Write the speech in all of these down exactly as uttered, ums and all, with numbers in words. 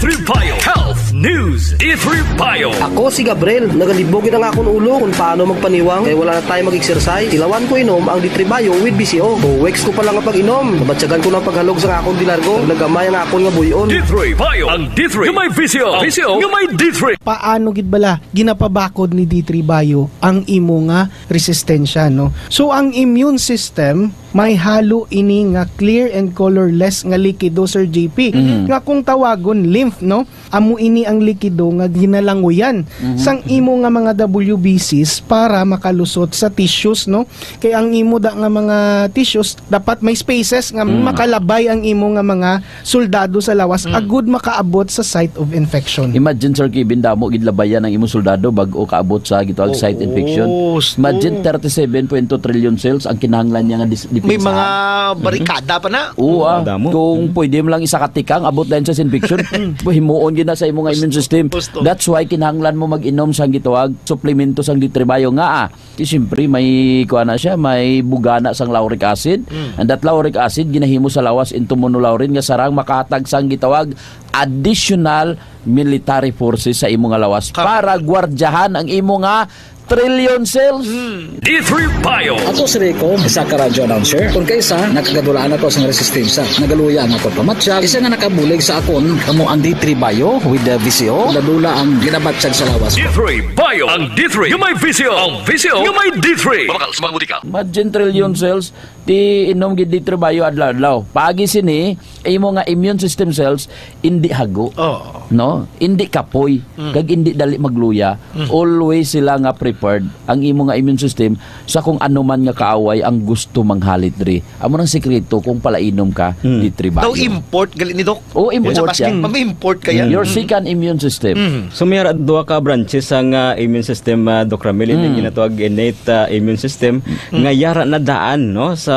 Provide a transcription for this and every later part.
D three Bio Health News. D three Bio. Ako si Gabriel. Nagalibog gid ang akon ulo kung paano magpaniwang kay wala na tayo mag-exercise. Tilawan ko inom ang D three Bio with B C O. Two weeks ko pa lang nga pag-inom. Nabatyagan ko ng paghalog sa akon di largo. Nagamay ang akon nga buyon. D three Bio. Ang D three nga may V C O. V C O nga may D three. Paano gid bala ginapabakod ni D three Bio ang imo nga resistensya, no? So, ang immune system may halo ini nga clear and colorless nga likido, Sir J P, Mhm. nga kung tawagon lymph, no? Amo ini ang likido nga ginalanguyan Mhm. sang imo nga mga W B Cs para makalusot sa tissues, no? Kay ang imo da nga mga tissues dapat may spaces nga Mm. makalabay ang imo nga mga soldado sa lawas, Mm. agud makaabot sa site of infection. Imagine, Sir Kevin, damo gid labayan ang imong soldado bag-o kaabot sa gitawag site Oo, infection. Imagine, thirty-seven point two trillion cells ang kinahanglan niya nga dis-, May depensahan. mga barikada pa na. Oo, ah. Damo. Kung Mm. pwede mo lang isa ka tikang, abot na yun sa infection. Himuon gid na sa imo nga immune system. Gusto. That's why kinahanglan mo mag-inom sang gitawag suplemento sang D three Bio nga, ah, Di siyempre, may kuha na siya, may bugana sang lauric acid. Mm. And that lauric acid, ginahimo sa lawas into monolaurin nga sarang makahatag sang gitawag additional military forces sa imo nga lawas Ka- para gwardiyahan ang imo nga trillion cells. Mm. D three Bio. Ako si Rico, isa ka radyo announcer. Kung kaisa, nakagadulaan ako sa resistensya. Nagaluya ang akon pamatyag. Isa nga nakabulig sa akon, amo ang D three Bio with the V C O. Ladula ang ginabatyag sa lawas ko. D three Bio. Ang D three nga may V C O. Ang V C O nga may D three. Mabakal sa mga botika. Imagine trillion cells, ti inom gid D three Bio adlaw-adlaw. Pagi sini, imo nga immune system cells, indi hago. Oo. No? Indi kapoy. Mm. Kag indi dali magluya. Mm. Always sila nga prepared ang imo nga immune system sa kung ano man nga kaaway ang gusto manghalit diri. Amo nang sikreto kung palainom ka, Mm. D three Bio. Daw import, gali ni Doc? Oo, import Sa basket siya. pa, may import kaya? Mm. Your second immune system. Mm. So, may ara duha ka branches sang, ah, immune system, ah, Doc Ramil, ini Mm. ginatawag innate, ah, immune system, Mm. nga yara na daan, no, sa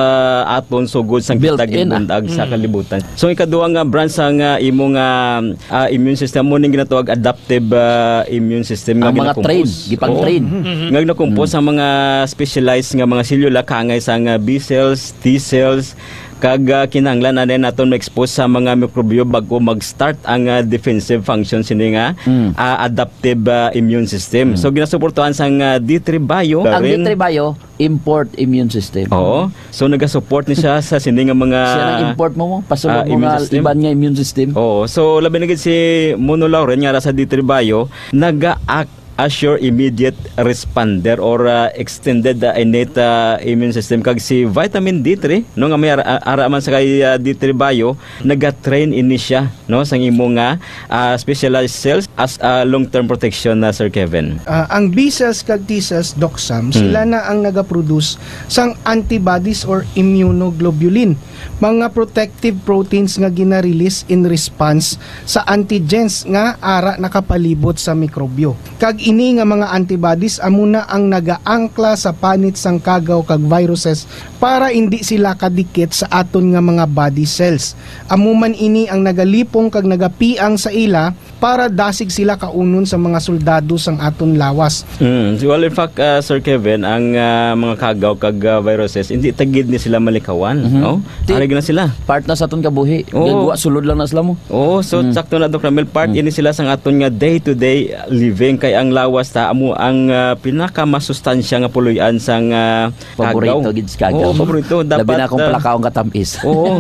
aton sugod sang Built kita in, ah. ginbundag sa Mm. kalibutan. So, ikaduha nga branch sang, ah, imo nga, ah, immune system, mo ning ginatawag adaptive, ah, immune system nga Ang mga ginakompose. train, gipang-train. Oo. Mm-hmm. Nga ginakompose Mm. ang mga specialized nga mga selula, kaangay sang, ah, B cells, T cells, kag, ah, kinahanglan anay naton ma-expose sa mga mikrobyo bag-o mag-start ang, ah, defensive function sini nga, Mm. ah, adaptive, ah, immune system. Mm. So, ginasuportuhan sang, ah, D three Bio. Ang Karen. D three Bio, import immune system. Oo. So, nagasupport ni siya sa sini nga mga, Siya nang import mo mo, pasulod ah, mo immune nga system. iban nga immune system. Oo. So, labi na gid si monolaurin nga ara sa D three Bio, naga-act as your immediate responder or, ah, extended, ah, innate, ah, immune system. Kag si vitamin D three, no, nga may ara, ara man sa kay, ah, D three Bio, naga-train ini siya, no, sang imo nga, ah, specialized cells as a long-term protection na, Sir Kevin. Ah, ang B cells kag T cells, Doc Sam, Hmm. sila na ang nagaproduce sang antibodies or immunoglobulin, mga protective proteins nga gina-release in response sa antigens nga ara nakapalibot sa mikrobyo. Kag ini nga mga antibodies amo na ang nagaangkla sa panit sang kagaw kag viruses para indi sila kadikit sa aton nga mga body cells. Amo man ini ang nagalipong kag nagapiang sa ila para dasig sila kaunon sa mga soldado sang aton lawas. Mm. Well, in fact, uh, Sir Kevin, ang, uh, mga kagaw kag, uh, viruses, hindi ta gid ni sila malikawan, Mhm. no? Ti-, Ari na sila. Part na sa aton kabuhi. Oo. Gagwa, sulod lang na sila mo. Oo, so Mm. sakto na, Doc Ramil, part Mm. ini sila sang aton nga day-to-day living. Kay ang lawas ta amo ang, uh, pinakamasustansya nga puloy-an sang, uh, Paborito kagaw. gid sa kagaw. Oo, paborito. Labi Dapat, na kung uh, palakaw nga tamis. Oo.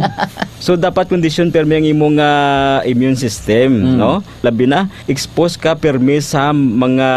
So, dapat kondisyon permi ang imong, ah, immune system, Mm. no? Labi na, expose ka permi sa mga,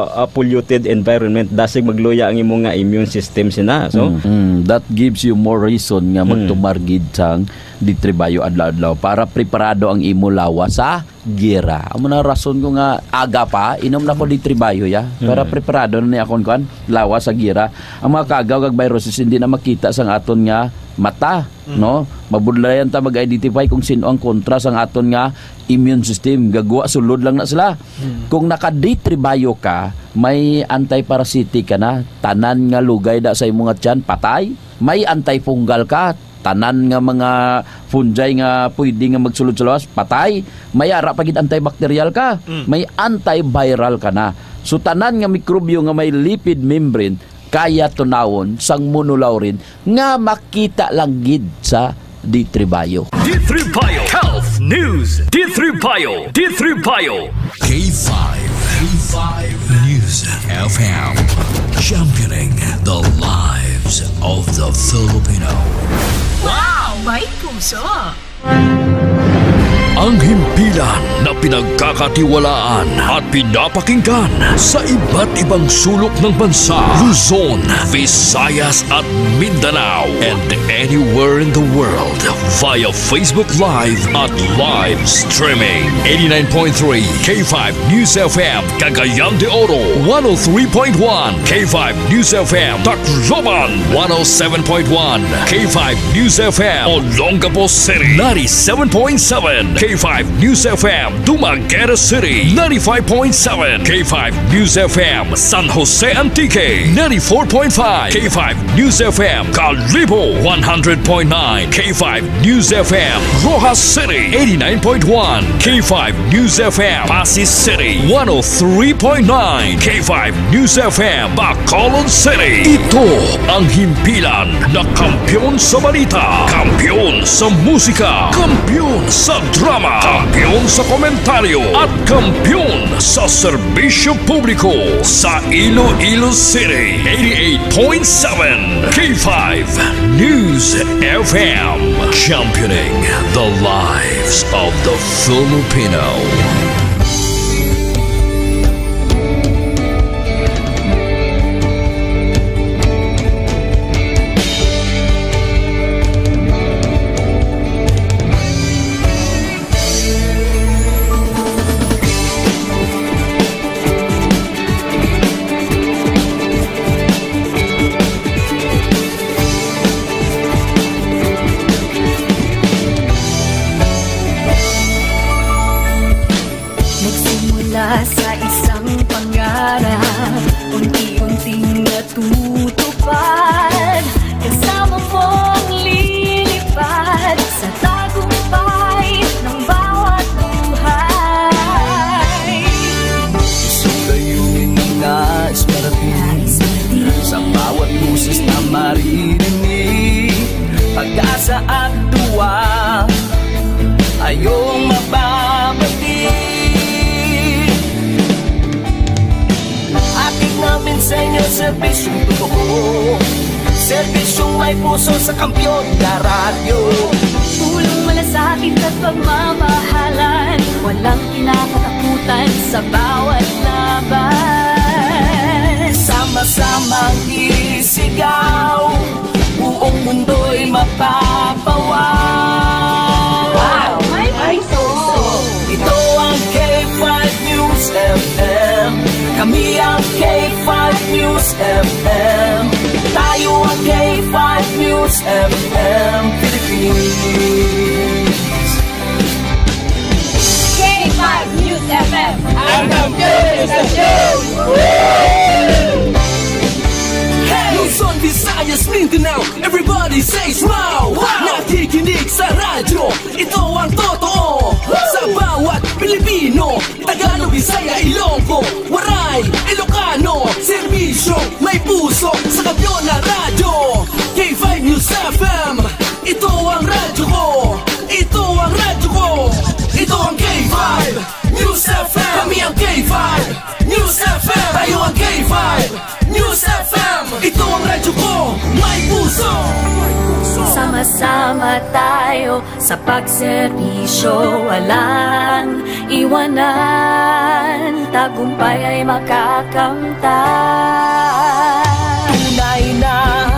ah, polluted environment. Dasig magluya ang imong, ah, immune system sina. So, Mm. Mm. That gives you more reason nga Mm. magtumar gid sang D three Bio adlaw-adlaw para preparado ang imo lawas sa gera. Amo na rason ko nga aga pa, inom na ko D three Bio, ya. Para Mm. preparado na ni akon kuan, lawas sa gera. Ang mga kagaw kag viruses hindi na makita sang aton nga mata, Mm. no? Mabudlayan ta mag-identify kung sino ang kontra sang aton nga immune system. Gagwa, sulod lang na sila. Mm. Kung naka D three Bio ka, may antiparasitic ka na. Tanan nga lugay da sa imo nga tiyan, patay. May antifungal ka, tanan nga mga fungi nga pwede nga magsulod sa lawas, patay. May ara pa gid antibacterial ka, Mm. may antiviral ka na. So, tanan nga mikrobyo nga may lipid membrane, kaya tunawon sang monolaurin nga makita lang gid sa D three Bio. D three Bio Health News. D three Bio. D three Bio. K five. K five News F M. Championing the lives of the Filipino. Wow! May puso! Ang himpilan na pinagkakatiwalaan at pinapakinggan sa iba't ibang sulok ng bansa, Luzon, Visayas at Mindanao, and anywhere in the world via Facebook Live at live streaming. Eighty-nine point three K five News F M, Cagayan de Oro, one oh three point one K five News F M, Tacloban, one oh seven point one K five News F M, Olongapo City, ninety-seven point seven K five News F M, Dumaguete City, ninety-five point seven K five News F M, San Jose Antique, ninety-four point five K five News F M, Kalibo, one hundred point nine K five News F M, Roxas City, eighty-nine point one K five News F M, Passi City, one oh three point nine K five News F M, Bacolod City. Ito ang himpilan na kampiyon sa balita, kampiyon sa musika, kampiyon sa drama, kampiyon sa komentaryo, at kampiyon sa serbisyo publiko sa Iloilo City. Eighty-eight point seven K five News F M, championing the lives of the Filipino. Nagsimula sa isang pangarap, unti-unting natutupad. Kasama mong lilipad sa tagumpay ng bawat buhay. Isang layunin na nais marating, sa bawat boses na maririnig, pag-asa at tuwa ay iyong mababati. Hatid namin sa inyo serbisyong totoo, serbisyong may puso sa Kampiyon na Radyo. Pulong, malasakit at pagmamahalan, walang kinakatakutan sa bawat laban. Sama-samang isigaw, buong mundo'y mapapawaw. Wow! May puso! Ito ang K five News F M. Kami ang K five News F M. Tayo ang K five News F M Philippines. K five News F M. Ang kampiyon sa show! Luzon, Visayas, Mindanao, everybody say smile! Wow! Nakikinig sa radyo, ito ang totoo. Sa bawat Pilipino, Tagalog, Bisaya, Ilonggo, Waray, Ilocano, serbisyo may puso sa Kampiyon na Radyo. K five News F M, ito ang radyo ko. Ito ang radyo ko. Ito ang K five News F M. Kami ang K five News F M. Tayo ang K five News F M. Ito ang radyo ko. May puso. Sama-sama tayo sa pagserbisyo, walang iwanan, tagumpay ay makakamtan. Tunay na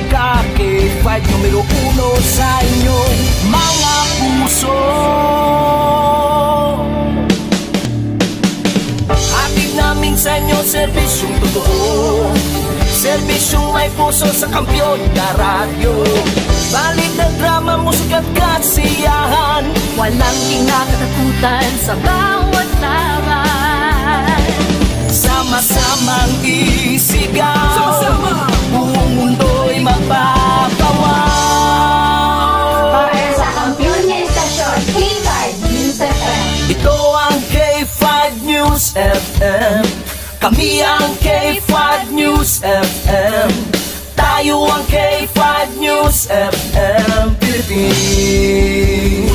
ka K five numero uno sa inyong mga puso. Hatid namin sa inyo serbisyong totoo, serbisyong may puso sa Kampiyon na Radyo. Balita, drama, musika at kasiyahan, walang kinakatakutan sa bawat laban. Sama-samang isigaw, sama-sama, buong mundo'y mapapawaw. Para sa kampiyon nga istasyon, K five News F M. Ito ang K five News F M. Kami ang K five News F M. Tayo ang K five News F M Philippines.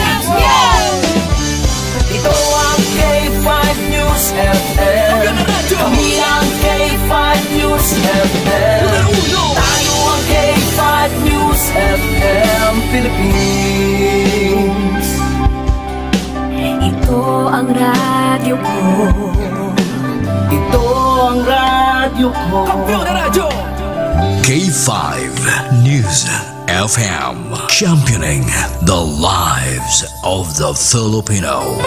Ito ang K five News F M. Kami ang K five News F M. Tayo ang K five News F M Philippines. Ito ang radyo ko. Ito ang radyo ko. Kampiyon na radyo! K five News F M, championing the lives of the Filipino.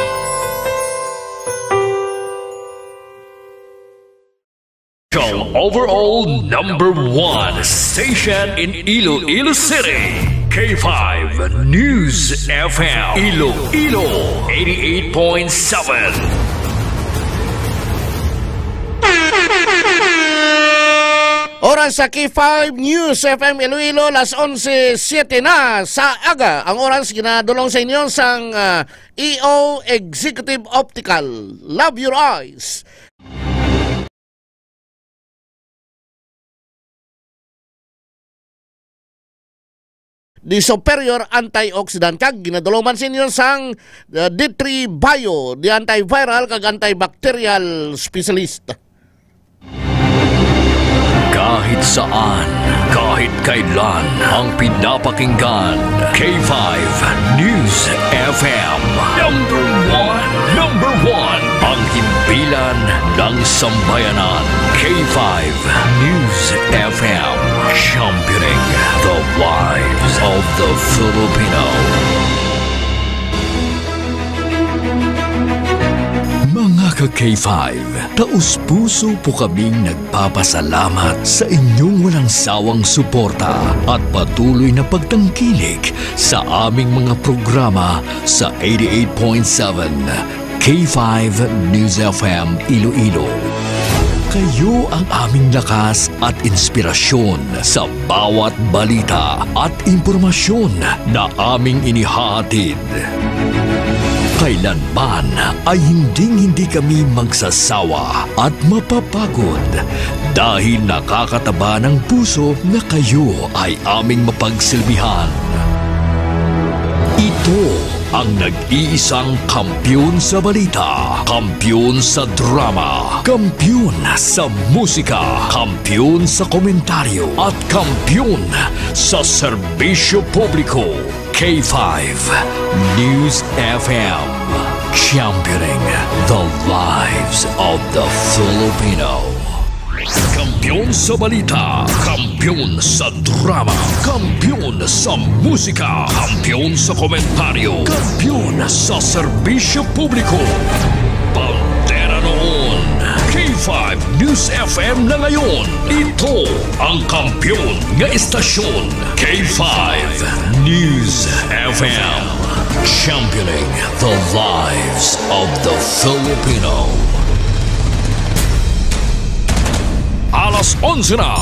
Overall number one station in Iloilo City, K five News F M, Iloilo, eighty-eight point seven. Oras sa K five News F M Iloilo, las onse siete na sa aga. Ang oras ginadulong sa inyo sang, ah, E O Executive Optical. Love your eyes. The Superior Antioxidant kag ginadulong man sa inyo sang, uh, D three Bio, the antiviral kag antibacterial specialist. Kahit saan, kahit kailan, ang pinapakinggan, K five News F M. Number one, number one, ang himpilan ng sambayanan. K five News F M, championing the lives of the Filipino. Mga ka-K five, taos-puso po kaming nagpapasalamat sa inyong walang sawang suporta at patuloy na pagtangkilik sa aming mga programa sa eighty-eight point seven K five News F M Iloilo. Kayo ang aming lakas at inspirasyon sa bawat balita at impormasyon na aming inihahatid. Kailanman ay hinding-hindi kami magsasawa at mapapagod dahil nakakataba ng puso na kayo ay aming mapagsilbihan. Ito ang nag-iisang kampiyon sa balita, kampiyon sa drama, kampiyon sa musika, kampiyon sa komentaryo, at kampiyon sa serbisyo publiko. K five News F M, championing the lives of the Filipino. Kampiyon sa balita, kampiyon sa drama, kampiyon sa musika, kampiyon sa komentaryo, kampiyon sa serbisyo publiko. Bandera noon, K five News F M na ngayon. Ito ang kampiyon nga estasyon, K five News F M. Championing the lives of the Filipino. Alas onse na.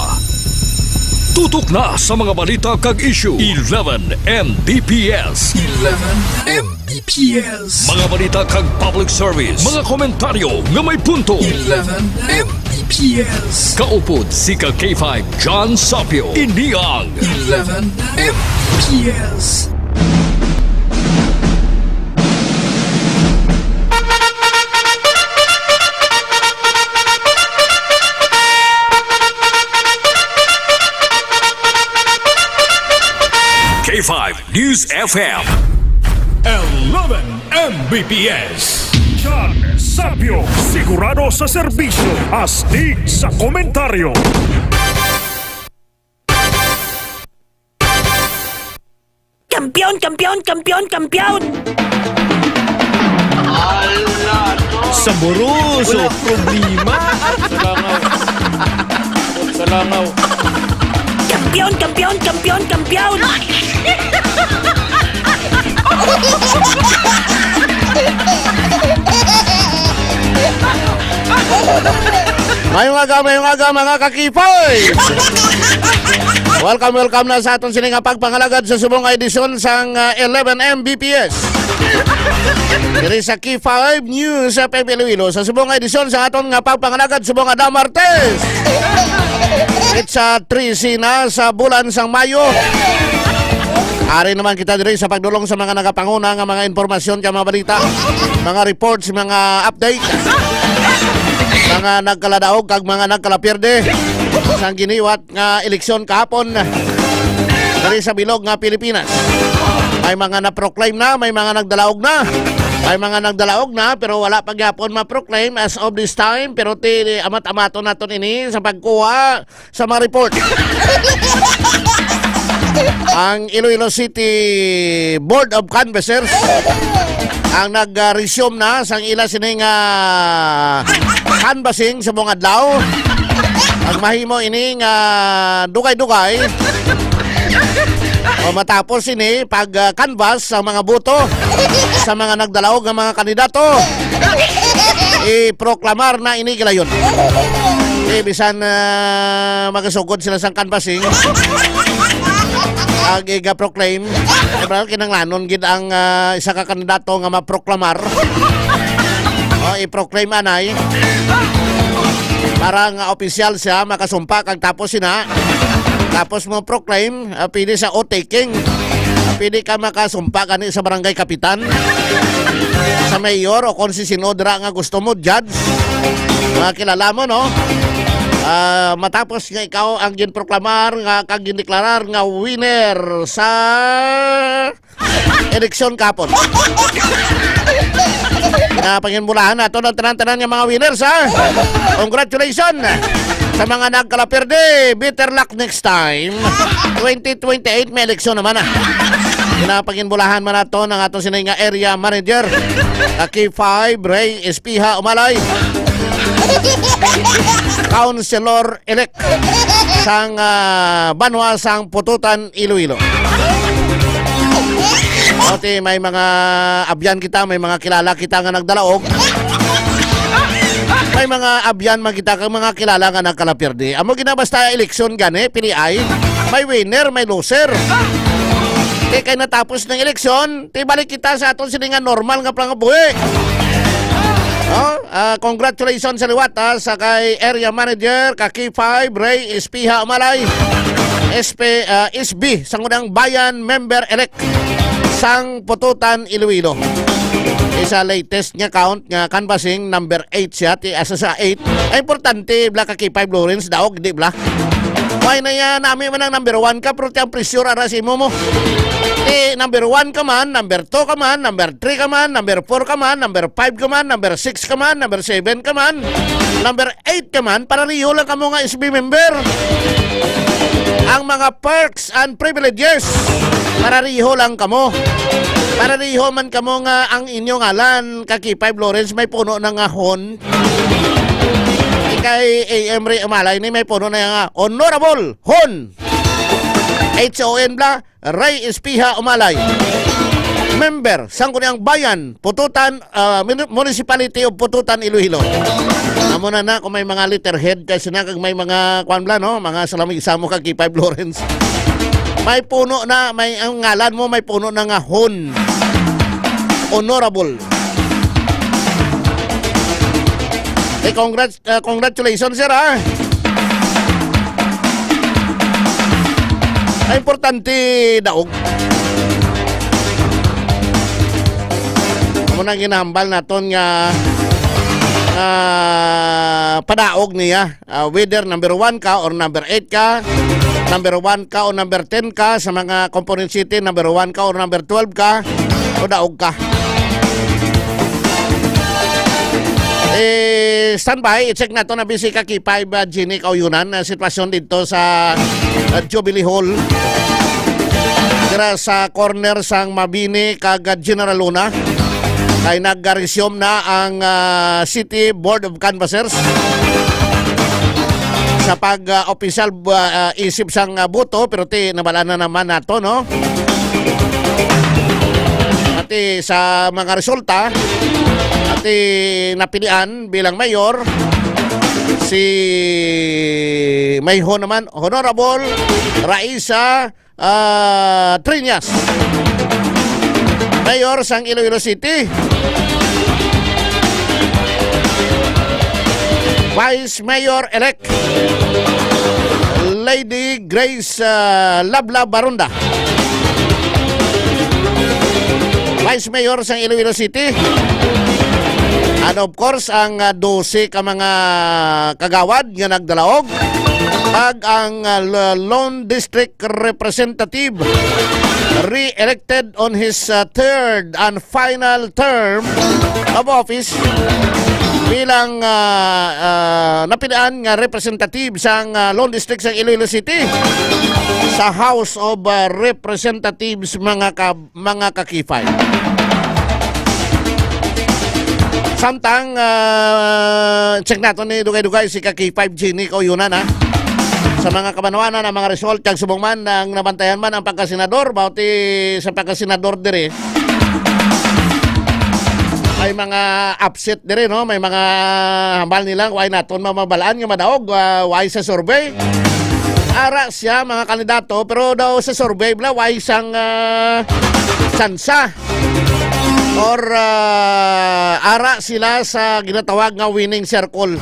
Tutok na sa mga balita kag issue. Eleven M B P S. Eleven M B P S. Mga balita kag public service. Mga komentaryo nga may punto. Eleven M B P S. Kaupod si ka K five John Sapio. Ini ang Eleven M B P S. K five News F M. Eleven M B P S. John Sapio, sigurado sa serbisyo, astig sa komentaryo. Kampiyon, kampiyon, kampiyon, kampiyon! Saboroso! Wala problema! Sa langaw. Sa langaw. Kampiyon, kampiyon, kampiyon, kampiyon! Mayong aga, mayong aga, mga ka-K five! Welcome, welcome na sa aton sini nga pagpangalagad sa subong nga edisyon sang, ah, eleven M B P S. Diri sa K five News F M Iloilo, sa subong nga edisyon sa aton nga pagpangalagad subong nga Damartes. It's a trese na sa bulan sang Mayo. Ari naman kita diri sa pagdulong sa mga nagapanguna nga mga impormasyon kag mga balita, mga reports, mga update, mga nagkaladaog kag mga nagkalapierde sang giniwat nga eleksyon kahapon diri sa bilog nga Pilipinas. May mga na-proclaim na, may mga nagdalaog na. May mga nagdalaog na pero wala pa gyapon ma-proclaim as of this time, pero ti amat-amaton naton ini sa pagkuha sa mga report. Ang Iloilo City Board of Canvassers ang nag-resume na sang ila sining ah, canvassing sa mga adlaw. Ang mahimo ini nga dugay-dugay o matapos ini pag ah, canvass sa mga boto sa mga nagdalaog nga mga kandidato, iproklamar na ini gilayon. Eh, bisan ah, magasugod sila sang canvassing, ag iga-proclaim, eh, bro, kinanglanon gid ang ah, isa ka kandidato nga maproklamar. O, i-proclaim anay para nga opisyal siya, makasumpa kag tapos sina. Tapos mo proclaim, ah, pwede sa oath-taking. Ah, pwede ka makasumpa gani sa barangay kapitan, sa mayor, o kung si sino dira nga gusto mo, judge. Mga kilala mo, no? Ah, matapos nga ikaw ang ginproklamar nga kag gindeklarar nga winner sa eleksyon kapon. Na panginbulahan nato ang tanan-tanan nga mga winners, ha? Congratulations sa mga nagkalaperde. Better luck next time. Twenty twenty-eight may eleksyon naman, ah. Pinapanginbulahan man nato ang aton sini nga area manager, ka K five, Ray Espiha Umalay, Councilor elect sang ah, banwa sang Pututan, Iloilo. O, ti, may mga abyan kita, may mga kilala kita nga nagdalaog. May mga abyan man kita kang mga kilala nga nagkalapirdi. Amo gina basta eleksyon gani, piliay. May winner, may loser. Ti kay natapos ng eleksyon, ti balik kita sa aton sini nga normal nga pangabuhi. Oh, ah, congratulations sa liwat, ah, sa kay Area Manager, ka K five, Ray Espiha Umalay, S P, ah, S B, Sangguniang Bayan Member Elect sang Pututan, Iloilo. Isa latest nga count nga canvassing, number eight siya, ti asa sa eight. Ay, importante, bla ka K five Lawrence, daog, di bla? Why na yan? Nami man ang number one ka, pero ti ang pressure ara sa imo mo. Eh, number one ka man, number two ka man, number three ka man, number four ka man, number five ka man, number six ka man, number seven ka man, number eight ka man, para riho lang kamo nga S B member. Ang mga perks and privileges, para riho lang kamo. Para riho man kamo nga ang inyo ngalan, ka K five Lawrence, may puno na nga hon. Kay A M Ray Umalay ni may puno na nga Honorable Hon. H O N bla, Ray Espiha Umalay. Member, Sangguniang Bayan, Pututan, ah, Mun-, Municipality of Pututan, Iloilo. Amo na na kung may mga letterhead kasi na kag may mga kwan bla, no? Mga salamig sa mo kag K five Lawrence. May puno na, may ang ngalan mo, may puno na nga Hon. Honorable. Eh, congrats, ah, congratulations, sir, ha? Ang importante, daog. Amo na ginahambal naton nga, ah, padaog niya. Ah, whether number one ka or number eight ka, number one ka o number ten ka sa mga Component City, number one ka or number twelve ka, o daog ka. Eh, standby, i-check nato na busy ka K five, ah, Jeannie Kauyunan, ah, sitwasyon dito sa, ah, Jubilee Hall. Dira sa corner sang Mabini kag, ah, General Luna. Kay nag-resume na ang, ah, City Board of Canvassers sa pag, ah, opisyal, ah, isip sang, ah, boto, pero ti nabala na naman nato, no? Pati sa mga resulta, pati napilian bilang mayor, si Mayho naman, Honorable Raisa, ah, Triñas, Mayor sang Iloilo City. Vice Mayor-elect Lady Grace, ah, Labla Baronda, Vice Mayor sang Iloilo City. And of course, ang, ah, dose ka mga kagawad nga nagdalaog, kag ang, ah, l-, Lone District Representative re-elected on his, ah, third and final term of office bilang, ah, ah, napilian nga representative sang, ah, Lone District sang Iloilo City sa House of, ah, Representatives, mga ka-, mga ka-K five. Samtang, ah, check naton ni dugay-dugay si ka-K five Jenny Kauyonan, ha. Sa mga kabanwanan, ang mga result, kag subong man ang nabantayan man ang pagkasenador, bauti sa pagkasenador diri. May mga upset diri, no? May mga hambal nila, why naton mamabalaan nga madaog, ah, why sa survey? Ara siya, mga kandidato, pero daw sa survey, bla, why sang, ah, tsansa? Or, ah, ara sila sa ginatawag nga winning circle.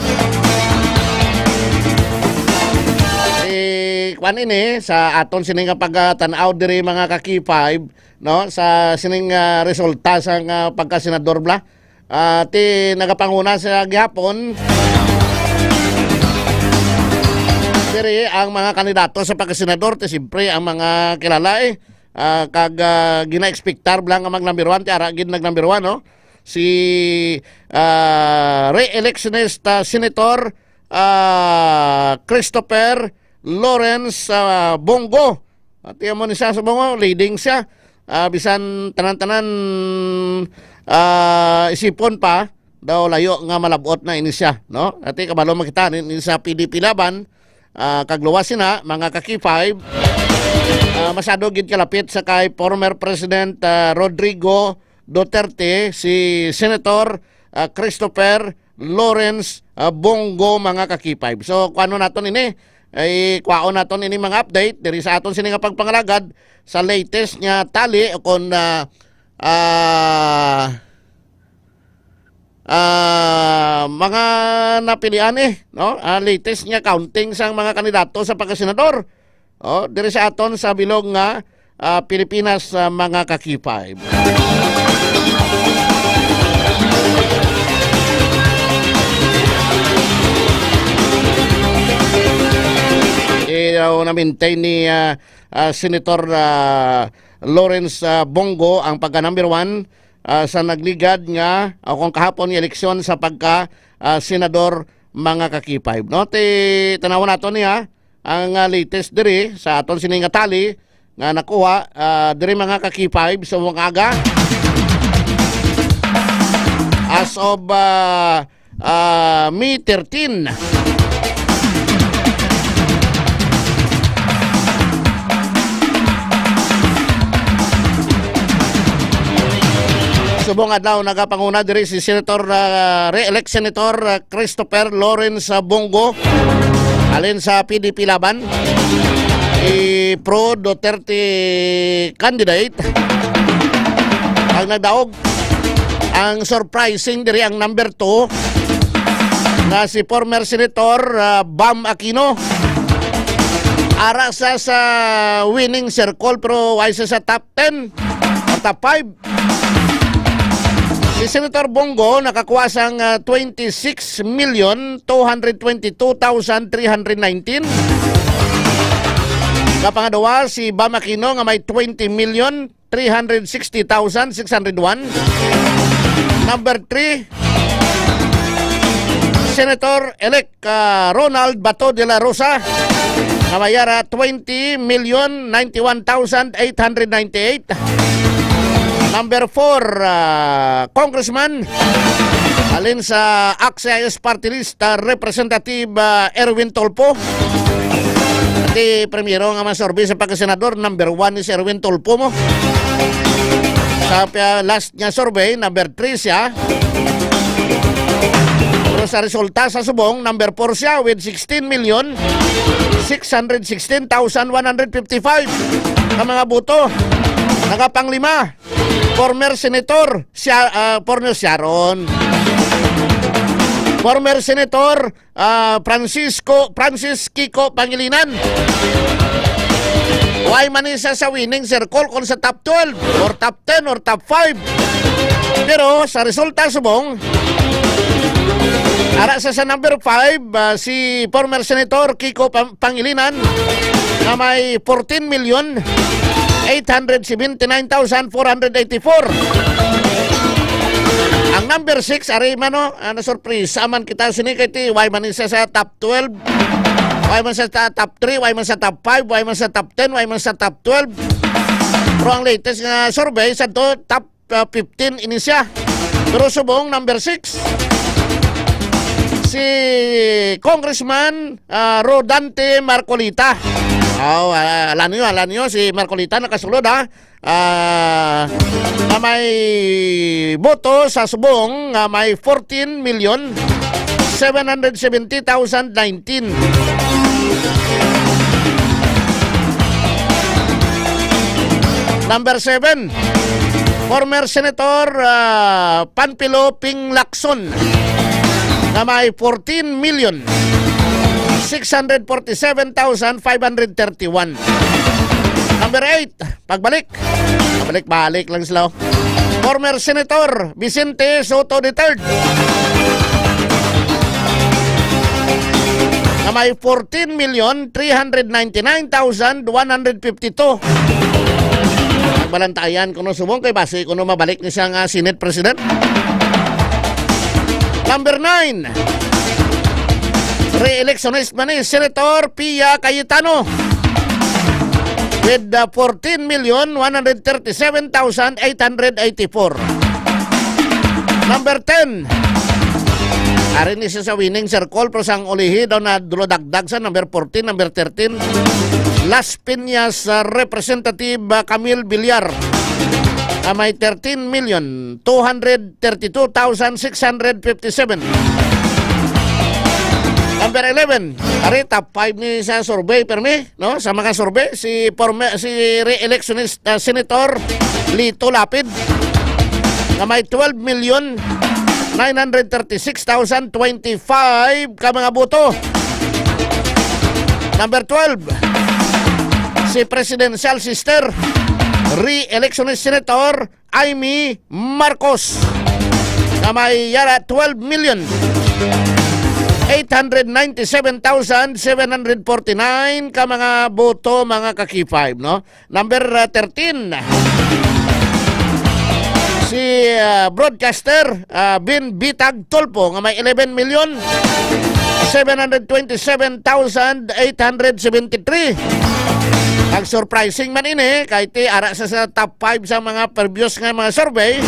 Eh, kwan ini, sa aton sini nga pagkatan-aw diri, mga ka-K five, no? Sa sining, ah, resulta sa nga pagkasenador, bla. Ah, ti nagapanguna sa gihapon. Diri ang mga kandidato sa pagkasenador, ti siyempre ang mga kilala, eh. Ah, kag, ah, gina-expectar bla nga mag number one, ti ara gid nag number one, no? Si, ah, re-electionist, ah, Senator, ah, Christopher Lawrence, ah, Bong Go. Ati mo ni siya sa Bong Go, leading siya. Ah, bisan tanan-tanan, ah, isipon pa, daw layo nga malabot na ini siya, no? Ati kabalo makita ni, ni sa P D P Laban, ah, kag luwas sina, mga ka-K five, ah, masyado gid kalapit sa kay former President, ah, Rodrigo Duterte, si Senator, ah, Christopher Lawrence, ah, Bong Go, mga ka-K five. So, kuano naton ini? Ay, kwaon naton ini mga update diri sa aton sini nga pagpangalagad sa latest nga tali o kon, ah, ah, ah, mga napilian, eh, no? Ah, latest nga counting sang mga kandidato sa pagkasenador. Oh, diri sa aton sa bilog nga, ah, Pilipinas, ah, mga ka-K five. Daw na-maintain ni, ah, ah, Senator, ah, Lawrence, ah, Bong Go ang pagka number one, ah, sa nagligad nga, o kung kahapon nga eleksyon sa pagka, ah, senador, mga ka-K five, no? Ti, tanawan nato niya ang, ah, latest diri sa aton sini nga tali nga nakuha, ah, diri, mga ka-K five, sa mga aga. As of, ah, ah, May thirteen. Subong adlaw, nagapanguna diri si Senator, ah, re-elect Senator, ah, Christopher Lawrence, ah, Bong Go, halin sa P D P Laban, i pro Duterte candidate. Ang nagdaog, ang surprising diri ang number two na si former Senator, ah, Bam Aquino. Ara sa, sa winning circle, pero why sa, sa top ten o top five? Si Senator Bong Go nakakuha sang, ah, twenty-six million two hundred twenty-two thousand three hundred nineteen. Kapangaduwa, si Bam Aquino nga may twenty million three hundred sixty thousand six hundred one. Number three, Senator-elect, ah, Ronald Bato de la Rosa, nga may ara twenty million ninety-one thousand eight hundred ninety-eight. Number four, ah, Congressman, halin sa ACT-CIS Party List, ah, Representative, ah, Erwin Tulfo. Ti primero nga masurvey sa pagkasenador, number one ni si Erwin Tulfo mo. Sa pa-, last nga survey, number three siya. Pero sa resulta sa subong, number four siya with sixteen million six hundred sixteen thousand one hundred fifty-five ka mga boto. Nakapanglima, former Senator Sia-, ah, former Sharon. Former Senator, ah, Francisco, Francis Kiko Pangilinan. Way man ni siya sa winning circle kung sa top twelve or top ten or top five. Pero sa resulta subong, ara sa, sa number five, ah, si former Senator Kiko Pam-, Pangilinan na may fourteen million eight hundred seventy-nine thousand four hundred eighty-four. Ang number six, ari man, no, ah, nasurpresa man kita sini kay ti, way man ni siya sa top twelve, way man sa ta-, top three, way man sa top five, way man sa top ten, way man sa top twelve. Pero ang latest nga survey sa to, top, ah, fifteen ini siya. Pero subong number six, si Congressman, ah, Rodante Marcoleta. Oh, ah, alam niyo, alam niyo, si Marcoleta nakasulod, ha? Ah, na may boto sa subong nga may fourteen million seven hundred seventy thousand nineteen. Number seven, former Senator, ah, Panfilo Ping Lacson na may fourteen million six hundred forty-seven thousand five hundred thirty-one. Number eight, pagbalik. Pabalik-balik lang sila, oh. Former Senator Vicente Sotto the third na may fourteen million three hundred ninety-nine thousand one hundred fifty-two. Balantayan kuno subong kay basi kuno mabalik ni siya nga Senate President. Number nine, re-electionist man ni Senator Pia Cayetano with, uh, fourteen million one hundred thirty-seven thousand eight hundred eighty-four. Number ten, ari ni siya sa winning circle, pero sang ulihi daw na dulodagdag sa number fourteen, number thirteen, Las Piñas, uh, Representative, uh, Camille Villar, uh, may thirteen million two hundred thirty-two thousand six hundred fifty-seven. Number eleven, ari top five ni sa survey, permi, no? Sa mga survey, si former, si re-electionist, uh, Senator Lito Lapid na may twelve million nine hundred thirty-six thousand twenty-five ka mga boto. Number twelve, si presidential sister, re-electionist Senator Imee Marcos, na may yara twelve million eight hundred ninety-seven thousand seven hundred forty-nine ka mga boto, mga ka-K five, no? Number, uh, thirteen, si, uh, broadcaster, uh, Ben Bitag Tulfo, nga may eleven million seven hundred twenty-seven thousand eight hundred seventy-three. Ang surprising man ini, kay ti ara sa, sa top five sa mga previous nga mga survey.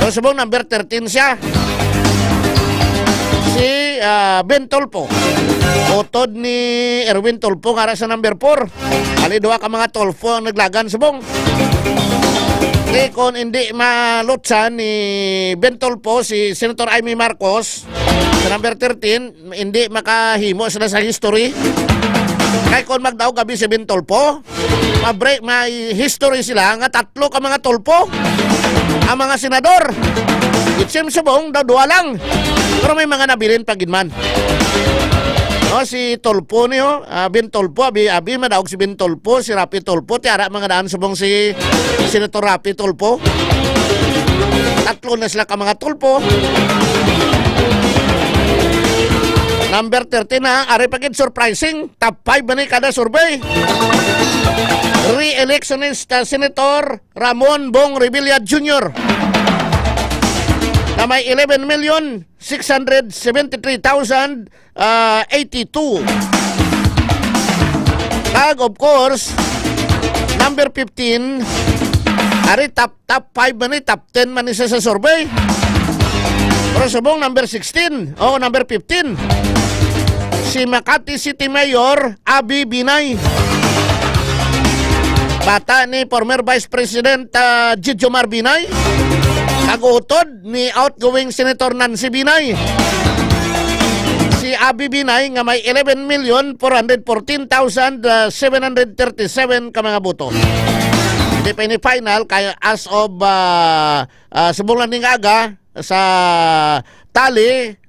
So, subong number thirteen siya. Si, ah, Ben Tulfo. Utod ni Erwin Tulfo, nga ara sa number four. Ali, duha ka mga Tulfo ang naglagan subong. Di, kung hindi malutsan ni Ben Tulfo, si Senator Imee Marcos, sa number thirteen, hindi makahimo sila sa history. Kay kung magdaog abi si Ben Tulfo, ma-break, may history sila nga tatlo ka mga Tulfo ang mga senador. It seems subong daw duha lang. Pero may mga nabilin pa gid man. No, si Tulfo niyo, ah, Ben Tulfo, abi, abi, madaog si Ben Tulfo, si Raffy Tulfo, ti ara mga daan subong si Senator Raffy Tulfo. Tatlo na sila ka mga Tulfo. Number thirteen na, ari pa gid surprising, top five man ni kada survey. Re-electionist, ah, Senator Ramon Bong Revilla Junior na may eleven million six hundred seventy-three thousand, ah, eighty-two. Kag, of course, number fifteen, ari top, top five man ni, top ten man ni siya sa survey. Pero subong number sixteen, o number fifteen, si Makati City Mayor Abi Binay. Bata ni former Vice President, ah, Jejomar Binay. Kag utod ni outgoing Senator Nancy Binay. Si Abi Binay nga may eleven million four hundred fourteen thousand seven hundred thirty-seven ka mga boto. Hindi pa ini final kay as of, ah, ah, subong lang ning aga sa tally,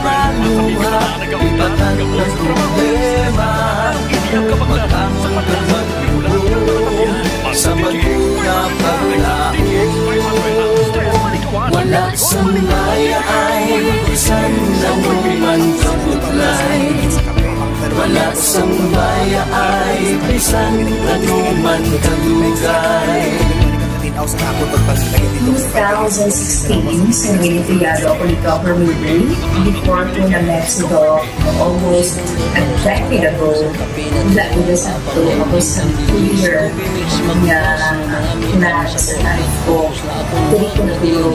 mga luha, ibatan ang problema. Magkamot ang magluho sa bato na paglaom. Wala sang baya ay bisan anuman kabutlay. Wala sang baya ay bisan anuman kadugay. Two thousand sixteen, sinunod ako ni Governor Lee before ko na-met si Doc almost a decade ago. Wala ko na sakto, ako sa clear nga plan sa life ko. Diri ko na-grow,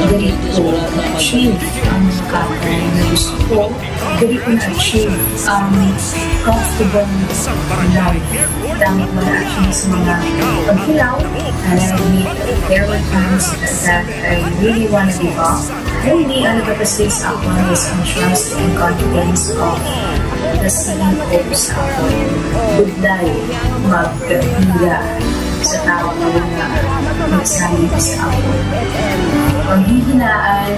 diri ko na-achieve ang mga bagay na gusto ko. Diri ko na-achieve ang comfortable life. Dami ko na-achieve sa mga pagkulaw, and I admit there were times that I really wanna give up. Only ang nagapasig sa akon is ang trust and confidence of the C E O sa akon. Budlay, magkaiya sa tawo nga mga nagsalig sa akon. Paghihinaan,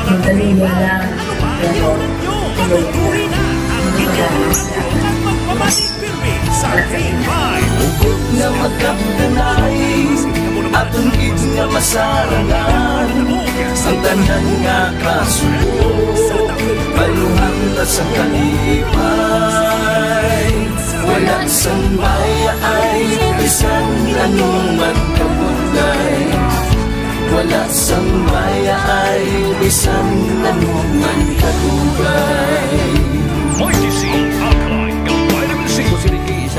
magdali na lang, pero tuloy na. Magdali na sila. Ugod nga magkabdanay, aton gid nga masarangan ang tanan nga kasuko, baluhan ta sa kalipay. Wala sang maya ay bisan ano man kabudlay. Wala sang maya ay bisan ano man kadugay. Mighty C, ang kain ng vitamin C.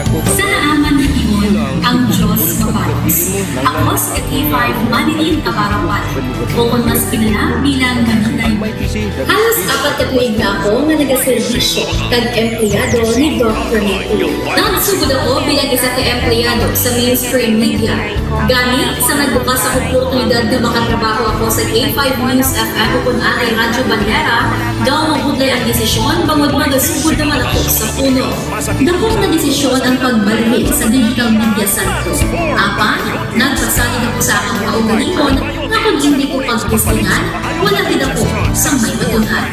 Sa naaman nga timon, ang Diyos maparos. Ako si K five Manilin Abarapan, o kon mas kilala bilang Manilay. Halos apat ka tuig na ako nga nagaserbisyo kag empleyado ni Doc Ramil. Nagsugod ako bilang isa ka empleyado sa mainstream media. Gani, sa nagbukas ang oportunidad nga makatrabaho ako sa K five News F M o kon anay Radyo Banera, daw mabudlay ang desisyon bangod magasugod naman ako sa puno. Dako nga desisyon ang pagbalhin sa digital media center. Apan, nagpasalig ako sa akong kaugalingon nga kon indi ko pagtistingan, wala gid ako sang may matun-an.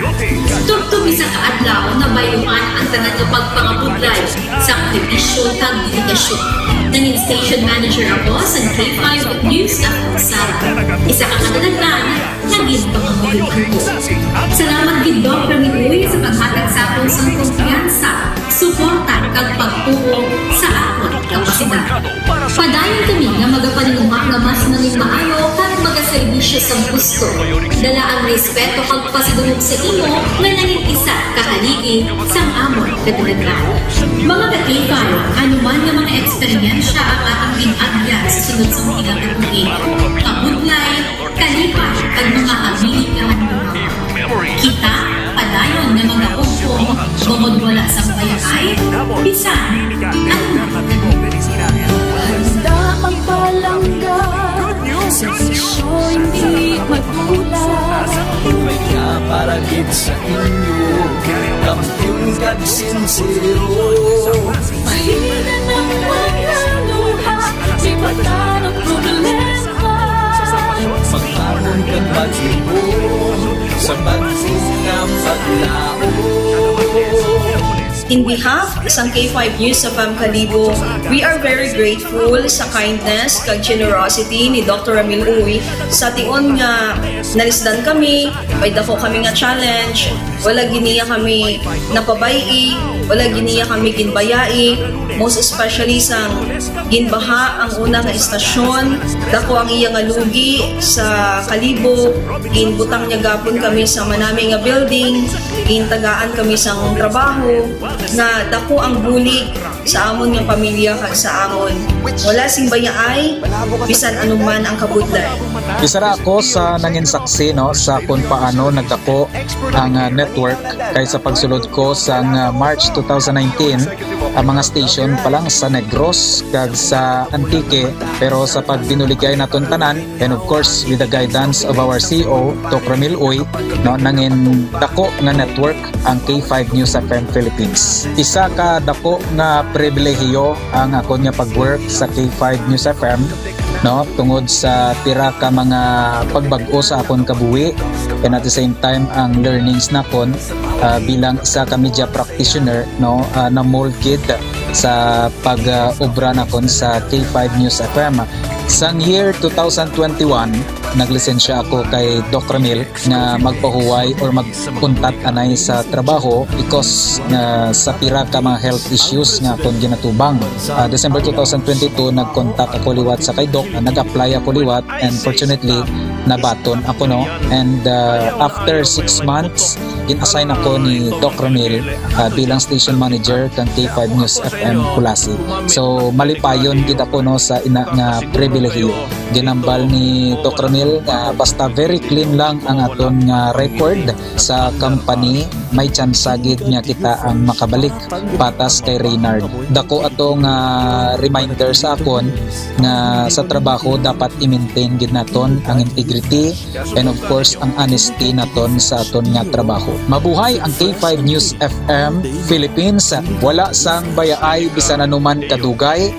Tubtob isa ka adlaw, nabayluhan ang tanan nga pagpangabudlay sang serbisyo kag dedikasyon. Nangin station manager ako sa K five News F M Sara. Isa ka kadalagnan, nagin pangamuyo ko. Salamat gid, Doc Ramil Uy, sa paghatag sa akon sang kumpiyansa, suporta, kag pagtuo sa akon kapasidad. Padayon kami nga magapaninguha nga mas nangin maayo kag magaserbisyo sa gusto. Dala ang respeto kag pasidungog sa imo nga nangin isa ka haligi sang amon kadalagnan. Mga ka-K five, ano man nga mga eksperyensya ang atong gin-agyan sa sunod sang pila ka tuig, kabudlay, kalipay, kag mga haligi nga halimbawa. Kita padayon nga magahugpong, bangod wala sang bayaay, bisan ano. Handa ang palangga sa presyo hindi magkulang. Kaya para gid sa inyo, kampiyon kag sinsero. Mahina ng mga luha, di ba na ang problema? Magbangon kag maglibot sa pagsinang paglaom. In behalf sang K five News F M Kalibo, we are very grateful sa kindness kag generosity ni Doctor Ramil Uy. Sa tion nga nalisdan kami, may dako kami nga challenge, wala gid niya kami napabay-i, wala gid niya kami ginbayai, most especially sang ginbaha ang una nga estasyon. Dako ang iya nga lugi sa Kalibo. Ginbutang niya gapon kami sa manami nga building, gintagaan kami sang trabaho, nga dako ang bulig sa amon nga pamilya kag sa amon. Wala sing bayaay, bisan anuman ang kabudlay. Isa ra ako sa nangin saksi, no, sa kung paano nagdako ang, ah, network, kay sa pagsulod ko sang, ah, March two thousand nineteen, ang mga station pa lang sa Negros kag sa Antique, pero sa pagbinuligay naton tanan, and of course, with the guidance of our C E O, Doc Ramil Uy, no, nangin dako nga network ang K five News F M Philippines. Isa ka dako nga pribilehiyo ang akon nga pag-work sa K five News F M, no, tungod sa pira ka mga pagbag-o sa akon kabuhi, and at the same time ang learnings nakon, ah, bilang isa ka media practitioner, no, ah, na-mold gid sa pag, ah, obra nakon sa K five News F M. Sang year two thousand twenty-one, Naglisensya ako kay Doc Ramil nga magpahuway or magkuntat anay sa trabaho because nga sa pira ka mga health issues nga akon ginatubang. Ah, December two thousand twenty-two, nag-contact ako liwat sa kay Doc, ah, nag-apply ako liwat, and fortunately, nabaton ako, no. And, ah, after six months, gin-assign ako ni Doc Ramil, ah, bilang station manager kang K five News F M Culasi. So, malipayon gid ako, no, sa ina nga pribilehiyo. Ginambal ni Doc Ramil nga basta very clean lang ang aton nga record sa company, may tsansa gid nga kita ang makabalik patas kay Reynard. Dako ato nga reminder sa akon nga sa trabaho dapat i-maintain gid naton ang integrity and of course ang honesty naton sa aton nga trabaho. Mabuhay ang K five News F M Philippines. Wala sang bayaay bisan anuman kadugay,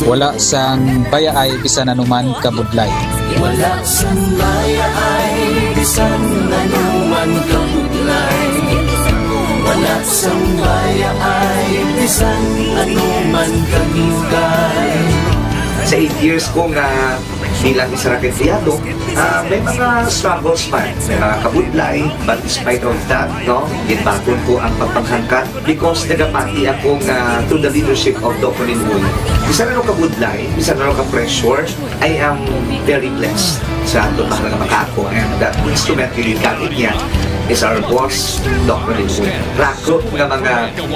wala sang bayaay bisan anuman kabudlay. Wala sang bayaay bisan anuman kabudlay. Wala sang bayaay bisan anuman kadugay. Sa eight years ko nga bilang isa ka empleyado, ah, may mga struggles man, may mga kabudlay, but despite of that, no, ginbaton ko ang pagpanghangkat because nagapati ako nga through the leadership of Doc Ramil Uy, bisan ano kabudlay, bisan ano ka pressure, I am very blessed sa ato pa nga makaako, and that instrument nga gigamit niya is our boss, Doc Ramil Uy. Rakot nga mga,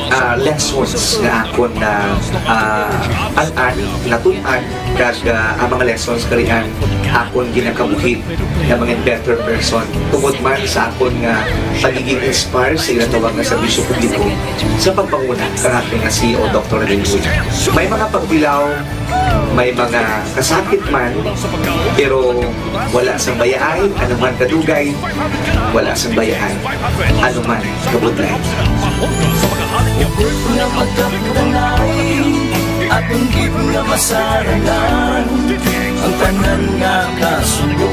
ah, lessons nga akon na, ah, an-an, natun-an, kag, ah, ang mga lessons karian akon ginakabuhi nga mga better person tungod man sa akon nga pagiging inspire sa ila tawag nga serbisyo publiko sa pagpanguna kang aton nga C E O, Doctor Ringo. May mga pagbilaw, may mga kasakit man, pero wala sang bayaay, ano man kadugay, wala sang bayaay, ano man kabudlay. Hugot nga magkapulay, aton gid nga masarangan ang tanan nga kasubo,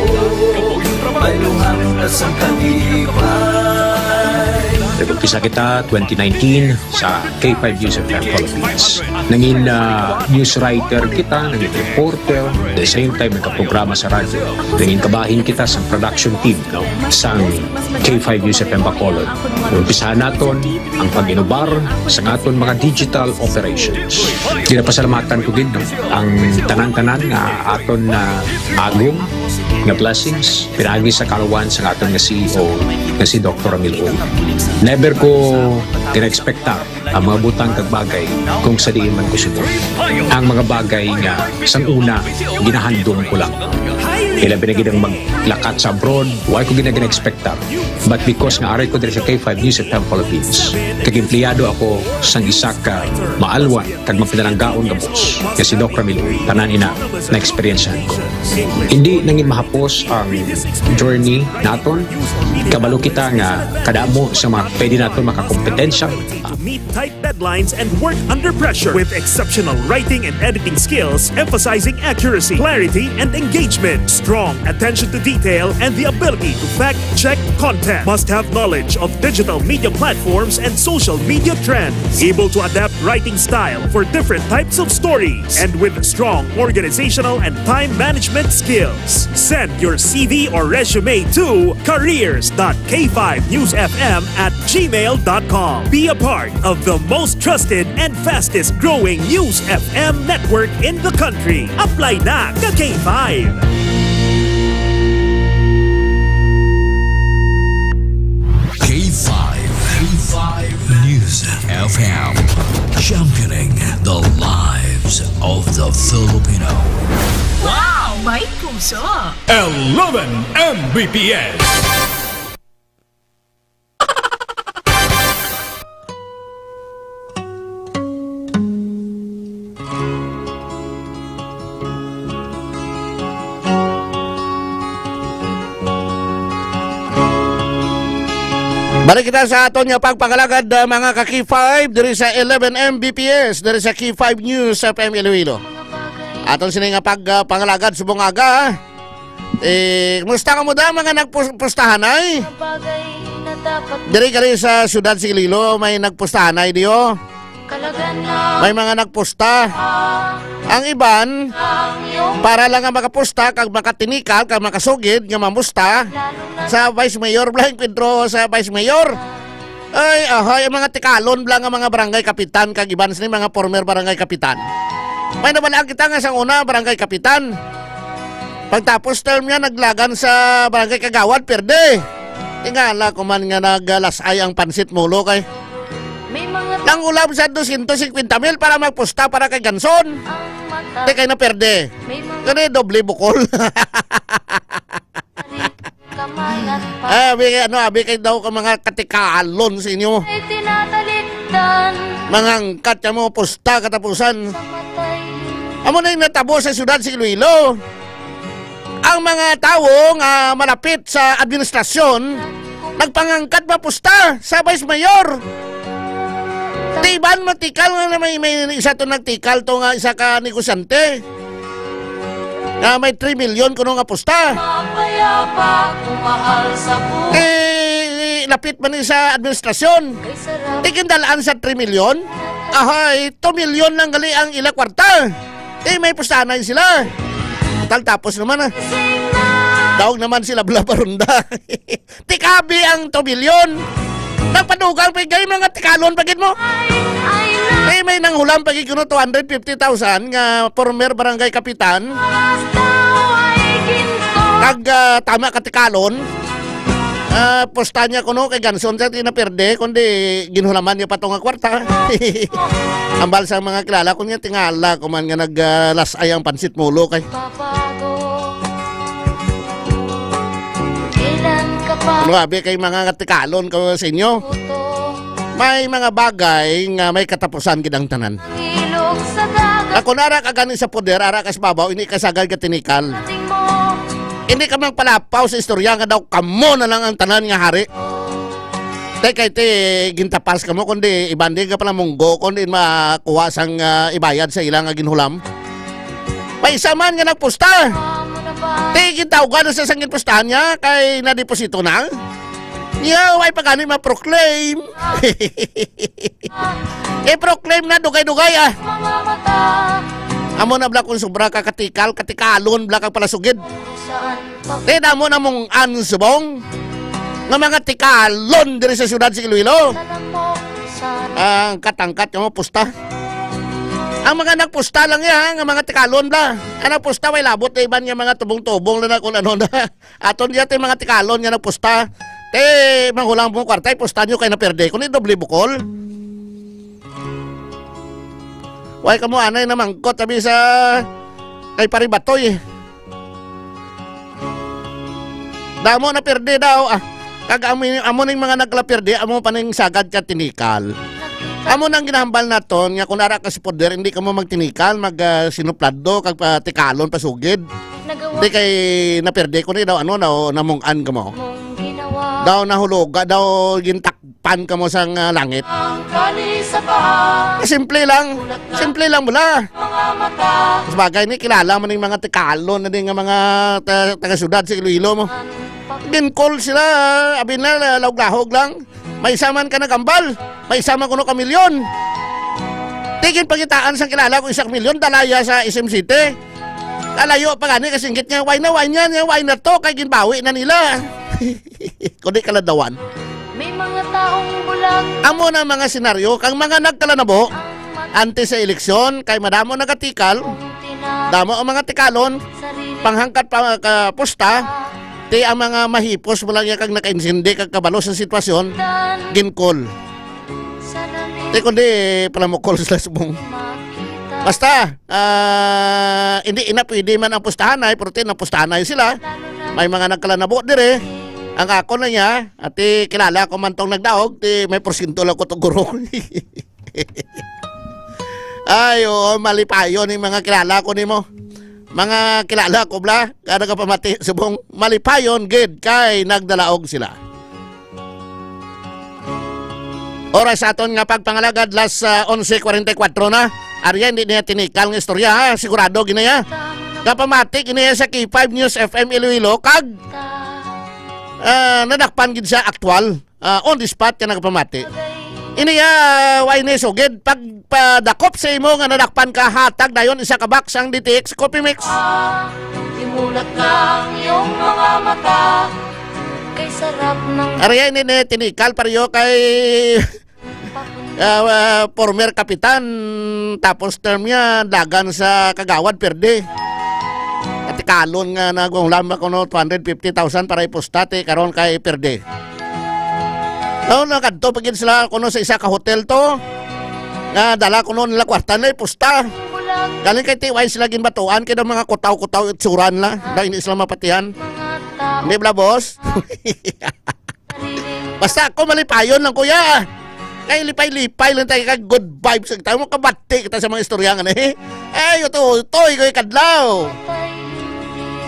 maluhang ka sang kalipay. Nag-umpisa kita twenty nineteen sa K five News F M Philippines. Nangin, ah, news writer kita, nangin reporter, at the same time nagkaprograma sa radyo. Nangin kabahin kita sa production team, no, sang K five News F M Bacolod. Umpisahan naton ang pag-inubar sa aton mga digital operations. Ginapasalamatan ko gid, no, ang tanan-tanan nga aton na agom nga blessings pinaagi sa kaluwan sa aton nga C E O nga si Doctor Ramil Uy. Never ko gina-expectar ang mga butang kag bagay kung sa diin man ko subo. Ang mga bagay nga sang una ginahandom ko lang. Ilabi na gid ang maglakat sa abroad, wala ko gina-expectar. But because nga aray ko diri sa K five News F M Philippines, kag empleyado ako sang isa ka maalwan kag mapinalanggaon nga boss nga si Doc Ramil Uy, tanan ina na-eksperyensyahan ko. Hindi nangin mahapos ang journey naton. Kabalo kita nga kadamo sa mga pwede naton makakompetensya. To meet tight deadlines and work under pressure with exceptional writing and editing skills, emphasizing accuracy, clarity, and engagement. Strong attention to detail and the ability to fact check content. Must have knowledge of digital media platforms and social media trends. Able to adapt writing style for different types of stories and with strong organizational and time management skills. Send your C V or resume to careers dot k five news f m at gmail dot com. Be a part of the most trusted and fastest growing News F M network in the country. Apply na ka K five. K five, K five News F M, championing the lives of the Filipino. Wow! May puso! Eleven M B P S. Balik kita sa aton nga pagpangalagad, ah, mga ka-K five, diri sa eleven M B P S, diri sa K five News F M Iloilo. Aton sini nga pag, ah, pangalagad subong aga. Eh, kumusta ka mo da, mga nagpustahanay? Diri gali sa siyudad sa Iloilo, may nagpustahanay diyo. May mga nagpusta. Ang iban, para lang nga makapusta, kag makatinikal, kag makasugid nga mamusta sa Vice Mayor, bla, enkwentro sa Vice Mayor. Ay, ahay, ang mga tikalon, bla, nga mga barangay kapitan, kag iban sini mga former barangay kapitan. May nabalaan kita nga sang una, barangay kapitan. Pagtapos term niya, naglagan sa barangay kagawad, perde. Tingala ko man nga naglasay ang pansit mulo kay May mga lang ulam sa dosyentos singkwenta mil para magpusta para kay Ganson. Ang mata. Di kay naperde. May mga Kani doble bukol. Kamay at pa. Ah, abi, ano, abi kay daw ka mga katikalon sa inyo. Ay tinatalikdan. Mga angkat ka mo, pusta, katapusan. Sa matay. Amo na yung natabo sa siyudad sa Iloilo. Ang mga tawo nga malapit sa administrasyon nagpangangkat mapusta sa vice mayor. Di ba matikal nga na may, may isa to nagtikal to nga isa ka negosyante nga may three million kuno nga pusta. Mapayapa, kumahal sa buhay. Eh, lapit man ni sa administrasyon. Kay sarap. Di gindalaan sa three million. Ahay, two million lang gali ang ila kwarta. Eh, may pustanay sila. Tal tapos naman, ah. Daog naman sila bala paronda. Tikabi ang two million. Nagpadugang pa gay mga tikalon pagid mo. Eh, may nanghulam pagid kuno two hundred fifty thousand nga former barangay kapitan. Kag, ah, tama ka tikalon. Ah, pusta niya kuno kay Ganson siya tinaperde, kundi ginhulaman niya pa to nga kwarta. Ambal sa mga kilala ko niya, tingala ko man nga nag, ah, lasay ang pansit mulo kay Papago. Kailan ka pa? Grabe kay mga tikalon ko sa inyo. May mga bagay nga may katapusan gid ang tanan. Ilog sa dagat. Ako na ara ka gani sa poder, ara ka sa babaw, ini ka sagad ka tinikal. Ating mo. Hindi ka magpalapaw sa istorya nga daw kamo na lang ang tanan nga hari. Te, kay te, gintapas ka mo, kundi iban din ka pala munggo, kundi makuha sang, ah, ibayad sa ilang nga ginhulam. May isa man nga nagpusta. Te, gintawgan na sa sang ginpustahan niya, kay nadeposito na. Niya, way pa gani ma-proclaim. I-proclaim na, dugay-dugay, ah. Mga mata. Amo na bala kung sobra ka katikal, katikalon bala kag palasugid. Saan pa Te, damo na mong ansubong nga mga tikalon diri sa siyudad sa Iloilo. Alam mo, saan Ang katangkat nga mga pusta. Ang mga nagpusta lang ya, nga mga tikalon bala. Ang nagpusta, way labot na iban nga mga tubong-tubong na, na kung ano na. Aton diya, te, mga tikalon nga nagpusta. Te, manghulang mo kwarta, ipusta nyo kay naperde. Kung doble bukol. Way ka mo anay na mangkot, sabi sa kay Pare Batoy. Damo na perde daw, ah. Kag amo, amo ning mga nagkalaperde, amo pa ning sagad ka tinikal. Amo nang ginahambal naton nga kung ara ka sa poder, hindi ka mo magtinikal, mag, ah, sinuplado, kag patikalon, pasugid. Nagawa Di kay naperde ko ni daw, ano, daw namung-an ka mo. Mong ginawa. Daw nahuloga, daw gintakpan ka mo sang, ah, langit. Ang kali sa paa. Simple lang. Simple lang mula. Mga mata. Sa bagay ni, kilala mo ning mga tikalon na din nga mga ta-, taga-syudad sa Iloilo mo. Ginkol sila, abi na, lahog-lahog lang. May isa man ka nagambal, may isa man kuno ka milyon. Tigin pagitaan sang kilala ko isa ka milyon, dalaya sa S M City. Kalayo pa gani, kasinggit nga, "Why na, why niya, niya, why na to?" Kay ginbawi na nila. Kundi kaladawan. May mga taong bulag. Amo na mga senaryo, kang mga nagkalanabo, antes sa eleksyon, kay madamo nagatikal, damo ang mga tikalon, panghangkat pa ka pusta, ti ang mga mahipos mo lang yan kag nakaintindi kag kabalo sa sitwasyon, ginkol. Ti kundi palamukol sila subong. Basta, ah, hindi ina pwede man ang pustahanay, pero ti napustahanay sila. May mga nagkalanabo dire. Ang ako na niya, ati kilala ko man tong nagdaog, ti may porsyento lang ko to guro. Ay, oo, malipayon yung mga kilala ko nimo. Mga kilala ko, bla, kada ka pamati, subong malipayon gid kay nagdalaog sila. Oras sa aton nga pagpangalagad, las, ah, onse kuwarenta y kuwatro na. Arya, hindi niya tinikal nga istorya, ha? Sigurado, ginaya. Kapamati, ginaya sa K five News F M Iloilo, kag, ah, nadakpan gid sa aktual, ah, on the spot ka nagpamati. Ini, ah, way ni sugid. Pagpadakop sa imo nga nadakpan ka, hatag dayon isa ka box ang D T X Coffee Mix. Imulat ng iyong mga mata. Kay sarap ng Ari, ini ni tinikal, pareho kay, ah, ah, former kapitan, tapos term niya, dagan sa Kagawad, perde. Atikalon nga nagwanglam ako, no, two hundred fifty thousand para ipusta, ti karon kay perde. No, nakadto pa gid sila kuno sa isa ka hotel to. Nga dala kuno nila kwarta na ipusta. Galing kay tiway sila ginbatuan kay daw mga kutaw-kutaw itsura nila. Daw hindi sila mapatihan. Hindi bala, boss? Basta ako malipayon lang, kuya. Kay lipay-lipay lang tayo kag good vibes ang tayo. Makabati kita sa mga istorya nga na, eh. Eh, utoy-utoy ko kadlaw.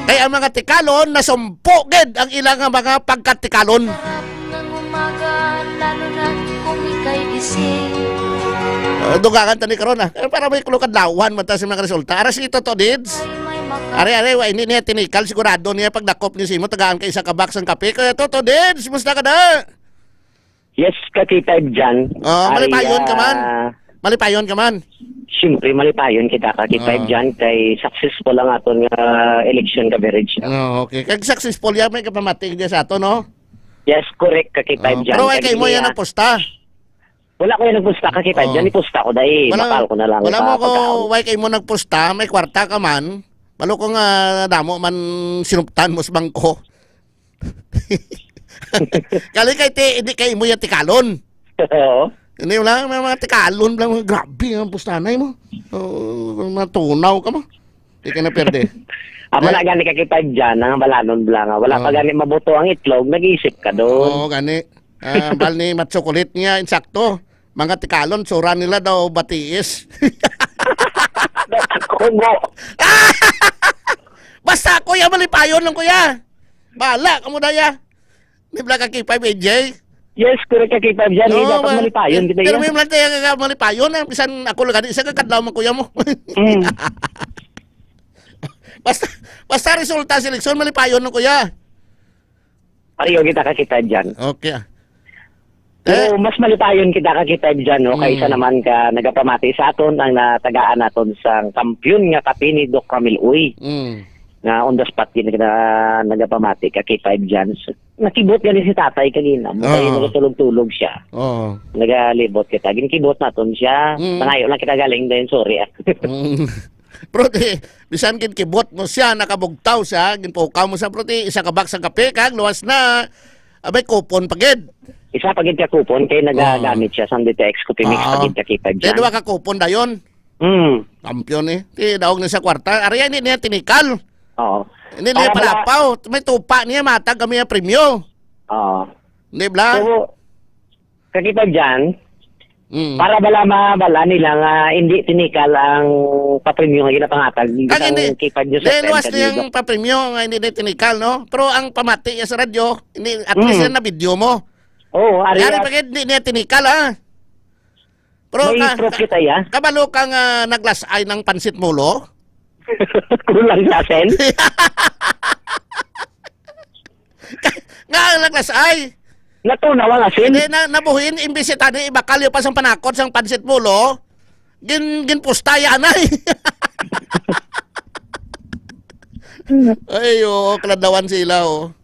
Kay ang mga tikalon, nasumpo gid ang ilang nga mga pagkatikalon. Sarap ng umaga, lalo na kung ika'y gising. Oh, dugangan ta ni karon, ah. Eh, para may kulukad lawan man ta sa mga resulta. Ara si Toto Dids. Ay, may maka- Are, are, wa, hindi niya tinikal, sigurado niya pagdakop ni Simo, tagaan ka isa ka box ang kape. Kaya Toto Dids, musta ka na? Yes, ka K five Jan. Oh, Ari, malipayon ka man. Ah, Malipayon ka man. Siyempre, malipayon kita, ka K five Ah. Jan, kay successful ang aton nga election coverage. Oh, okay. Kag successful yan, may kapamati niya sa ato, no? Yes, correct, ka K five Oh, Jan. Pero why Kag kay mo yan niya, ang pusta? Wala ko yan nagpusta, ka K five Jan. Oh. Ipusta ko, dahil Wala, bakal ko na lang wala sa mo ko, pagkaon. Why kay mo nagpusta, may kwarta ka man. Balo ko nga damo man sinuptan mo sa bangko. Kali kay ti, hindi kay imo yung tikalon. Oo. Hindi mo lang, may mga tikalon lang, mga grabe ang pustanay mo. Oh, matunaw ka mo. Di ka na perde. Amo Eh? na gani ka kita dyan, ang balanon bala nga. Wala pa Oo. gani mabuto ang itlog, nag-iisip ka doon. Oo, gani. Ah, bal ni Matsukulit niya, insakto. Mga tikalon, sura nila daw batiis. Ako mo. Basta, kuya, malipayon lang, kuya. Bala, kamo daya. Di ba ka K five A J? Yes, correct ka, K five dyan. No, Eh, dapat ma- malipayon kita pero yan. May man tayo ka malipayon, ah. Bisan ako lang, isa ka kadlaw man, kuya mo. Mm. Basta, basta resulta sa eleksyon, malipayon lang, kuya. Pareho kita ka K five dyan. Okay, ah. Pero Eh? mas malipayon kita ka K five dyan, no? Mm. Kaysa naman ka nagapamati sa aton ang natagaan naton sa kampiyon nga kape ni Doc Ramil Uy. Mm. Nga on the spot gid na nagapamati ka K five dyan. So, nakibot gani si tatay kanina. Mukha Oo. yung nagtulog-tulog siya. Oo. Nagalibot kita. Ginkibot naton siya. Mm. Nangayo lang kita galing din, sorry, ah. Mm. Pero di, bisan gid kibot mo siya, nakabugtaw siya, ginpukaw mo siya, pero di, isa ka box ang kape, kag luwas na, abay, kupon pa gid. Isa pa gid ka kupon, kay nagagamit Oo. siya sa D T X Coffee Mix, Oo. pa gid ka kita Di, dyan. Duwa ka kupon dayon. Hmm. Kampiyon eh. Di, daog na sa kwarta. Ari, hindi niya tinikal. Oo. Hindi niya Para pala- palapaw. May tupa niya, matag kami ang premyo. Oo. Di bla? So, kakita dyan, Mm. para bala mabala nila nga hindi tinikal ang papremyo nga ginapangatag Ang sang hindi, K five News F M luwas niya ang kanina. Papremyo nga hindi na tinikal, no? Pero ang pamati niya sa radyo, hindi, at least Mm. yan na video mo. Oo, ari Yari at pa gid, hindi niya tinikal, ah. Pero May ka-, proof ka-, kita, ya? kabalo ka nga naglasay ng pansit mulo? Kulang sa asin? Nga ang naglasay. Natunaw ang asin. Hindi, na, nabuhin, imbis ita ni ibakal yung pasang panakot sang pansit mulo, gin-, ginpusta yan ay. Ay, oo, kaladawan sila, oh.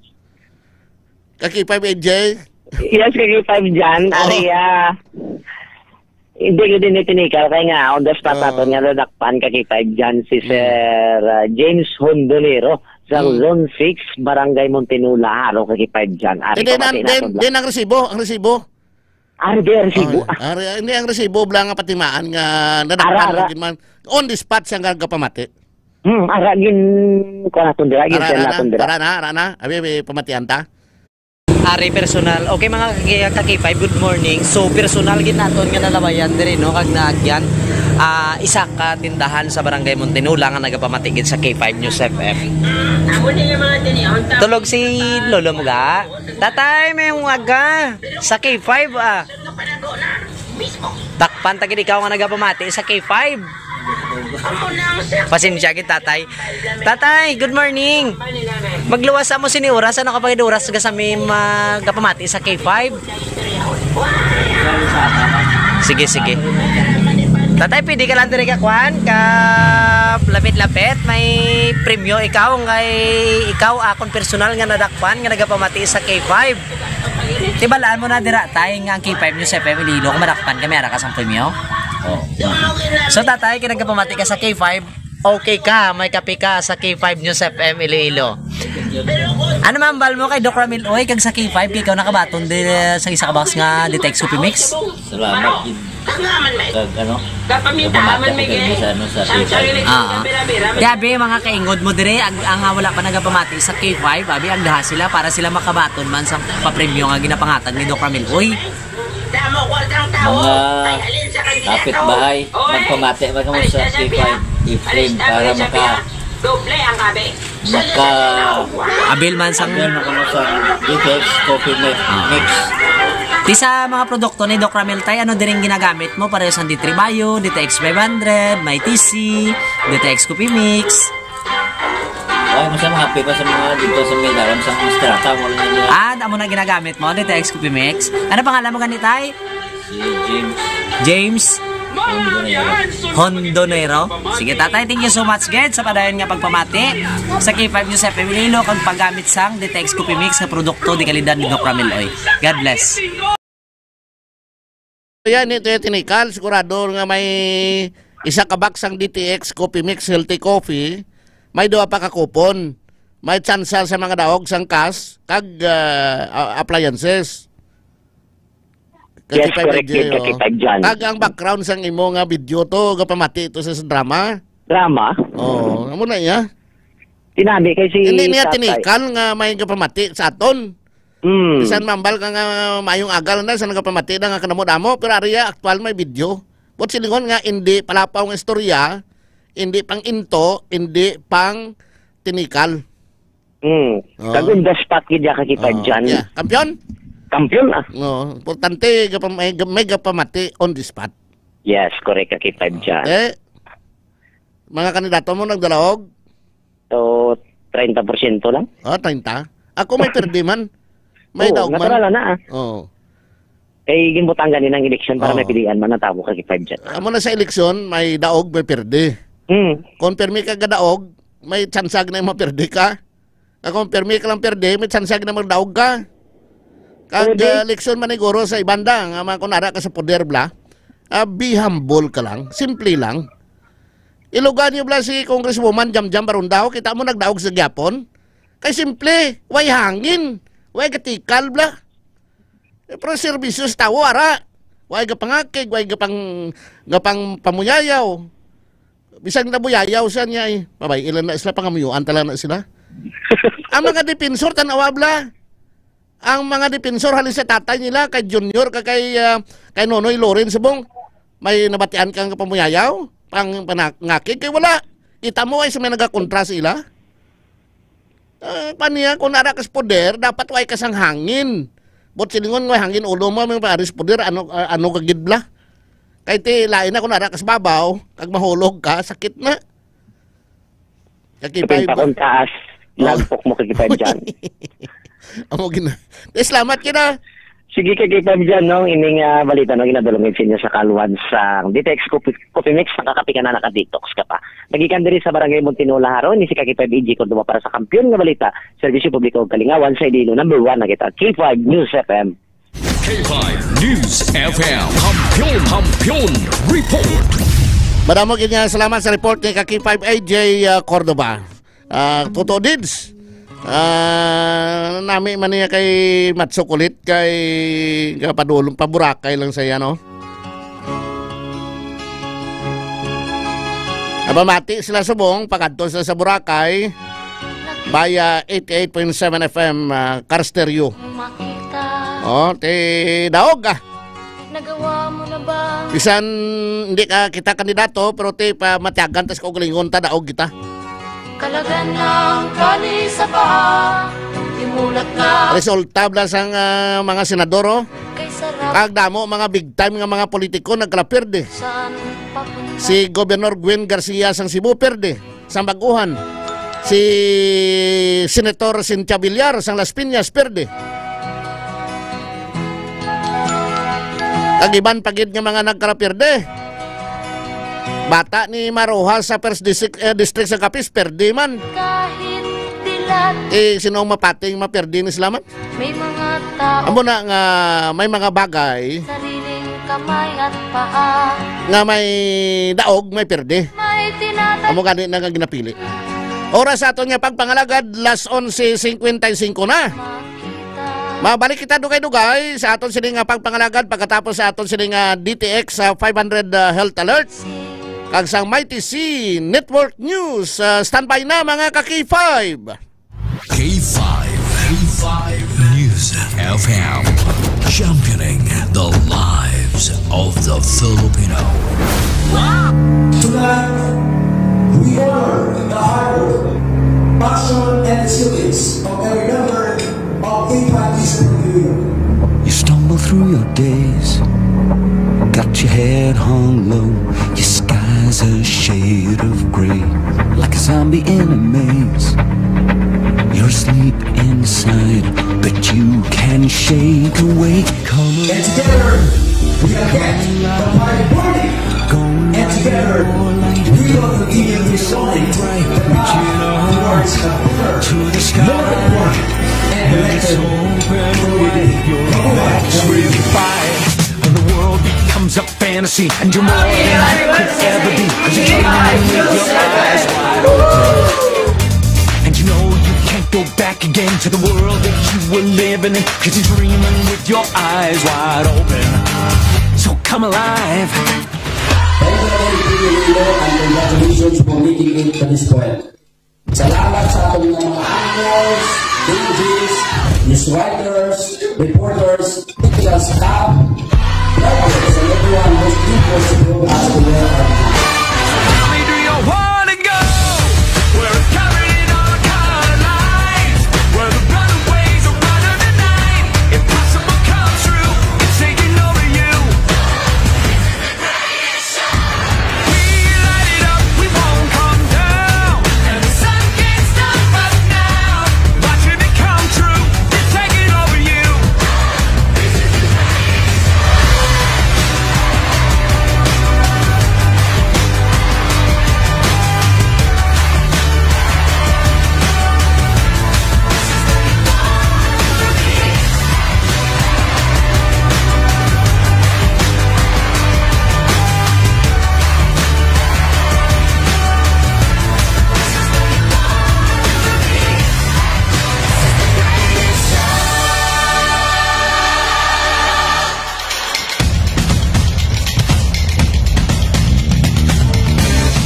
Kaki five A J? Yes, kaki five dyan. Oh. Ari, ah, hindi ko din itinikaw kay nga on the spot Oh. aton nga nadakpan kaki five dyan si Hmm. Sir, ah, James Hondonero sa Hmm. Zone six, Barangay Montinula, haro kaki five dyan. Ari, Hindi, pamati nan-, naton din, lang. din ang resibo, ang resibo. Ari, di ang resibo. Oh, ari, hindi ang resibo, bla nga patimaan nga nadakpan Ara, ara. lagi man. On the spot siya nga gapamati. Hmm, ara, gin-, kuha naton dira, gin-, Ara, send ara naton na, dira. ara na, ara na. Abi, abi, pamatian ta. Ari personal. Okay, mga kaki-, kaki five, good morning. So, personal gid naton nga nalabayan diri, no, kag naagyan. Ah, isa ka tindahan sa Barangay Montinula nga nagapamati gid sa K five News F M. Tulog si lolo mo ga? Tatay, may aga sa K five, ah. Dakpan ta gid ikaw nga nagapamati sa K five. Pasensya gid, tatay. Tatay, good morning. Magluwas sa mo sini oras, ano ka pa gid oras ga sa mi magapamati sa K five? Sige, sige. Tatay, pwede ka lang diri ka kwan, ka lapit-lapit, may premyo ikaw, ngay ikaw akon personal nga nadakpan nga nagapamati sa K five. Tibalaan mo na dira, tay, nga ang K five News F M Iloilo, kung madakpan kami, ara ka sang premyo. Oh. So, tatay, kay nagapamati ka sa K five, okay ka, may kape ka sa K five News F M Iloilo. Ano man bal mo kay Doc Ramil Uy, kag sa K five, kay ikaw nakabaton di sa isa ka box nga Ditex Coffee Mix? Salamat, gid. Kag ano, kapamita man, Miguel. Sa, ano, sa K five. Ah. Grabe, mga kaingod mo dire, ang, ang, ah, wala pa nagapamati sa K five, abi, ang daha sila para sila makabaton man sa papremyo nga ginapangatag ni Doc Ramil Uy. Mga kapitbahay, magpamati ba kamo sa K five Ephraim para maka-, maka-avail man sang Avail man kamo sa Ditex Coffee Mix. Ah. Mix. Ti sa mga produkto ni Doc Ramil, tay, ano diring ginagamit mo? Pareho sang D three Bio, Ditex five hundred, may T C, Ditex Coffee Mix. Ay, masama, happy pa sa mga dito sa may dalam sa mga strata, wala na nila. Ah, amo na ginagamit mo, Ditex Coffee Mix. Ano pangalan mo gani, tay? Si James. James Hondonero. Hondonero. Sige, tatay, thank you so much, gid, sa padayon nga pagpamati sa K five News F M Iloilo kag paggamit sang Ditex Coffee Mix nga produkto di kalidad ni Doc Ramil Uy. God bless. Yan, ito yung tinikal. Sigurado nga may isa ka box ang D T X Coffee Mix, Healthy Coffee. May duha pa ka coupon. May tsansa sa mga daog sang cash kag, ah, a-, appliances. Yes, Kakipay correct Medyo, yun, oh. Kakipay John. Kag ang background sang imo nga video to, gapamati to sa, sa drama. Drama? Oo, amo na iya. Tinami kay si Hindi niya tatay. Tinikal nga may gapamati sa aton. Hmm. Bisan mambal ka nga maayong agal na, sa nagapamati na nga kanamo-damo, pero ariya, aktual may video. But silingon nga, hindi palapaw nga istorya, hindi pang into, hindi pang tinikal. Hmm. Oh. Kag on the spot gid ya ka kita Oh, dyan. Yeah. Kampiyon? Kampiyon, ah. No, importante, gapa-, may, may gapamati on the spot. Yes, correct ka kita dyan. Eh, mga kandidato mo nagdalaog? So, treinta porsyento lang. Ah, treinta? Ako may perde man. May Oo, daog man. Natural na, ah. Oo. Kay ginbutangan ni ng eleksyon para Oo. may pilian man ang tao ka kita dyan. Amo na sa eleksyon, may daog, may perde. Hmm. Kung permi ka gadaog, may tsansa na yung maperde ka. Kung permi ka lang perde, may tsansa na magdaog ka. Kag, Pwede. ah, leksyon man ni guro sa ibanda, nga mga kunara ka sa poder, bla. Ah, be humble ka lang. Simple lang. Ilugan niyo, bla, si Congresswoman Jamjam Barondao. Kita mo, nagdaog sa gyapon. Kay simple, way hangin. Way katikal, bla. Eh, pero serbisyo sa tawo, ara. Way gapangakig, way gapang-, gapang pamuyayaw. Bisag nabuyayaw siya niya, eh. Babay, ilan na sila, pangamuyuan tala na sila. Ang mga depensor, tanawa, bla. Ang mga depensor, halin sa tatay nila, kay Junior, ka kay, ah, kay Nonoy Loren, subong, may nabatian kang pamuyayaw, pang panangakig, kay wala. Kita mo, ay sa may nagakontra sa ila. Ah, pa niya, kung ara ka sa poder, dapat way ka sang hangin. But silingon nga hangin ulo mo, may paris poder, ano, ah, ano ka gid, bla? Kay ti, lain na kung ara ka sa babaw, kag mahulog ka, sakit na. Kakipay Depende ba? Kung taas, Oh. lagpok mo kakipay dyan. Amo gina. Eh, salamat kita. Sige, kay K five dyan, no? Ining, ah, balita, no? Ginadulungin sa inyo sa kalwad sa Ditex Coffee, Coffee Mix, nakakapi ka na, naka-detox ka pa. Nagikan diri sa Barangay Muntinhula, Jaro, ni si Kaki five E J Cordova para sa Kampiyon nga Balita, Serbisyo Publiko ug Kalingawan sa Iloilo, number one na kita, K five News F M. K five News F M. Kampiyon, Kampiyon Report. Madamo gid nga salamat sa report ni Kaki five A J, uh, Cordova. Ah, Toto Dids. Ah, nami man niya kay Matso Kulit kay kapadulong pa Boracay lang sa iya, no? Nabamati sila subong, pagadto sila sa Boracay via eighty-eight point seven F M, ah, Car Stereo. Oh, ti daog, ah. Nagawa mo na ba? Bisan hindi ka kita kandidato, pero ti pa matyagan tas kaugalingon ta, daog kita. Kalagan ng kali sa paa, imulat na. Resulta bala sang, ah, mga senador, oh. Kay sarap. Kag damo mga big time nga mga politiko nagkalapirde. Saan papunta? Si Governor Gwen Garcia sang Cebu, perde. Sang Baguhan. Si Senator Cynthia Villar sang Las Piñas, perde. Kag iban pa gid nga mga nagkarapirde. Bata ni Maruha sa First District, eh, District sa Capiz, pirdi man. Kahit dilat. Eh, sino ang mapating mapirdi ni sila man? May mga tao. Amo na nga may mga bagay. Sariling kamay at paa. Nga may daog, may pirdi. May tinatag- Amo gani na nga ginapili. Oras sa aton nga pagpangalagad, las onse cincuenta y cinco na. Mabalik kita dugay-dugay sa aton sini nga pagpangalagad pagkatapos sa aton sini nga D T X, ah, five hundred, ah, Health Alert. Kag sang Mighty C Network News, ah, standby na, mga ka K five. K five, K five News F M, championing the lives of the Filipino. Tonight, we honor the hard work, passion, and resilience of every member of K five News F M. You stumble through your days, got your head hung low, your sky's a shade of gray, like a zombie in a maze. You're asleep inside, but you can shake awake. Come on. And together, we are back. The party burning. And together, we will continue this morning the path towards a better, more important, and better community. Come on. When the world becomes a fantasy and you're more than you could ever be, 'cause you're dreaming with your eyes wide open. And you know you can't go back again to the world that you were living in, 'cause you're dreaming with your eyes wide open. So come alive. Thank you, Lord, and congratulations for making it to this point. Salamat sa aton nga mga anchors, D Js, news writers, reporters, technical staff, drivers, and everyone who's did for support us to where are now. Tell me, do you wanna go where it's covered in all color lines, where the runaways are running the night? Impossible come true, it's taking over you. We light it up, we won't come down. And the sun can't stop us now. Watching it come true, it's taking over you.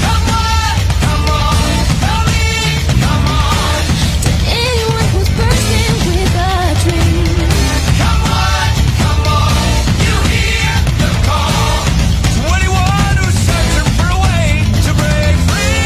Come on, come on, come in, come on. To anyone who's bursting with a dream. Come on, come on, you hear the call. To anyone who's searching for a way to break free.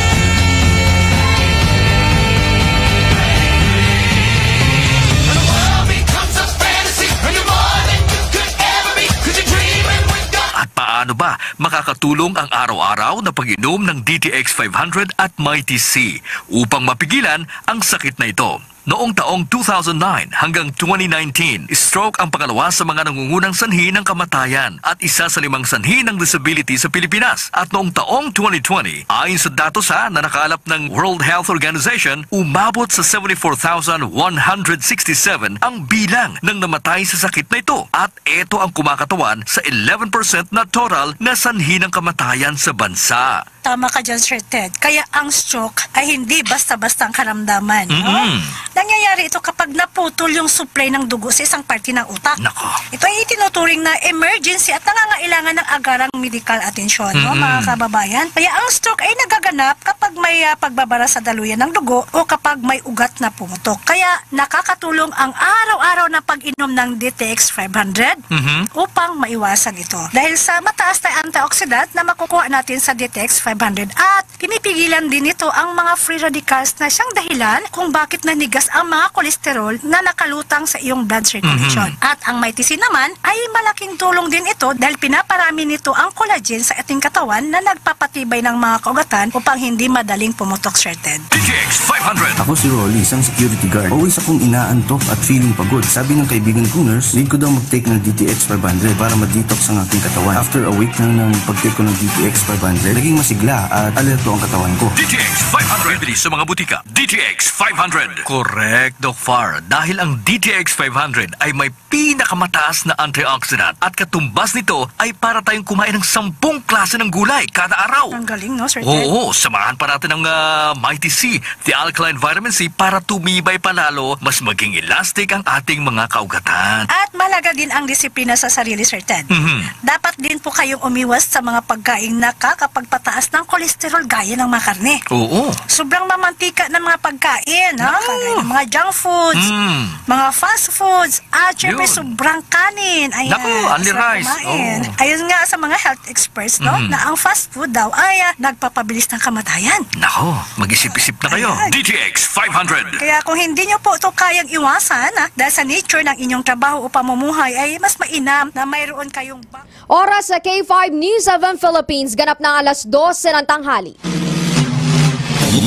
And the world becomes a fantasy, and you're more than you could ever be, 'cause you're dreaming with God. At paano ba makakatulong ang araw-araw na pag-inom ng D T X five hundred at Mighty C upang mapigilan ang sakit na ito? Noong taong two thousand nine hanggang twenty nineteen, stroke ang pangalawa sa mga nangungunang sanhi ng kamatayan at isa sa limang sanhi ng disability sa Pilipinas. At noong taong twenty twenty, ayon sa datos ha na nakalap ng World Health Organization, umabot sa seventy-four thousand one hundred sixty-seven ang bilang ng namatay sa sakit na ito. At ito ang kumakatawan sa eleven percent na total na sanhi ng kamatayan sa bansa. Tama ka dyan, Sir Ted. Kaya ang stroke ay hindi basta-basta ang karamdaman, no? Mm-mm. Nangyayari ito kapag naputol yung supply ng dugo sa isang parte ng utak. Nako. Ito ay itinuturing na emergency at nangangailangan ng agarang medical atensyon, no, Mm-mm. mga kababayan? Kaya ang stroke ay nagaganap kapag may, ah, pagbabara sa daluyan ng dugo o kapag may ugat na pumutok. Kaya nakakatulong ang araw-araw na pag-inom ng D T X five hundred Mhm. upang maiwasan ito. Dahil sa mataas na antioxidant na makukuha natin sa D T X five hundred at Pinipigilan din nito ang mga free radicals na siyang dahilan kung bakit nanigas ang mga kolesterol na nakalutang sa iyong blood circulation. Mhm. At ang Mighty C naman ay malaking tulong din ito dahil pinaparami nito ang collagen sa ating katawan na nagpapatibay ng mga kaugatan upang hindi madaling pumutok, Sir Ted. D T X five hundred. Ako si Rolly, isang security guard. Always akong inaantok at feeling pagod. Sabi ng kaibigan kong nurse, need ko daw mag-take ng D T X five hundred para ma-detox ang aking katawan. After a week na ng pag-take ko ng D T X five hundred, naging masigla at alerto ang katawan ko. D T X five hundred. Bibili sa mga butika. D T X five hundred. Correct, Doc Far. Dahil ang D T X five hundred ay may pinakamataas na antioxidant at katumbas nito ay para tayong kumain ng sampung klase ng gulay kada araw. Ang galing, no, Sir Ted? Oo, samahan pa natin ng, ah, Mighty C, the alkaline vitamin C, para tumibay pa lalo, mas maging elastic ang ating mga kaugatan. At mahalaga din ang disiplina sa sarili, Sir Ted. Mhm. Dapat din po kayong umiwas sa mga pagkaing nakakapagpataas ng kolesterol gaya ng mga karne. Oo. Sobrang mamantika ng mga pagkain, no? Naku. Kagaya ng mga junk foods, Mm. mga fast foods, at syempre Yun. sobrang kanin. Ayan, Naku, only sarap rice. kumain. Oo. Ayon nga sa mga health experts, no, Mhm. na ang fast food daw ay, ah, nagpapabilis ng kamatayan. Nako, mag-isip-isip na kayo. Ayan. D T X five hundred. Kaya kung hindi nyo po ito kayang iwasan, ah, dahil sa nature ng inyong trabaho o pamumuhay, ay mas mainam na mayroon kayong ba- Oras sa K five News seven Philippines, ganap na alas dose ng tanghali.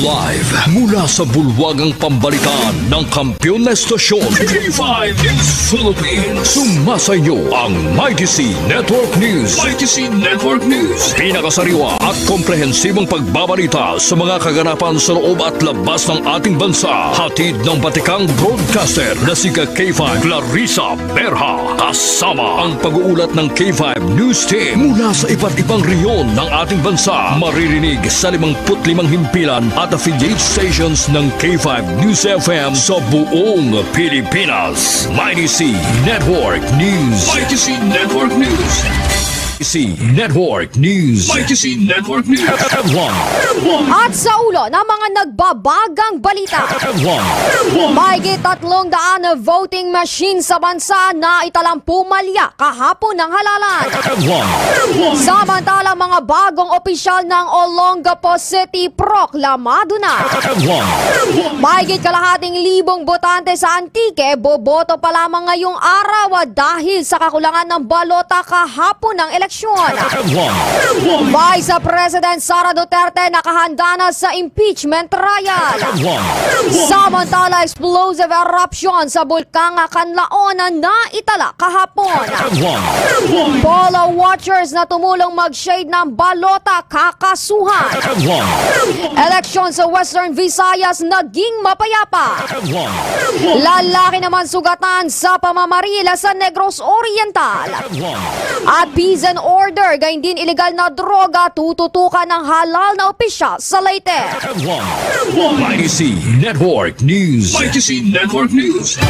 Live mula sa bulwagang pambalitaan ng kampiyon na estasyon, K five News Philippines. Sumasa inyo ang Mighty C Network News. Mighty C Network News. Pinakasariwa at komprehensibong pagbabalita sa mga kaganapan sa loob at labas ng ating bansa. Hatid ng batikang broadcaster na si K five Clarissa Berha. Kasama ang pag-uulat ng K five News Team mula sa iba't ibang rehiyon ng ating bansa. Maririnig sa limangput limang himpilan at affiliate stations ng K five News F M sa buong Pilipinas. Mighty C Network News. Mighty C Network News. C Network News. Mighty C Network News. Headline. At sa ulo ng mga nagbabagang balita. Headline. Mahigit tatlong daan na voting machine sa bansa na italang pumalya kahapon ng halalan. Headline. Samantala, mga bagong opisyal ng Olongapo City proklamado na. Headline. Mahigit kalahating libong botante sa Antique boboto pa lamang ngayong araw dahil sa kakulangan ng balota kahapon ng eleksyon. Headline. Vice President Sara Duterte nakahanda na sa impeachment trial. Headline. Samantala, explosive eruption sa Bulkang Kanlaon na naitala kahapon. Headline. Poll watchers na tumulong mag-shade ng balota kakasuhan. Headline. Eleksyon sa Western Visayas naging mapayapa. Headline. Lalaki naman sugatan sa pamamaril sa Negros Oriental. Headline. At peace and order, gayon din illegal na droga, tututukan ng halal na opisyal sa Leyte. Headline. Mighty C Network News. Mighty C Network News.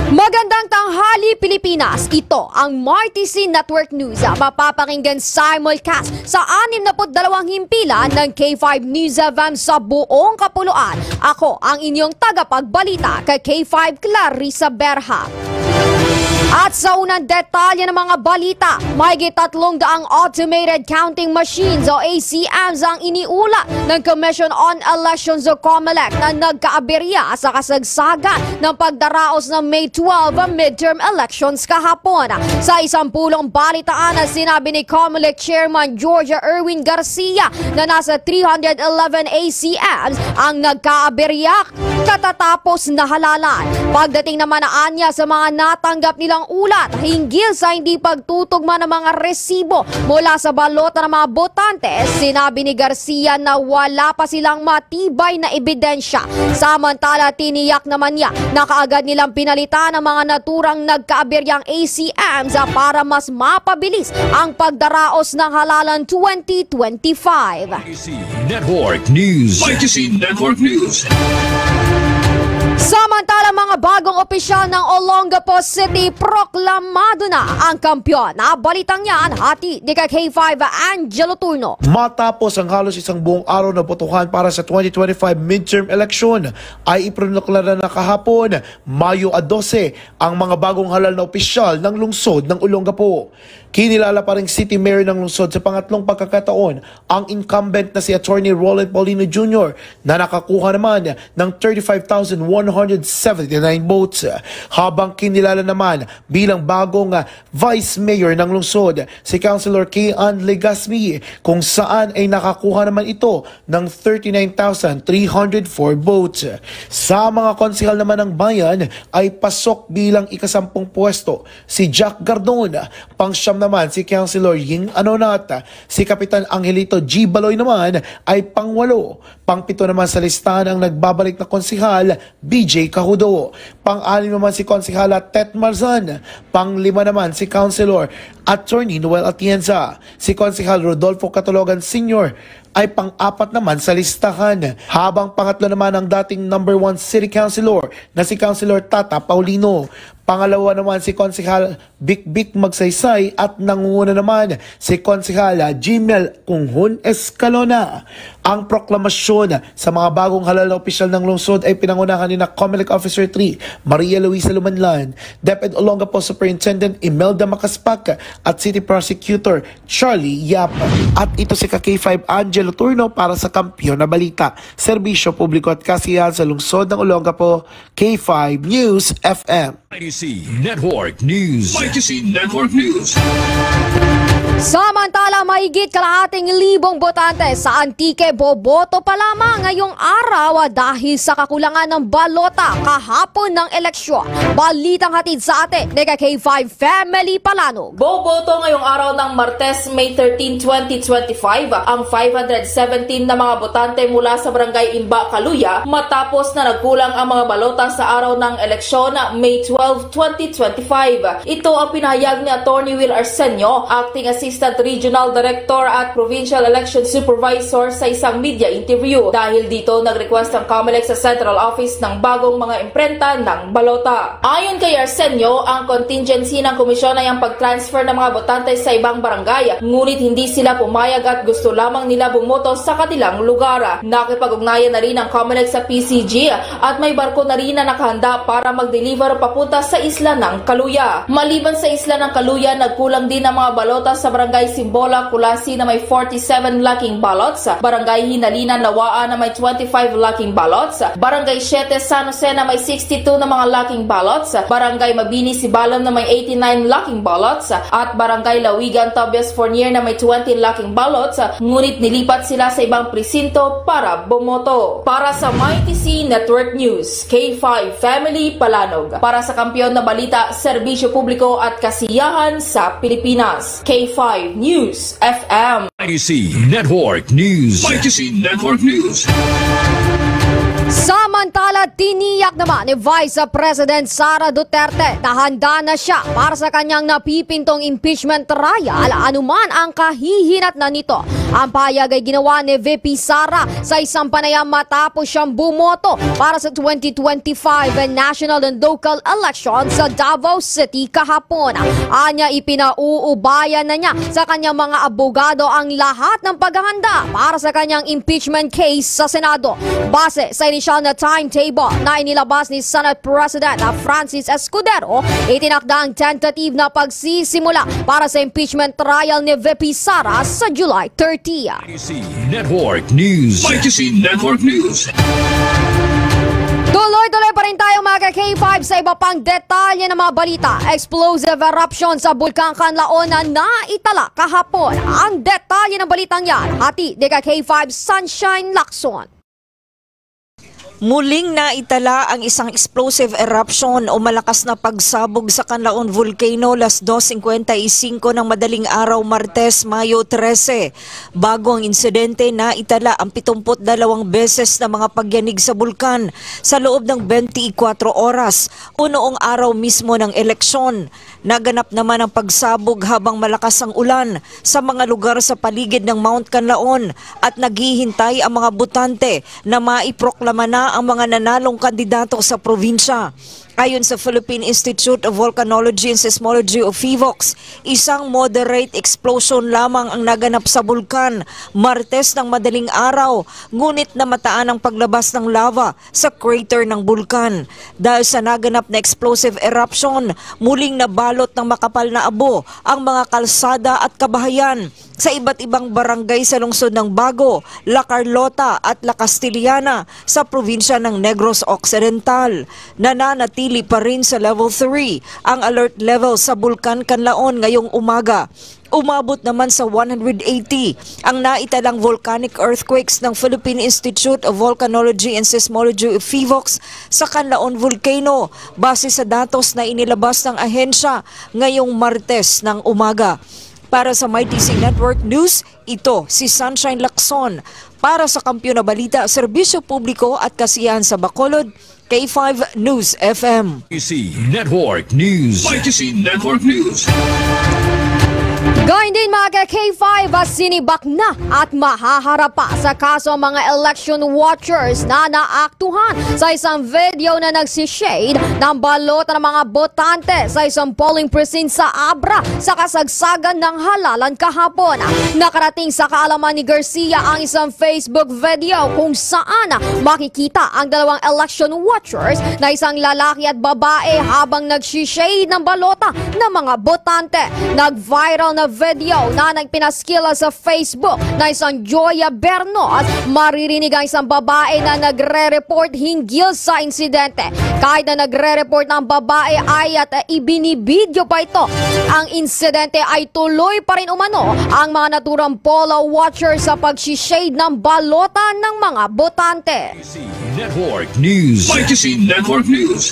Magandang tanghali, Pilipinas. Ito ang Mighty C Network News. Mapapakinggan simulcast sa anim na put dalawang himpilan ng K five News F M sa buong kapuluan. Ako ang inyong tagapagbalita, kay K five Clarissa Berha. At sa unang detalye ng mga balita, mahigit tatlong daang automated counting machines o A C Ms ang iniulat ng Commission on Elections o COMELEC na nagkaaberya sa kasagsagan ng pagdaraos ng May twelve midterm elections kahapon. Sa isang pulong balitaan, sinabi ni COMELEC Chairman George Erwin Garcia na nasa three hundred eleven A C Ms ang nagkaaberya katatapos na halalan. Pagdating naman anya sa mga natanggap nilang ulat hinggil sa hindi pagtutugma ng mga resibo mula sa balota ng mga botante, sinabi ni Garcia na wala pa silang matibay na ebidensya. Samantala, tiniyak naman niya na kaagad nilang pinalitan ang mga naturang nagkaaberyang A C Ms para mas mapabilis ang pagdaraos ng halalan twenty twenty-five. Mighty C Network News. Mighty C Network News. Samantala, mga bagong opisyal ng Olongapo City, proklamado na ang kampiyon. Nabalitang yan, hati ni ka K five Angelo Turno. Matapos ang halos isang buong araw na botohan para sa twenty twenty-five midterm election, ay ipinuklara na kahapon, Mayo a dose, ang mga bagong halal na opisyal ng lungsod ng Olongapo. Kinilala pa ring City Mayor ng lungsod sa pangatlong pagkakataon ang incumbent na si Attorney Roland Paulino Junior na nakakuha naman ng thirty-five thousand one hundred seventy-nine votes. Habang kinilala naman bilang bagong, ah, Vice Mayor ng lungsod si Councilor Kay Ann Legaspi, kung saan ay nakakuha naman ito ng thirty-nine thousand three hundred four votes. Sa mga konsehal naman ng bayan ay pasok bilang ikasampung pwesto si Jack Gardon, pangsyam naman si Councilor Ying Anonat, si Kapitan Angelito G Baloy naman ay pangwalo, pangpito naman sa listahan ang nagbabalik na konsehal, B J Cajudo, pang-anim naman si Konsehala Tet Marzan, panglima naman si Councilor Attorney Noel Atienza, si Konsehal Rodolfo Catalogan Senior ay pang-apat naman sa listahan, habang pangatlo naman ang dating number one city councilor na si Councilor Tata Paulino. Pangalawa naman si Konsehal Bikbik Magsaysay at nangunguna naman si Konsehal Jimel Kunghon Escalona. Ang proklamasyon sa mga bagong halal na opisyal ng lungsod ay pinangunahan ni na Comelec Officer three Maria Luisa Lumanlan, DepEd Olongapo Superintendent Imelda Macaspac at City Prosecutor Charlie Yap. At ito si ka K five Angelo Turno para sa Kampiyon na Balita, Serbisyo Publiko at Kasiyahan sa Lungsod ng Olongapo, K five News F M. Mighty C Network News. Mighty C Network News. Samantala, mahigit kalahating libong botante sa Antique boboto pa lamang ngayong araw dahil sa kakulangan ng balota kahapon ng eleksyon. Balitang hatid sa atin ni ka K five Family Palanog. Boboto ngayong araw ng Martes, May thirteen, twenty twenty-five, ang five hundred seventeen na mga botante mula sa Barangay Imba, Caluya, matapos na nagkulang ang mga balota sa araw ng eleksyon, May twelve, twenty twenty-five. Ito ang pinahayag ni Attorney Will Arsenio, Acting Assistant Regional Director at Provincial Election Supervisor, sa isang media interview. Dahil dito, nag-request ang Comelec sa Central Office ng bagong mga imprenta ng balota. Ayon kay Arsenio, ang contingency ng komisyon ay ang pag-transfer ng mga botante sa ibang barangay, ngunit hindi sila pumayag at gusto lamang nila bumoto sa kanilang lugar. Nakipag-ugnayan na rin ang Comelec sa P C G at may barko na rin na nakahanda para mag-deliver papunta sa isla ng Caluya. Maliban sa isla ng Caluya, nagkulang din ang mga balota sa Barangay Simbola, Culasi na may forty-seven locking ballots, Barangay Hinalina, Lawaan na may twenty-five locking ballots, Barangay Siete, San Jose na may sixty-two na mga locking ballots, Barangay Mabini, Sibalom na may eighty-nine locking ballots, at Barangay Lawigan, Tobias Fornier na may twenty locking ballots, ngunit nilipat sila sa ibang presinto para bumoto. Para sa Mighty C Network News, K five Family Palanog. Para sa Kampiyon na Balita, Serbisyo Publiko at Kasiyahan sa Pilipinas, K five News F M. Mighty C Network News. Mighty C Network News. Samantala, tiniyak naman ni Vice President Sara Duterte na handa na siya para sa kanyang napipintong impeachment trial, anuman ang kahihinatnan nito. Ang pahayag ay ginawa ni V P Sara sa isang panayam matapos siyang bumoto para sa twenty twenty-five national and local election sa Davao City kahapon. Anya, ipinauubayan na niya sa kanyang mga abogado ang lahat ng paghahanda para sa kanyang impeachment case sa Senado. Base sa inisyal na timetable na inilabas ni Senate President Francis Escudero, itinakda ang tentative na pagsisimula para sa impeachment trial ni V P Sara sa July thirty. C Network News. Mighty C Network News. Tuloy-tuloy pa rin tayo, mga ka K five, sa iba pang detalye ng mga balita. Explosive eruption sa Bulkang Kanlaon na naitala kahapon. Ang detalye ng balitang yan, hati ni ka K five Sunshine Lacson. Muling naitala ang isang explosive eruption o malakas na pagsabog sa Kanlaon Volcano las dos cincuenta y cinco ng madaling araw, Martes, Mayo trese. Bago ang insidente, naitala ang pitumput dalawang beses na mga pagyanig sa bulkan sa loob ng bente y kuwatro oras o noong araw mismo ng eleksyon. Naganap naman ang pagsabog habang malakas ang ulan sa mga lugar sa paligid ng Mount Kanlaon at naghihintay ang mga botante na maiproklama na ang mga nanalong kandidato sa probinsya. Ayon sa Philippine Institute of Volcanology and Seismology o PHIVOLCS, isang moderate explosion lamang ang naganap sa bulkan Martes ng madaling araw, ngunit namataan ang paglabas ng lava sa crater ng bulkan. Dahil sa naganap na explosive eruption, muling nabalot ng makapal na abo ang mga kalsada at kabahayan sa iba't ibang barangay sa lungsod ng Bago, La Carlota at La Castellana sa probinsya ng Negros Occidental. Nananatili pa rin sa level three ang alert level sa Bulkan Kanlaon ngayong umaga. Umabot naman sa one hundred eighty ang naitalang volcanic earthquakes ng Philippine Institute of Volcanology and Seismology o PHIVOLCS sa Kanlaon Volcano, base sa datos na inilabas ng ahensya ngayong Martes ng umaga. Para sa Mighty C Network News, ito si Sunshine Lacson. Para sa Kampiyon na Balita, Serbisyo Publiko at Kasiyahan sa Bacolod, K five News F M. Mighty C Network News. Mighty C Network News. Gayon din, mga ka-K five, sinibak na at mahaharap pa sa kaso ang mga election watchers na naaktuhan sa isang video na nagsishade ng balota ng mga botante sa isang polling precinct sa Abra sa kasagsagan ng halalan kahapon. Nakarating sa kaalaman ni Garcia ang isang Facebook video kung saan makikita ang dalawang election watchers na isang lalaki at babae habang nagsishade ng balota ng mga botante. Nag-viral na video na nagpinaskil sa Facebook na isang Joya Bernos. Maririnig ang isang babae na nagre-report hinggil sa insidente. Kahit na nagre-report ang babae ay at ibinibidyo pa ito, ang insidente ay tuloy pa rin umano ang mga naturang poll watcher sa pag-shade ng balota ng mga botante. Network News. Mighty C Network News.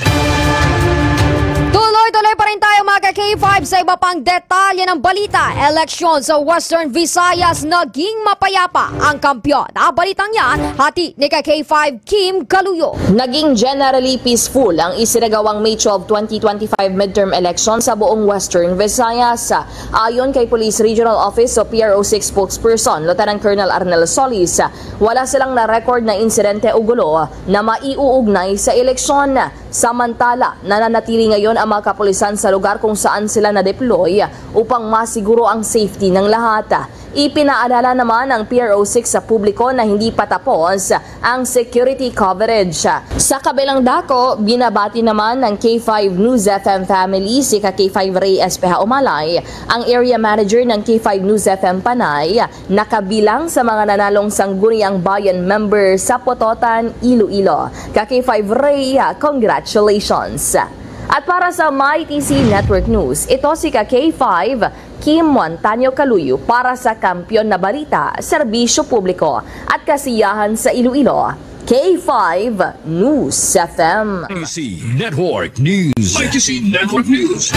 Tuloy-tuloy pa rin tayo, mga ka-K five, sa iba pang detalye ng balita. Eleksyon sa Western Visayas naging mapayapa. Ang kampiyon na balitang yan, hati ni ka-K five Kim Kaluyo. Naging generally peaceful ang isinagawang May twelve, twenty twenty-five midterm election sa buong Western Visayas. Ayon kay Police Regional Office o P R O six spokesperson Lieutenant Colonel Arnel Solis, wala silang na-record na insidente o gulo na maiuugnay sa eleksyon. Samantala, nananatili ngayon ang mga kapulisan sa lugar kung saan sila na-deploy upang masiguro ang safety ng lahat. Ipinaalala naman ng P R O six sa publiko na hindi pa tapos ang security coverage. Sa kabilang dako, binabati naman ng K five News F M family si ka K five Rey Espeha Umalay, ang area manager ng K five News F M Panay, na kabilang sa mga nanalong Sangguniang Bayan member sa Pototan, Iloilo. Ka K five Rey, congratulations! At para sa Mighty C Network News, ito si ka K five Kim Montaño Kaluyo para sa Kampiyon na Balita, Serbisyo Publiko at Kasiyahan sa Iloilo, K five News F M. Mighty C Network News. Mighty C Network News.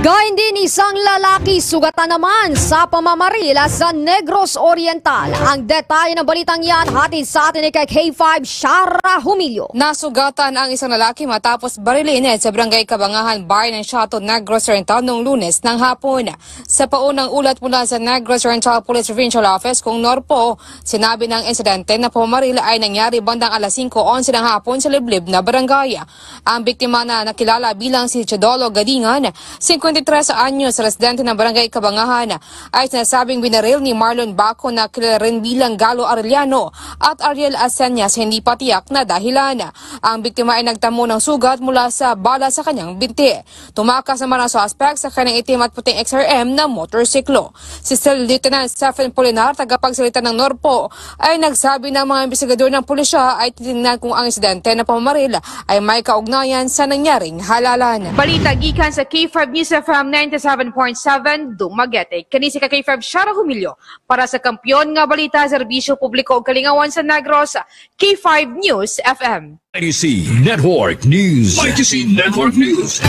Gayon din, isang lalaki sugatan naman sa pamamaril sa Negros Oriental. Ang detalye ng balitang yan, hatid sa atin ni ka K five Shara Humilio. Nasugatan ang isang lalaki matapos barilin sa Barangay Kabangahan, Bayan ng Siato, Negros Oriental, noong Lunes ng hapon. Sa paunang ulat mula sa Negros Oriental Police Provincial Office, kung NORPO, sinabi ng insidente na pamamaril ay nangyari bandang alas singko onse ng hapon sa liblib na barangay. Ang biktima na nakilala bilang si Chedolo Gadingan, singkwenta y tres anyos, residente ng Barangay Kabangahan, ay sinasabing binaril ni Marlon Baco, na kilala rin bilang Galo Arellano, at Ariel Aseña sa hindi pa tiyak na dahilan. Ang biktima ay nagtamo ng sugat mula sa bala sa kanyang binti. Tumakas naman ang suspect sa kanyang itim at puting X R M na motorsiklo. Si Staff Lieutenant Stephen Polinar, tagapagsalita ng NORPO, ay nagsabi na ang mga imbestigador ng pulisya ay titingnan kung ang insidente na pamamaril ay may kaugnayan sa nangyaring halalan. Balita gikan sa K five News F M ninety-seven point seven Dumaguete. Kini si ka K five Shara Humilio para sa Kampiyon nga Balita, Serbisyo Publiko ug Kalingawan sa Negros, K five News F M. Mighty C Network News. Mighty C Network News.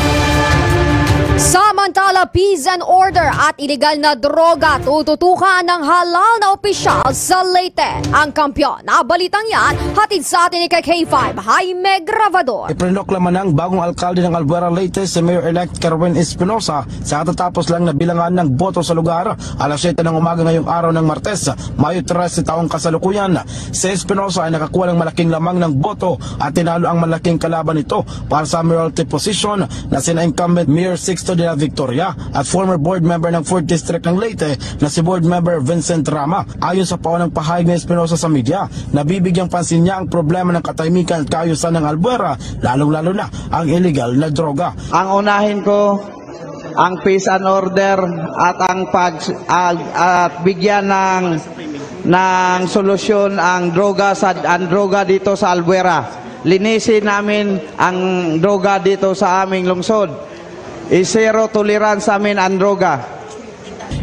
Samantala, peace and order at iligal na droga tututukan ng halal na opisyal sa Leyte. Ang kampiyon na balitang yan, hatid sa atin ni K five, Jaime Grabador. Ipinroklama ng bagong alkalde ng Albuera, Leyte, si Mayor-elect Kerwin Espinosa sa katatapos lang na bilangan ng boto sa lugar. Alas siyete ng umaga ngayong araw ng Martes, Mayo trese taong kasalukuyan, si Espinosa ay nakakuha ng malaking lamang ng boto at tinalo ang malaking kalaban nito para sa mayoralty position na sina incumbent Mayor Sixto de la Victoria at former board member ng fourth District ng Leyte na si Board Member Vincent Rama. Ayon sa paunang pahayag ni Espinosa sa media, nabibigyan pansin niya ang problema ng katahimikan at kaayusan ng Albuera, lalong-lalo na ang illegal na droga. Ang unahin ko, ang peace and order at ang pag-, ag-, at bigyan ng, ng solusyon ang droga sa, ang droga dito sa Albuera. Linisin namin ang droga dito sa aming lungsod. I-zero tolerance sa amin ang droga.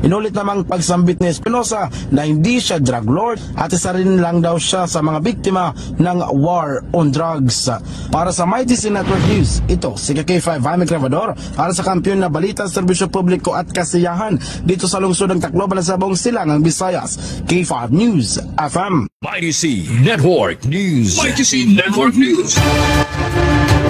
Inulit namang pagsambit ni Espinosa na hindi siya drug lord at isa rin lang daw siya sa mga biktima ng war on drugs. Para sa Mighty C Network News, ito si K five Jaime Grabador para sa Kampiyon na Balita, Serbisyo Publiko at Kasiyahan dito sa lungsod ng Tacloban sa buong Silangang Visayas. K five News F M. Mighty C Network News. Mighty C Network News.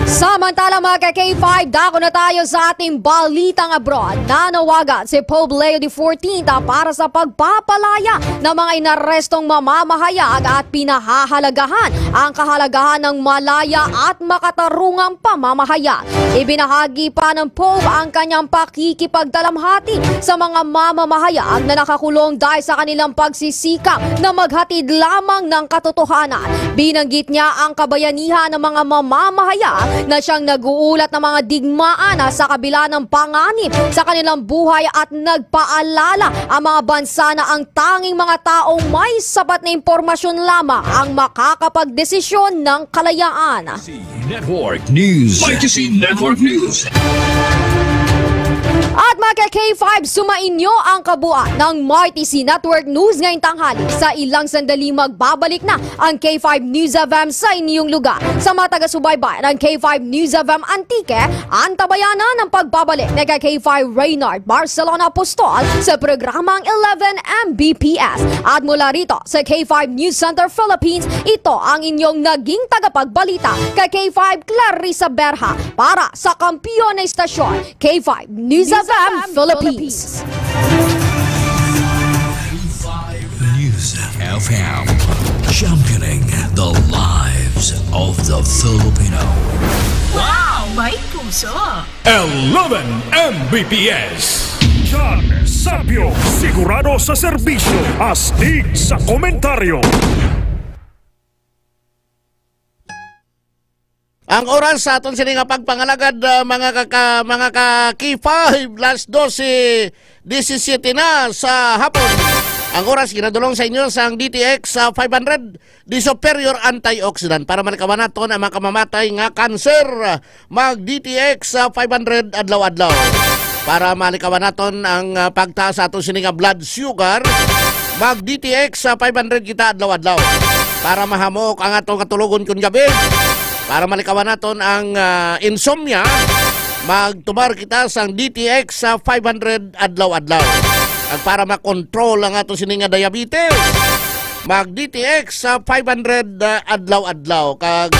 Samantala, mga ka-K five, dako na tayo sa ating balitang abroad. Nanawagan si Pope Leo the fourteenth para sa pagpapalaya ng mga inarestong mamamahayag at pinahahalagahan ang kahalagahan ng malaya at makatarungang pamamahayag. Ibinahagi pa ng Pope ang kanyang pakikipagdalamhati sa mga mamamahayag na nakakulong dahil sa kanilang pagsisikap na maghatid lamang ng katotohanan. Binanggit niya ang kabayanihan ng mga mamamahayag na siyang nag-uulat ng mga digmaan sa kabila ng panganib sa kanilang buhay at nagpaalala ang mga bansa na ang tanging mga taong may sapat na impormasyon lamang ang makakapagdesisyon ng kalayaan. Network News. Mighty C Network News. At mga ka-K five, sumainyo ang kabuuan ng Mighty C Network News ngayong tanghali. Sa ilang sandali, magbabalik na ang K five News F M sa inyong lugar. Sa mga taga-subaybay ng K five News F M Antique, antabayanan ang pagbabalik ni ka-K five Reynard Barcelona Apostol sa programang eleven M B P S. At mula rito sa K five News Center Philippines, ito ang inyong naging tagapagbalita, ka-K five Clarissa Berha, para sa kampiyon na istasyon, K five News F M Philippines. News F M, championing the lives of the Filipino. Wow! May puso! Eleven M B P S. John Sapio, sigurado sa serbisyo, astig sa komentaryo. Ang oras sa aton sini nga pagpangalagad, ah, mga kaka-, mga ka-K five, alas dose disisiete na sa hapon. Ang oras ginadulong sa inyo sang D T X, ah, five hundred, the superior antioxidant para malikawan naton ang mga kamamatay nga kanser. Mag D T X, ah, five hundred adlaw-adlaw. Para malikawan naton ang, ah, pagtaas sa aton sini nga blood sugar, mag D T X, ah, five hundred kita adlaw-adlaw. Para mahamok ang atong katulogon kun gabi, para malikawan naton ang, ah, insomnia, magtumar kita sang D T X, ah, five hundred adlaw-adlaw. Kag para makontrol ang ato sini nga diabetes, mag D T X sa five hundred, ah, adlaw-adlaw. Kag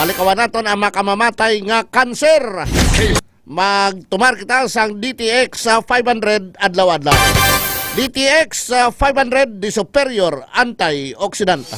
malikawan naton ang makamamatay nga kanser. Magtumar kita sang D T X sa five hundred adlaw-adlaw. D T X sa five hundred, the superior antioxidant.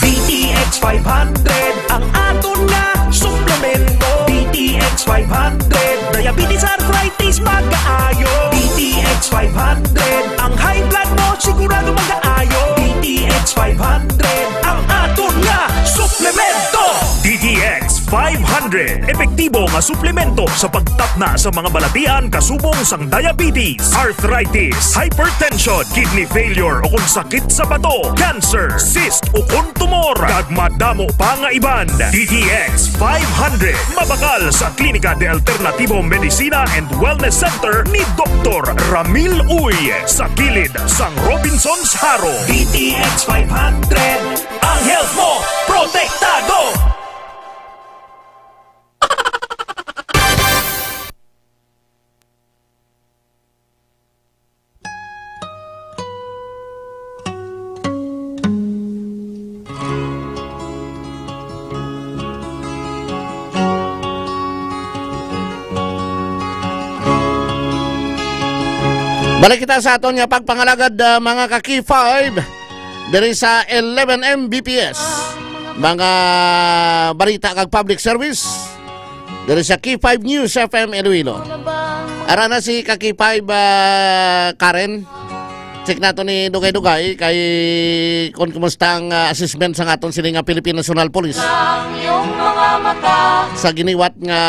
D T X five hundred, ang aton nga suplemento. D T X five hundred, diabetes, arthritis, magaayo. D T X five hundred, ang high blood mo sigurado magaayo. D T X five hundred, ang aton nga suplemento. D T X five hundred, epektibo nga suplemento sa pagtapna sa mga balatian kasubong sang diabetes, arthritis, hypertension, kidney failure o kon sakit sa bato, cancer, cyst o kon tumor, kag madamo pa nga iban. D T X five hundred, mabakal sa Klinika de Alternativo Medicina and Wellness Center ni Doktor Ramil Uy, sa kilid sang Robinsons Jaro. D T X five hundred, ang health mo protektado. Balik kita sa aton nga pagpangalagad, ah, mga ka-K five, diri sa eleven M B P S. Mga balita kag public service diri sa K five News F M Iloilo. Ara na si ka-K five, ah, Karen. Check nato ni Dugay-Dugay kay kung kumusta ang, ah, assessment sa aton sini nga Philippine National Police sa giniwat nga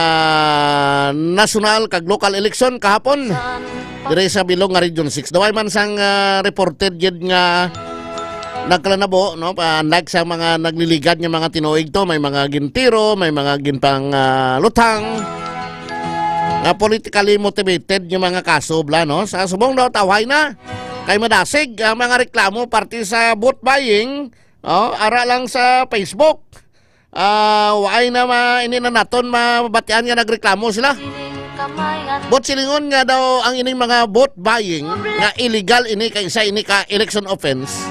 national kag local election kahapon diri sa bilog nga Region six. Daw ay man sang, ah, reported gid nga nagkalanabo, no? Pa, unlike sa mga nagliligad nga mga tinuig to, may mga gintiro, may mga ginpang, ah, lutang nga politically motivated nga mga kaso, bla, no? Sa subong daw, tawhay na kay madasig ang mga reklamo parte sa vote buying, oh, ara lang sa Facebook. Ah, waay na ma-, ini na naton mabatian nga nagreklamo sila. But silingon nga daw ang ining mga vote buying nga illegal ini kay isa ini ka election offense,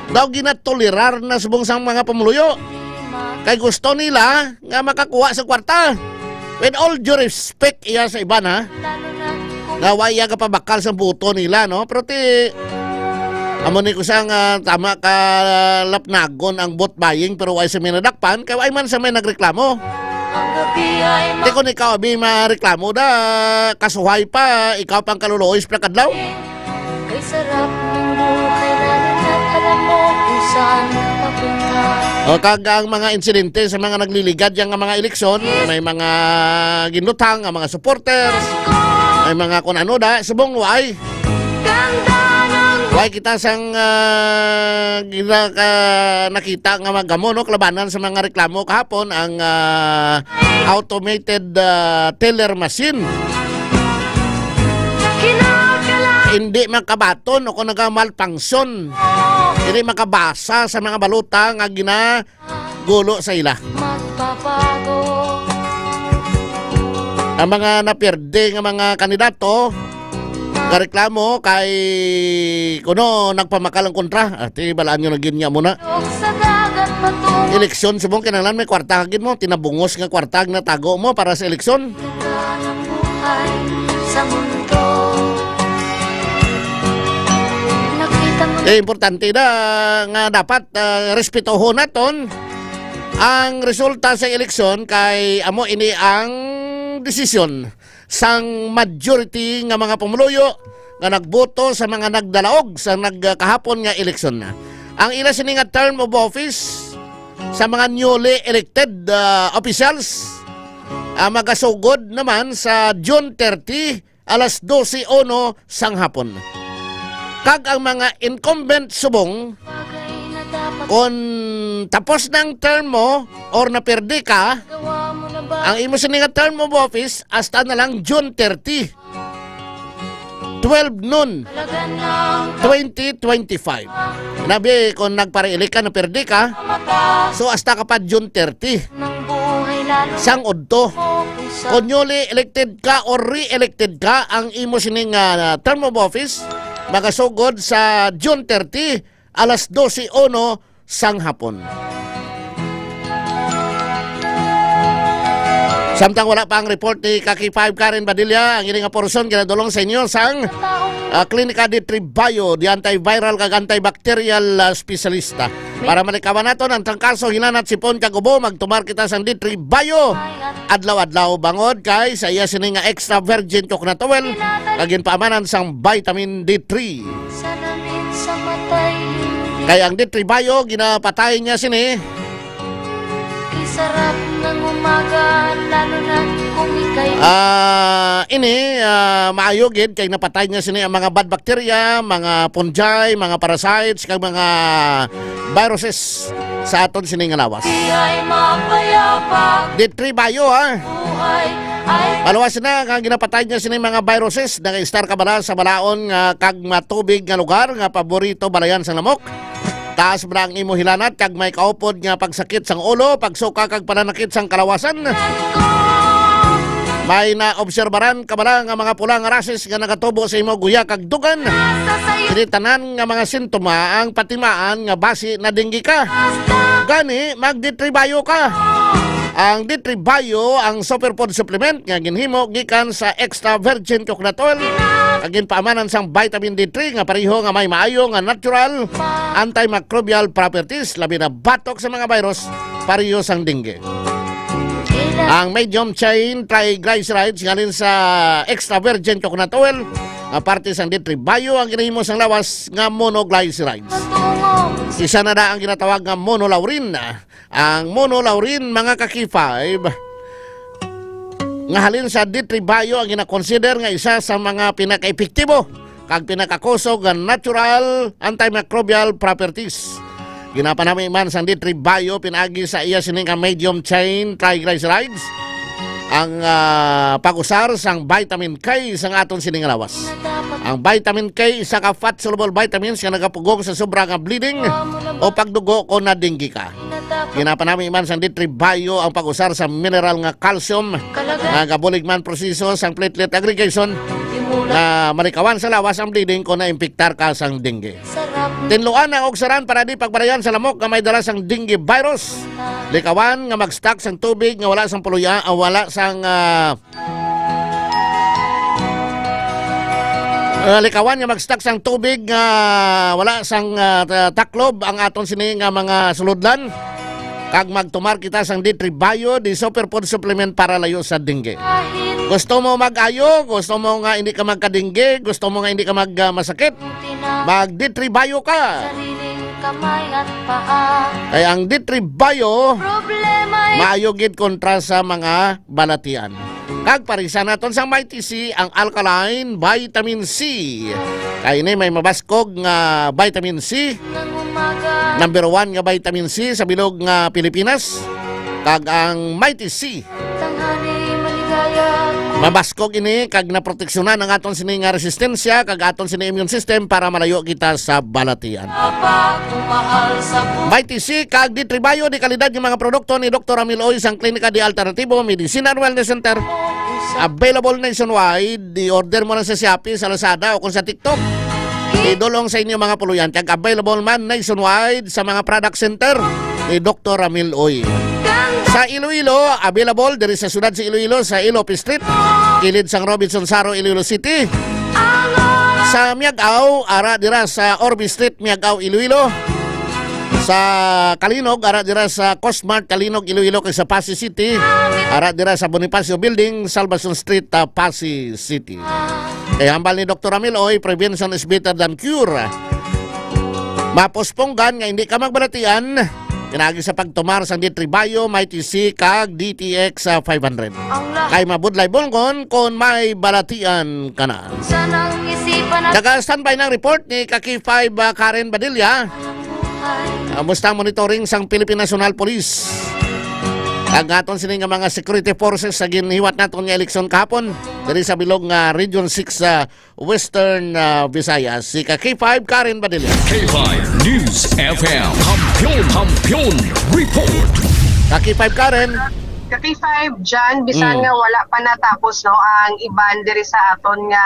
daw ginatolerar na subong sang mga pumuluyo kay gusto nila nga makakuha sa kwarta. With all due respect iya sa iban, ha, nga wa iya gapabakal sa boto nila, no? Pero ti, amo ni ko siya nga tama ka lapnagon ang vote buying, pero wa siya may nadakpan, kay wa man siya may nagreklamo. Ti kung ikaw abi mareklamo da, kasuhay pa, ikaw pang kaluluoy sa kadlaw. Kay sarap ng buhay, lalo na't alam mo kung saan papunta. O, kag ang mga insidente sa mga nagliligad yang mga eleksyon, may mga ginlutang ang mga supporters, may mga kun ano da, subong way. Way kita sang, ah, gina-, ka-, nakita nga magamo, no, kalabanan sa mga reklamo kahapon ang, ah, automated, ah, teller machine. Hindi makabaton o kung nagamalfunction. Hindi makabasa sa mga balota nga ginagulo sa ila. Ang mga napierde nga mga kandidato nga reklamo kay kuno nagpamakal ang kontra. Ah, ti, balaan nyo na gid niya muna. Eleksyon, subong kinahanglan may kwarta gid mo, tinabungos nga kwarta ang natago mo para sa eleksyon. Eh, importante na nga dapat, ah, respetohon naton ang resulta sa eleksyon kay amo ini ang desisyon sang majority nga mga pumuluyo nga nagboto sa mga nagdalaog sa nagkahapon nga eleksyon. Ang ila sini nga term of office sa mga newly elected, ah, officials, ah, magasugod naman sa June thirty, alas dose uno sang hapon. Kag ang mga incumbent subong, kon tapos na ang term mo or naperde ka, ang imo sini nga term of office hasta na lang June thirty, twelve noon, twenty twenty-five. Nabi, kung nagpare-elect ka, naperde ka, so hasta ka pa June thirty. Sang udto. Kung newly elected ka or re-elected ka, ang imo sining, ah, term of office magasugod sa June thirty, alas dose uno sang hapon. Samtang wala pa ang report ni Kaki Five Karen Badilla, ang ini nga porson ginadulong sa inyo sang, ah, Klinika D three Bio, di antiviral kag antibacterial, ah, specialista. Para malikawan naton ang trangkaso, hilanat, sipon kag ubo, magtumar kita sang D three Bio adlaw-adlaw, bangod kay sa iya sini nga extra virgin coconut oil nga ginpaamanan sang vitamin D three. Salamin sa matay, hindi. Kay ang D three Bio, ginapatay niya sini. Kay sarap ng umaga, lalo na kung ika'y Ah, ini, ah, maayo gid kay napatay niya sini ang mga bad bacteria, mga fungi, mga parasites, kag mga viruses sa aton sini nga lawas. Di ay mapayapa. D three Bio, ha? Buhay ay Maluwas na nga ginapatay niya sini mga viruses, nag-star ka bala sa balaon nga kag matubig nga lugar nga paborito balayan sang lamok. Taas bala ang imo hilanat kag may kaupod nga pagsakit sang ulo, pagsuka kag pananakit sang kalawasan. May naobserbaran ka bala nga mga pula nga rashes nga nagatubo sa imo guya kag dugan? Dili tanan nga mga sintoma ang patimaan nga basi na dengue ka. Gani, mag-D three Bio ka. Ang D three Bio, ang superfood supplement nga ginhimo gikan sa extra virgin coconut oil, nga ginpaamanan sang vitamin D three nga pareho nga may maayo nga natural antimicrobial properties, labi na batok sa mga virus, pareho sang dengue. Ang medium chain triglycerides nga halin sa extra virgin coconut oil, nga parte sang D three Bio, ang ginahimo sang lawas nga monoglycerides. Isa na na ang ginatawag nga monolaurin. Ang monolaurin, mga ka-K five, nga halin sa D three Bio, ang ginakonsider nga isa sa mga pinakaepektibo kag pinakakusog nga natural antimicrobial properties. Ginapanami man sang D three Bio pinaagi sa iya sini nga medium chain triglycerides ang, ah, pag-usar sang vitamin K sang aton sini nga lawas. Ang vitamin K, isa ka fat-soluble vitamins nga nagapugong sa sobra nga bleeding o pagdugo kon na-dengue ka. Ginapanami man sang D three Bio ang pag-usar sa mineral nga calcium nga gabulig man proseso sang platelet aggregation nga malikawan sa lawas ang bleeding kon naimpiktar ka sang dengue. Tinluan ang ugsaran para di pagbalayan sa lamok nga may dala sang dengue virus. Likawan nga mag-stock sang tubig nga wala sang puluya, ah, wala sang, ah, ah, likawan nga mag-stock sang tubig nga wala sang, ah, ta-, taklob ang aton sini nga mga sulodlan. Kag magtumar kita sang D three Bio, the superfood supplement para layo sa dengue. Gusto mo mag-ayo? Gusto mo nga hindi ka magka-dengue? Gusto mo nga hindi ka mag, ah, masakit? Mag D three Bio ka. Sariling kamay at paa. Kay ang D three Bio, problema ay maayo gid kontra sa mga balatian. Kag parisan naton sa Mighty C, ang alkaline vitamin C. Kay ini may mabaskog nga vitamin C. Number one nga vitamin C sa bilog nga Pilipinas. Kag ang Mighty C, mabaskog ini kag naproteksyonan ang aton sini nga resistensya kag aton sini immune system para malayo kita sa balatian. Mighty C kag D three Bio, di kalidad nga mga produkto ni Doktor Ramil Oy sang Klinika de Alternativo Medicine and Wellness Center. Available nationwide. I-order mo na sa Shopee, sa Lazada, o kung sa TikTok. Idulong sa inyo mga puluyan. Kag available man nationwide sa mga product center ni Doktor Ramil Oy. Sa Iloilo, available diri sa siyudad sa Iloilo, sa Ilope Street, kilid sang Robinson Saro, Iloilo City. Sa Miag-ao, ara dira sa Orbe Street, Miag-ao, Iloilo. Sa Calinog, ara dira sa Cosmart Calinog, Iloilo, kag sa Passi City, ara dira sa Bonifacio Building, Salvacion Street, ah, Passi City. Kay hambal ni Doktor Ramil Oy, prevention is better than cure. Mapusponggan nga hindi ka magbalatian, pinaagi sa pagtumar sang D three Bio, Mighty C, kag D T X, ah, five hundred. Kay mabudlay bulngon kon may balatian ka na. Sanang isipan at Taga standby ng report ni Kaki five, ah, Karen Badilla. Ang buhay. Ang bustang monitoring sang Philippine National Police. Ang aton sini nga mga security forces sa ginhiwat naton nga eleksyon kahapon diri sa bilog nga Region six sa Western, ah, Visayas, si Kaki five Karen Badilla. K five News F M. Kampiyon, Kampiyon Report. Kaki five Karen. Kaki five, Jan, bisan Mm. nga wala pa natapos, no, ang iban diri sa aton nga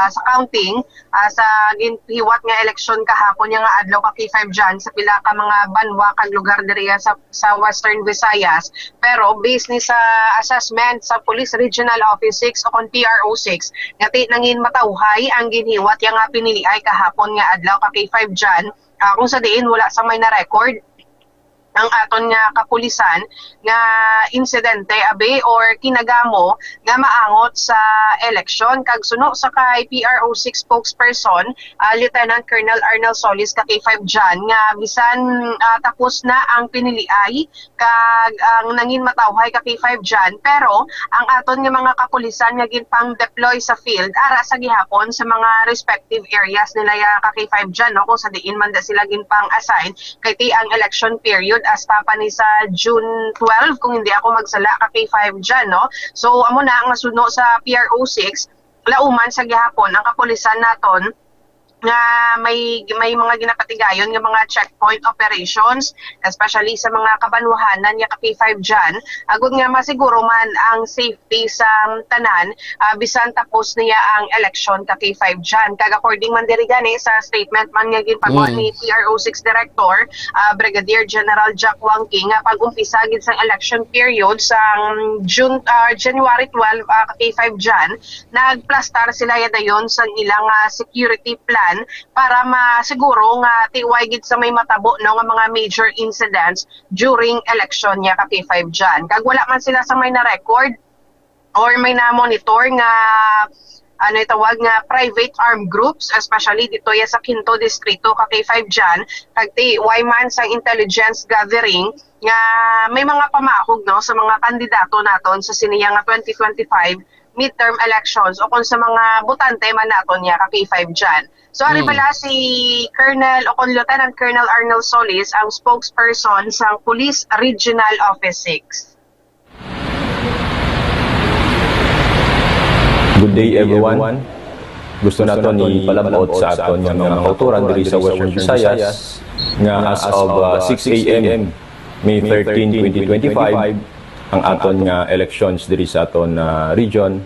sa counting, ah, sa ginhiwat nga eleksyon kahapon nga adlaw, Kaki five, Jan, sa pila ka mga banwa kag lugar diri sa, sa Western Visayas. Pero based ni sa assessment sa Police Regional Office six o kon P R O six, nga ti nangin matawhay ang ginhiwat nga piniliay kahapon nga adlaw, Kaki five, Jan, ah, kung sa diin wala sa may na-record ang aton nga kapulisan nga insidente, abi, or kinagamo nga maangot sa eleksyon. Kag suno sa kay P R O six spokesperson, ah, Lieutenant Colonel Arnel Solis, Kaki five, Jan, nga bisan, ah, tapos na ang piniliay kag ang nangin matawhay, Kaki five, Jan, pero ang aton nga mga kapulisan nga ginpang-deploy sa field ara sa gihapon sa mga respective areas nila ya, Kaki five, Jan, no, kung sa diin man da sila ginpang-assign, kay ti ang election period hasta pa ni sa June twelve, kung hindi ako magsala, Kaki five, Jan, no? So, amo na ang nasuno sa P R O six, lauman sa gihapon ang kapulisan naton nga may may mga ginapatigayon nga mga checkpoint operations, especially sa mga kabanwahanan nga ka K five dyan, agud nga masiguro man ang safety sa tanan, ah, bisan tapos niya ang eleksyon ka K five dyan. Kag according man diri gani sa statement man nga ginpagawa Mm. ni P R O six Director, ah, Brigadier General Jack Wangki, nga pag-umpisa gid sang election period sang June, ah, January twelve, ah, ka K five dyan, nagplastar sila ya dayon sang ilang, ah, security plan para masiguro nga tiway gid sa may matabo, no, nga mga major incidents during election niya ka K five dyan. Kag wala man sila sa may na-record or may na-monitor nga, ano itawag, nga private armed groups, especially dito ya sa Quinto Distrito ka K five dyan, kag tiway man sa intelligence gathering nga may mga pamahog, no, sa mga kandidato naton sa siniya nga twenty twenty-five midterm elections o kung sa mga botante man naton niya ka K five dyan. So, ari Mm. bala si Colonel o kung Lieutenant Colonel Arnold Solis ang spokesperson sa Police Regional Office six. Good day, everyone. Gusto naton ipalabot sa aton nga mga kauturan diri sa Western Visayas nga as of, uh, six A M, May thirteen, twenty twenty-five, ang aton nga elections diri sa aton, uh, region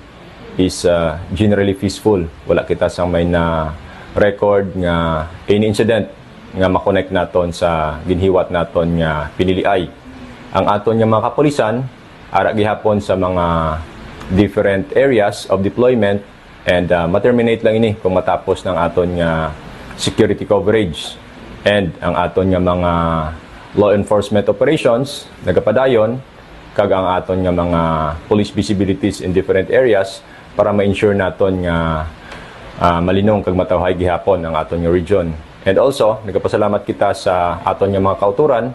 is, uh, generally peaceful. Wala kita sang may na-record nga any incident nga ma-connect naton sa ginhiwat naton nga piniliay. Ang aton nga mga kapulisan, ara gihapon sa mga different areas of deployment, and, ah, ma-terminate lang ini kung matapos ng aton nga security coverage and ang aton nga mga law enforcement operations nagapadayon, kag ang aton nga mga police visibilities in different areas para ma-ensure naton nga, ah, malinong kag matawhay gihapon ang aton nga region. And also, nagapasalamat kita sa aton nga mga kauturan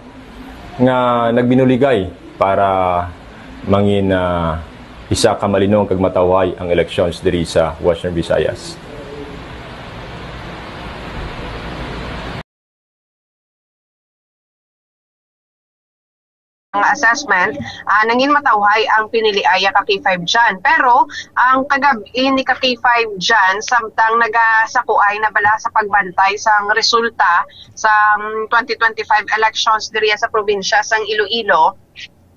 nga nagbinuligay para mangin, ah, isa ka malinong kag matawhay ang elections diri sa Western Visayas. Ang assessment, ah, nangin matawhay ang piniliaya ka K five dyan. Pero ang kagab-i ni ka K five dyan, samtang nagasakuay na bala sa pagbantay sang resulta sa, mm, twenty twenty-five elections diriya sa probinsya sang Iloilo,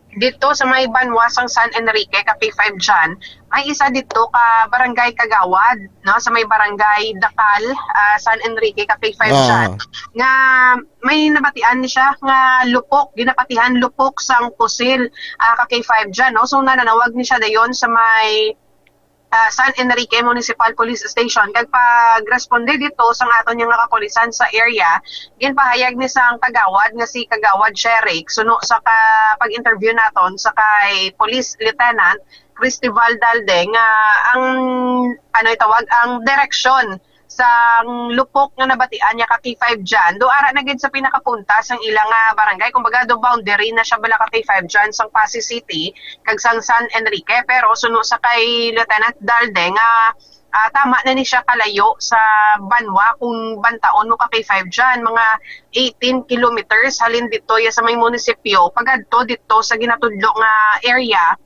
dito sa may banwa sang San Enrique ka K five dyan, may isa dito ka barangay Kagawad, no, sa may barangay Dakal, ah, San Enrique ka K five Ah. dyan, nga may nabatian ni siya nga lupok, ginapatihan lupok sang pusil, ah, ka K five dyan, no? So, nananawag ni siya dayon sa may, ah, San Enrique Municipal Police Station. Kag pagresponde dito sang aton nga kapulisan sa area, ginpahayag ni sang kagawad nga si Kagawad Sherick, suno sa ka-, pag-interview naton sa kay Police Lieutenant Cristival Dalde, nga ang, ano itawag, ang direksyon sang lupok nga nabatian niya ka K five dyan, do ara na gid sa pinakapunta sang ila nga barangay. Kumbaga, do boundary na siya bala ka K five dyan sang Passi City kag sang San Enrique. Pero suno sa kay Lieutenant Dalde nga, ah, tama na ni siya kalayo sa banwa kung bantaon mo ka K five dyan, mga eighteen kilometers halin dito ya sa may munisipyo pagadto dito sa ginatudlo nga area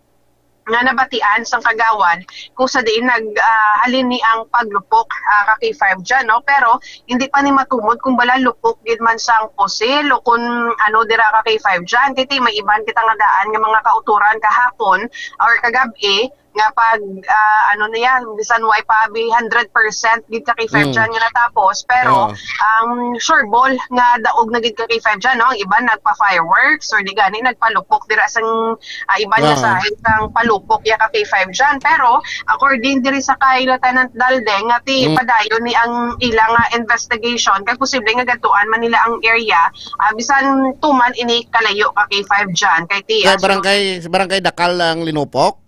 nga nabatian sang kagawad kung sa diin nag, ah, halin ni ang paglupok, ah, ka K five dyan, no? Pero hindi pa ni matumod kung bala lupok gid man sang pusil o kung ano dira ka K five dyan. Kay ti may iban kita nga daan nga mga kauturan kahapon or kagab-i nga pag, ah, ano niya, bisan way pa abi hundred percent gid ka K five Mm. dyan nga natapos. Pero Oo. ang sure ball nga daog na gid ka K five dyan, no? Ang iban nagpa-fireworks or di gani nagpalupok dira sang, ah, iban nga Ah. sahig sang palupok ya ka K five dyan. Pero according diri sa kay Lieutenant Dalde nga ti Mm. padayon ni ang ila nga investigation kag posible nga gadtuan man nila ang area, ah, bisan tuman ini kalayo ka K five dyan. Kay ti, Sa ah, barangay, sa barangay Dakal ang linupok?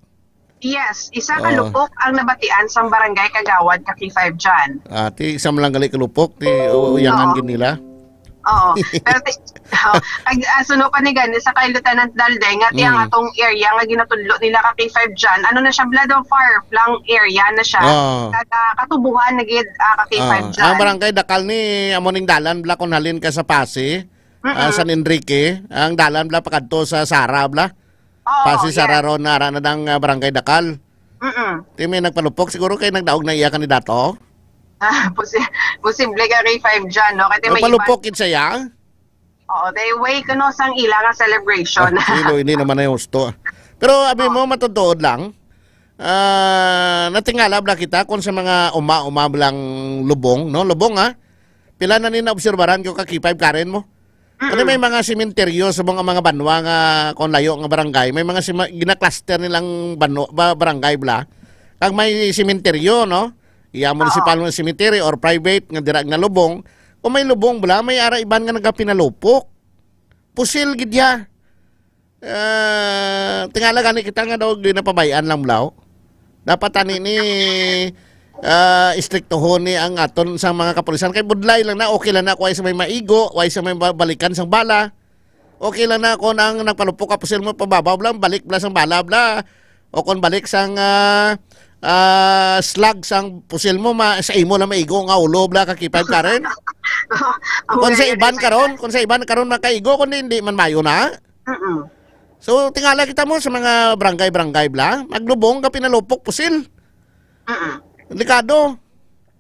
Yes, isa ka Oo. lupok ang nabatian sang barangay kagawad ka K five dyan. Ah, ti isa man lang gali ka lupok, ti uyangan Oo. gid nila. Oo. Pero ti, oh, ag, ah, suno pa ni gani sa kay Lieutenant Dalde nga ti ang Mm. atong area nga ginatudlo nila ka K five dyan, ano na siya, blood of far flung area na siya. Oo. Kag, ah, katubuhan na gid, ah, ka K five Ah, dyan. Ang barangay Dakal ni amo ning dalan bala kung halin ka sa Passi, ah, Mm-mm. San Enrique, ang dalan bala pakadto sa Sara bala. Oo, Passi, yes. Sara ron na ara na dang, ah, barangay Dakal. Mm-mm. Ti may nagpalupok siguro kay nagdaog na iya kandidato? Ah, posi-, posible ka K five John, no? Kasi may iba. Mapalupok gid siya. Oo, they way kuno sang ila nga celebration. Ah, sino, hindi naman ay husto, ah. Pero abi mo, matutuod lang. Ah, natingala bala kita kung sa mga uma-uma blang lubong, no? Lubong, ah. Pila na ni naobserbaran ko ka K five Karen mo? Ano, may mga sementeryo sa mga, mga banwa nga kung layo nga barangay, may mga sima-, gina-cluster nilang banwa, ba, barangay bala. Kag may sementeryo, no? Iya, municipal nga cemetery or private nga dira nga lubong. Kung may lubong bala, may ara iban nga nagapinalupok. Pusil gid ya. Ah, tingala gani kita nga daw ginapabay-an lang bala. Dapat ani ni, ah, istriktohon ni ang aton sa mga kapulisan. Kay budlay lang na, okay lang na, way sa may maigo, way sa may ba-, balikan sang bala. Okay lang na kung ang nagpalupok ka pusil mo, pababaw lang, balik bala sang bala bala. O kung balik sang, ah, ah, slug sang pusil mo, ma-, sa imo lang maigo nga ulo bala ka K five Karen. Kung sa iban karon, kung sa iban karon makaigo, kung hindi man mayo na. Mm-mm. So, tingala kita mo sa mga barangay-barangay bala, maglubong ka pinalupok pusil. Mm-mm. Delikado.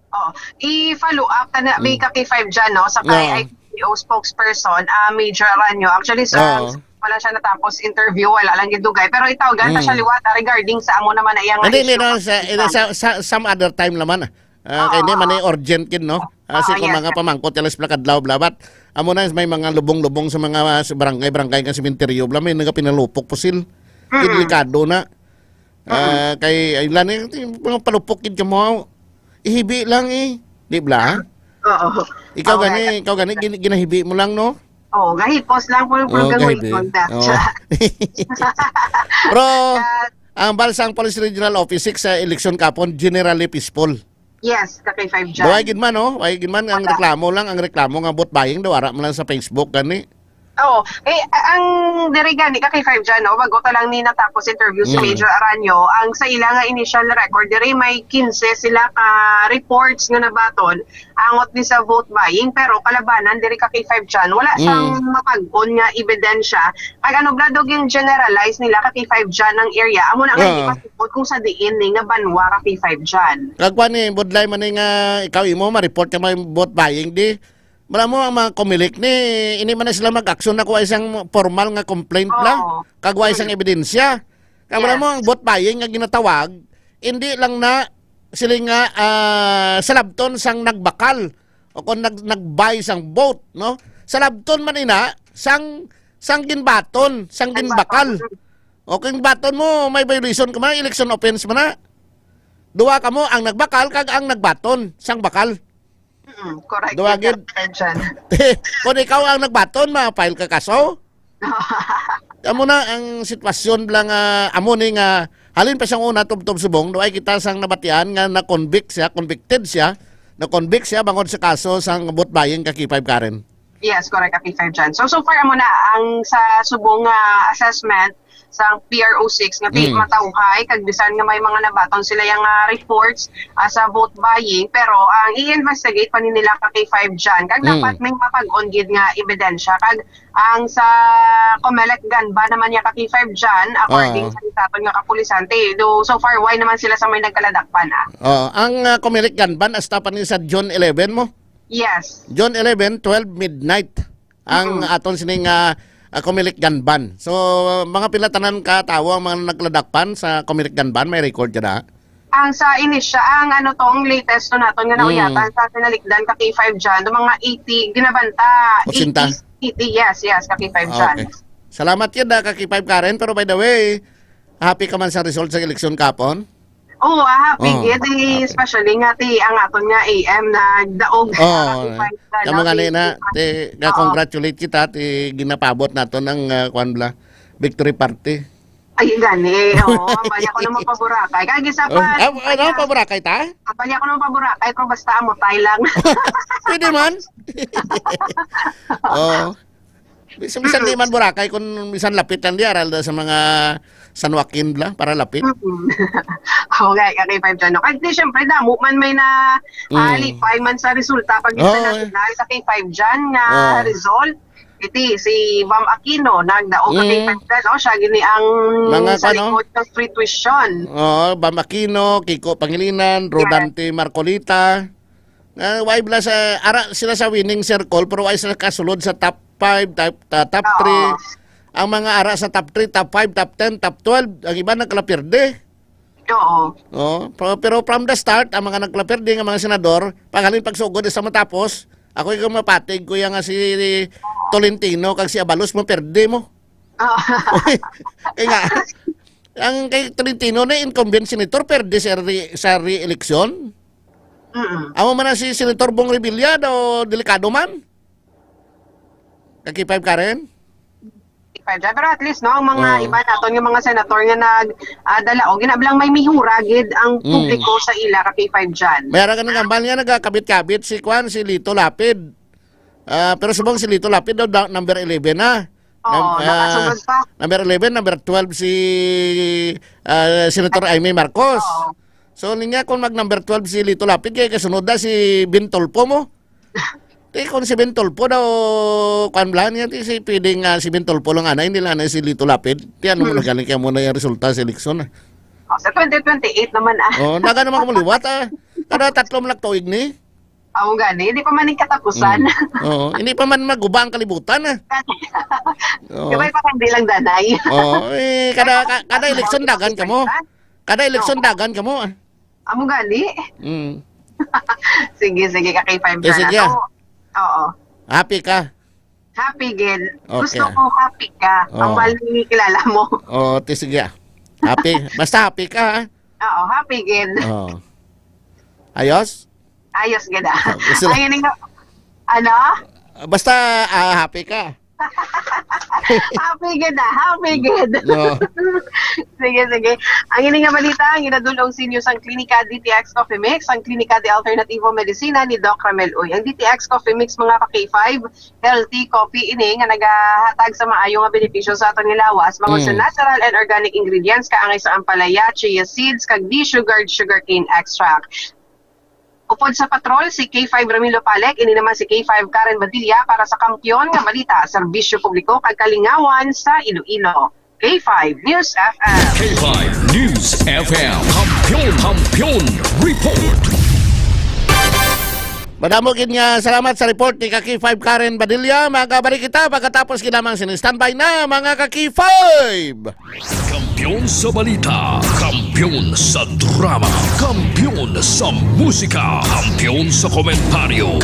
Oh, i-follow up ka na, may Mm. ka K five dyan, no? Sa kay Oo. I P P O spokesperson, ah, Major Aranyo. Actually, sa, Oo. wala siya natapos interview, wala lang gidugay. Pero itawagan pa siya Mm. liwat, ah, regarding sa amo naman na iyang Hindi, hindi, issue. no, sa, sa, sa, some other time naman, ah. Ah, kay hindi man Oo. ay urgent gid, no? Ah, si Oo, kung yes, mga sir. pamangkot, alas plakadlaw, blabat. Amo na, may mga lubong-lubong sa mga, sa barangay-barangay nga sementeryo, bla, may nagapinalupok pusil. Mm. Delikado na. Ah, kay, ay, lang, eh, mga palupok gid ka mo. Ihibi lang, eh. Di bla? Oo. Ikaw Oo, gani, nga. ikaw gani, gin-, ginahibi mo lang, no? Oo, gahipos lang po yung Oo, program mo, gahibi. Ikonda. Oo. Pero, Ah, ang Balancag Police Regional Office six sa eleksyon kapon, generally peaceful. Yes, ka K five dyan. Wala gid man, no? Wala gid man, ang Wala. reklamo lang, ang reklamo nga vote buying daw, ara man lang sa Facebook, gani. Oo. Eh, a-, ang diri gani ka K five dyan, no? Bago ta lang ni natapos interview si Mm. Major Aranyo, ang sa ila nga initial record, diri may quince sila ka reports nga nabaton, angot ni sa vote buying, pero kalabanan diri ka K five dyan, wala sang Mm. mapag-on nga ebidensya. Kag ano, bla, dog yung generalize nila ka K five dyan ang area. Amo na nga, hindi Oo. masipot kung sa diin ni nga banwa ka K five dyan. Kag kuwan ni, budlay man ni nga ikaw imo, ma-report ka may vote buying, di? Wala mo ang mga Comelec ni, hindi man na sila mag-action na kuha isang formal nga complaint lang. Oo. Kag wala isang Mm. ebidensya. Kag wala Yes. mo ang vote buying nga ginatawag, hindi lang na sila nga, ah, salabton sang nagbakal o kung nag-, nag-buy sang vote, no? Salabton man ina sang, sang ginbaton, sang Sang ginbakal. baton. O kung baton mo, may violation ka man, election offense man na. Duwa ka mo, ang nagbakal kag ang nagbaton sang bakal. Mm, correct. Duwa Correct gid. ka dyan. Kung ikaw ang nagbaton, ma-file ka kaso. Amo na ang sitwasyon lang, ah, amo ni nga halin pa siyang una, tubtob subong, doon ay kita sang nabatian nga na-convict siya, convicted siya, na-convict siya bangod sa kaso sang vote buying ka K five Karen. Yes, correct, ka K five dyan. So, so far, amo na ang sa subong nga assessment sang P R O six nga di Mm. matawhay, kag bisan nga may mga nabaton sila yang, ah, reports, ah, sa vote buying, pero ang i-investigate pa ni nila ka K five dyan. Kag Mm. dapat may mapag-on gid nga ebidensya. Kag ang sa Comelec Ganban naman niya ka K five dyan, according Oo. sa aton nga kapulisan, te, do, so far, why naman sila sa may nagkaladakpan, ah? Oo. Ang, ah, Comelec Ganban, hasta pa ni sa June eleven mo? Yes. June eleven, twelve midnight. Ang Mm. aton sining, ah, ah, Comelec Ganban. So, mga pila tanan ka tawo ang mga nagladakpan sa Comelec Ganban? May record ka na? Ang sa inisya, ang ano tong latest to naton nga Mm. nauyatan sa sinalikdan ka K five dyan, mga eighty, ginabanta, Ochenta? eighty, eighty, yes, yes, ka K five dyan. Okay. Salamat yun na ka K five Karen, pero by the way, happy ka man sa result sa eleksyon kapon? Oo, ah, happy Oh, gid, eh, happy. Especially nga ti ang aton nga A M nagdaog, Oh, ah, happy five ka, kamo no? Gani na, Ti, ti, Oo. congratulate kita, ti ginapabot nato ng, ah, kwan bla, victory party. Ay, gani, oo, ang bali ako naman pa Boracay. Kaya gisa Oh, pa, ah, ano, pa Boracay ta? Ang bali ako naman pa Boracay, pero basta amo, Thailand. Pwede man. Oo. Bisan, bisan di man Boracay, kung bisan lapit lang di, aral da sa mga San Joaquin bla, para lapit. Mm. Oo, nga, ka K five dyan, no? Kahit di, syempre, damo man may na, ah, Mm. lipay man sa resulta pag Oo, eh. international sa K five dyan nga Oo. result. Iti, si Bam Aquino, nagdaog ka Mm. K five dyan, no? Siya gini ang Mga sa kano? likod ng free tuition. Oo, Bam Aquino, Kiko Pangilinan, Yes. Rodante Marcolita. Ah, why bala sa, ara sila sa winning circle, pero why sila kasulod sa top five, top, ta-, top Oo. three? Ang mga ara sa top three, top five, top ten, top twelve, ang iba nagkalapirde. Oo. Oh, pero, pero from the start, ang mga nagkalapirde nga mga senador, paghalin pagsugod sa matapos, ako yung mapatig ko yung nga si Tolentino kag si Abalos mo perde mo. Oo. Kaya nga, ang kay Tolentino na incumbent senator, perde sa re-, sa re-election. Mm-mm. Amo man na si Senator Bong Revilla daw, delikado man. Ka-K five, Karen? K five dyan. Pero at least, no, ang mga Oo. iba naton, yung mga senator nga nag, ah, dalaog, ginablang may mihura gid ang Mm. publiko sa ila ka K five dyan. May ara ka ng Ah. ambal nga nagakabit-kabit si Kwan, si Lito Lapid. Ah, pero subong si Lito Lapid daw, da-, number eleven na. Oo, Num-, ah, nakasunod pa. number eleven, number twelve si, ah, Senator Imee Marcos. Oo. So, niya kung mag number twelve si Lito Lapid, kaya kasunod na si Ben Tulfo mo. Ti, kung si Ben Tulfo daw, kwan bala niya, ti, si, pwedeng, ah, si Ben Tulfo lang, anay, hindi lang, anay, si Lito Lapid. Ti, ano mo Hmm. na galing kaya mo na yung resulta sa eleksyon, ah? Oh, sa twenty twenty-eight naman, ah. Oh, naga naman kumuliwat, ah. Kada tatlo man lang tuig ni. Amo gani, hindi pa man yung katapusan. Mm. Oo, hindi pa man maguba ang kalibutan, ah. Oo. Gamay pa kang bilang danay. Oo, eh, kada, ka-, kada eleksyon dagan ka mo. Kada eleksyon Oo. dagan ka mo, ah. Amo gani? Mm. Sige, sige, ka K five Eh, ka na sige, to. ah. Oo. Happy ka? Happy gid. Okay. Gusto ko happy ka. Oo. Ang mali kilala mo. Oo, ti sige, ah. Happy? Basta happy ka, ha? Oo, happy gid. Oo. Ayos? Ayos gid, ah. Okay, sila Ay, yun nga. Ano? Basta, ah, happy ka. Happy gid, ah. Happy gid. No. Sige, sige. Ang ini nga balita, ang ginadulong sa inyo sang Klinika D T X Coffee Mix, ang Klinika de Alternativo Medicina ni Doc Ramel Uy. Ang D T X Coffee Mix, mga ka K five, healthy coffee ini nga nagahatag sa maayo nga benepisyo sa aton nga lawas, bangod sa Mm. natural and organic ingredients, kaangay sa ampalaya, chia seeds, kag desugared sugarcane extract. Upod sa patrol, si K five Ramilo Palek, ini naman si K five Karen Badilla para sa Kampiyon nga Balita, Serbisyo Publiko kag Kalingawan sa Iloilo. K five News F M. K five News F M. Kampiyon, Kampiyon Report. Madamo gid nga salamat sa report ni ka K five Karen Badilla. Magabalik kita pagkatapos gid lamang sini. Standby na, mga ka K five. Kampiyon sa balita, kampiyon sa drama, kampiyon sa musika, kampiyon sa komentaryo.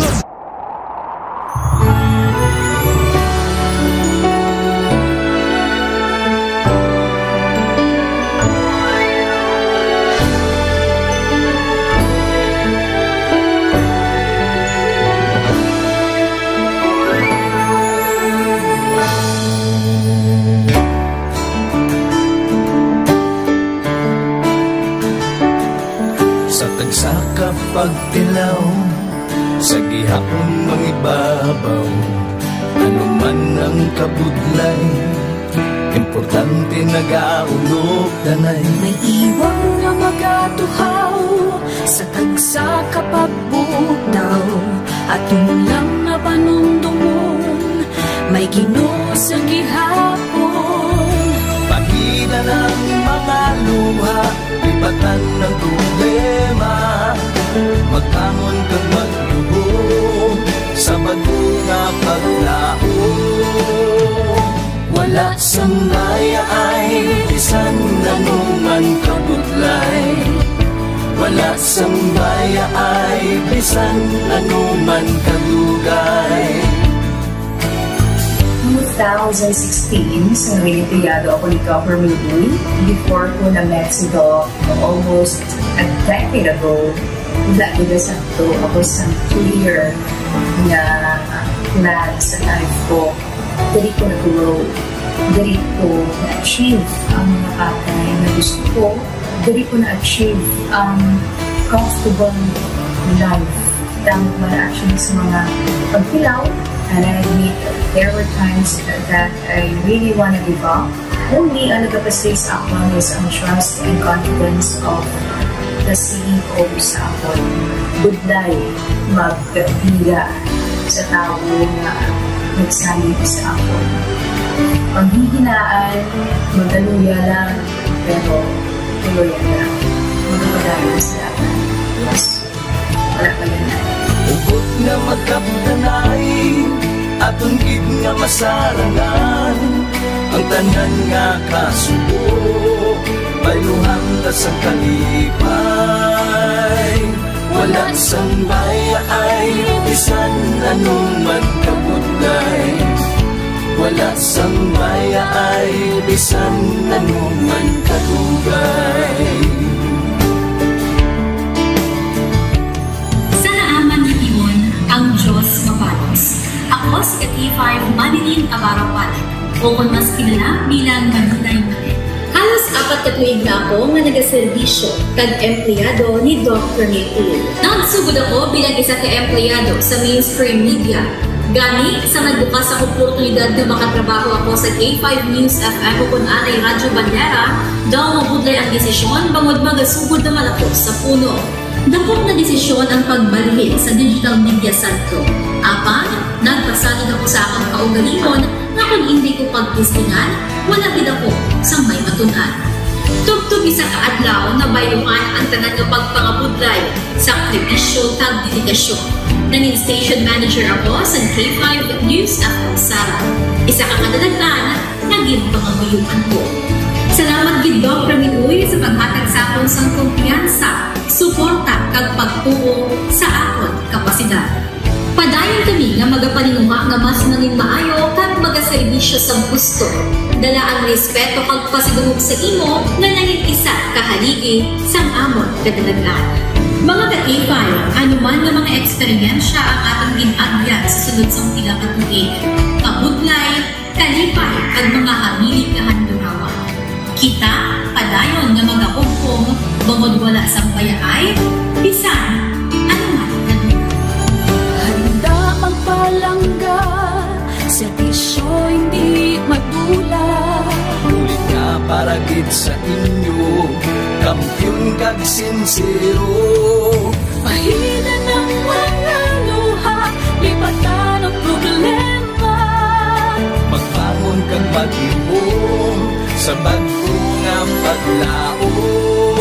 Sa tagsa ka pagtilaw, sa gihapon mangibabaw, ano man ang kabudlay, importante nagaulog danay. May iwang nga magatuhaw sa tagsa ka pagbugtaw, aton lang nga panumdumon, may Ginoo sa gihapon. Pahina ang mga luha, lipatan ang problema, magbangon kag magluhod sa bag-o nga paglaom. Wala sang mayaay bisan ano man kabudlay. Wala sang mayaay bisan ano man kadugay. Two thousand sixteen, sa naging empleyado ako ni Governor Uy, before ko na-met si Doc almost a decade ago, wala gid sakto ako sa clear nga plan sa life ko. Diri ko na-grow. Diri ko na-achieve ang mga bagay na gusto ko. Diri ko na-achieve ang comfortable life. Damo man actually sa mga paghilaw, and I admit there were times that I really wanna give up. Only ang nagapasay sa akon is ang trust and confidence of the C E O sa akon. Budlay magbira sa tawo nga nagsalig sa akon. Panghihinaan, magkaluya lang, pero tuloy lang. Magpapadayon sa laban. Yes. Wala pa yan. Nga magkapdanay, aton gid nga masarangan ang tanan nga kasubo. Bayluhan ta sang kalipay, wala sang bayaay, bisan anuman kabudlay. Wala sang bayaay, bisan anuman kadugay. Sa naaman nga tion, ang Dios mabalos. Ako si K five Madeline Abarapan, o kon mas kilala bilang Madinay Manet. Halos apat ka tuig na ako nga nagaserbisyo kag empleyado ni Doc Rene Tulio. Nagsugod ako bilang isa ka empleyado sa mainstream media. Gani, sa nagbukas ang oportunidad nga makatrabaho ako sa K five News F M o kon anay Radyo Bandera, daw mabudlay ang desisyon bangod magasugod naman ako sa puno. Dako nga desisyon ang pagbalhin sa digital media sentro. Apan, nagpasalig ako sa akong kaugalingon nga kon indi ko pagtistingan, wala gid ako sang may matun-an. Tubtob isa ka adlaw, nabayluhan ang tanan nga pagpangabudlay, sakripisyo, kag dedikasyon. Nangin station manager ako sa K five News F M Sara. Isa ka kadalagan nga ginpangamuyoan ko. Salamat gid, Doc Ramil Uy, sa paghatag sa akon sang kumpiyansa, suporta, kag pagtuo sa akon kapasidad. Padayon kami nga magapaninguha nga mas nangin maayo kag magaserbisyo sa gusto. Dala ang respeto kag pasidungog sa imo nga nangin isa ka haligi sang amon kadalagan. Mga ka-K five, ano man nga mga eksperyensya ang atong gin-agyan sa sulod sang pila ka tuig, kabudlay, kalipay, kag mga habilin nga handurawan. Kita padayon nga magahugpong bangod wala sang bayaay, bisan ano man nga lugar. Handa magpalangga, serbisyo hindi madula. Bulig nga para gid sa inyo, kampiyon kag sinsero. Pahina ng mga luha, lipatan ang problema. Magbangon kag maghimom sa bag-o nga paglaom.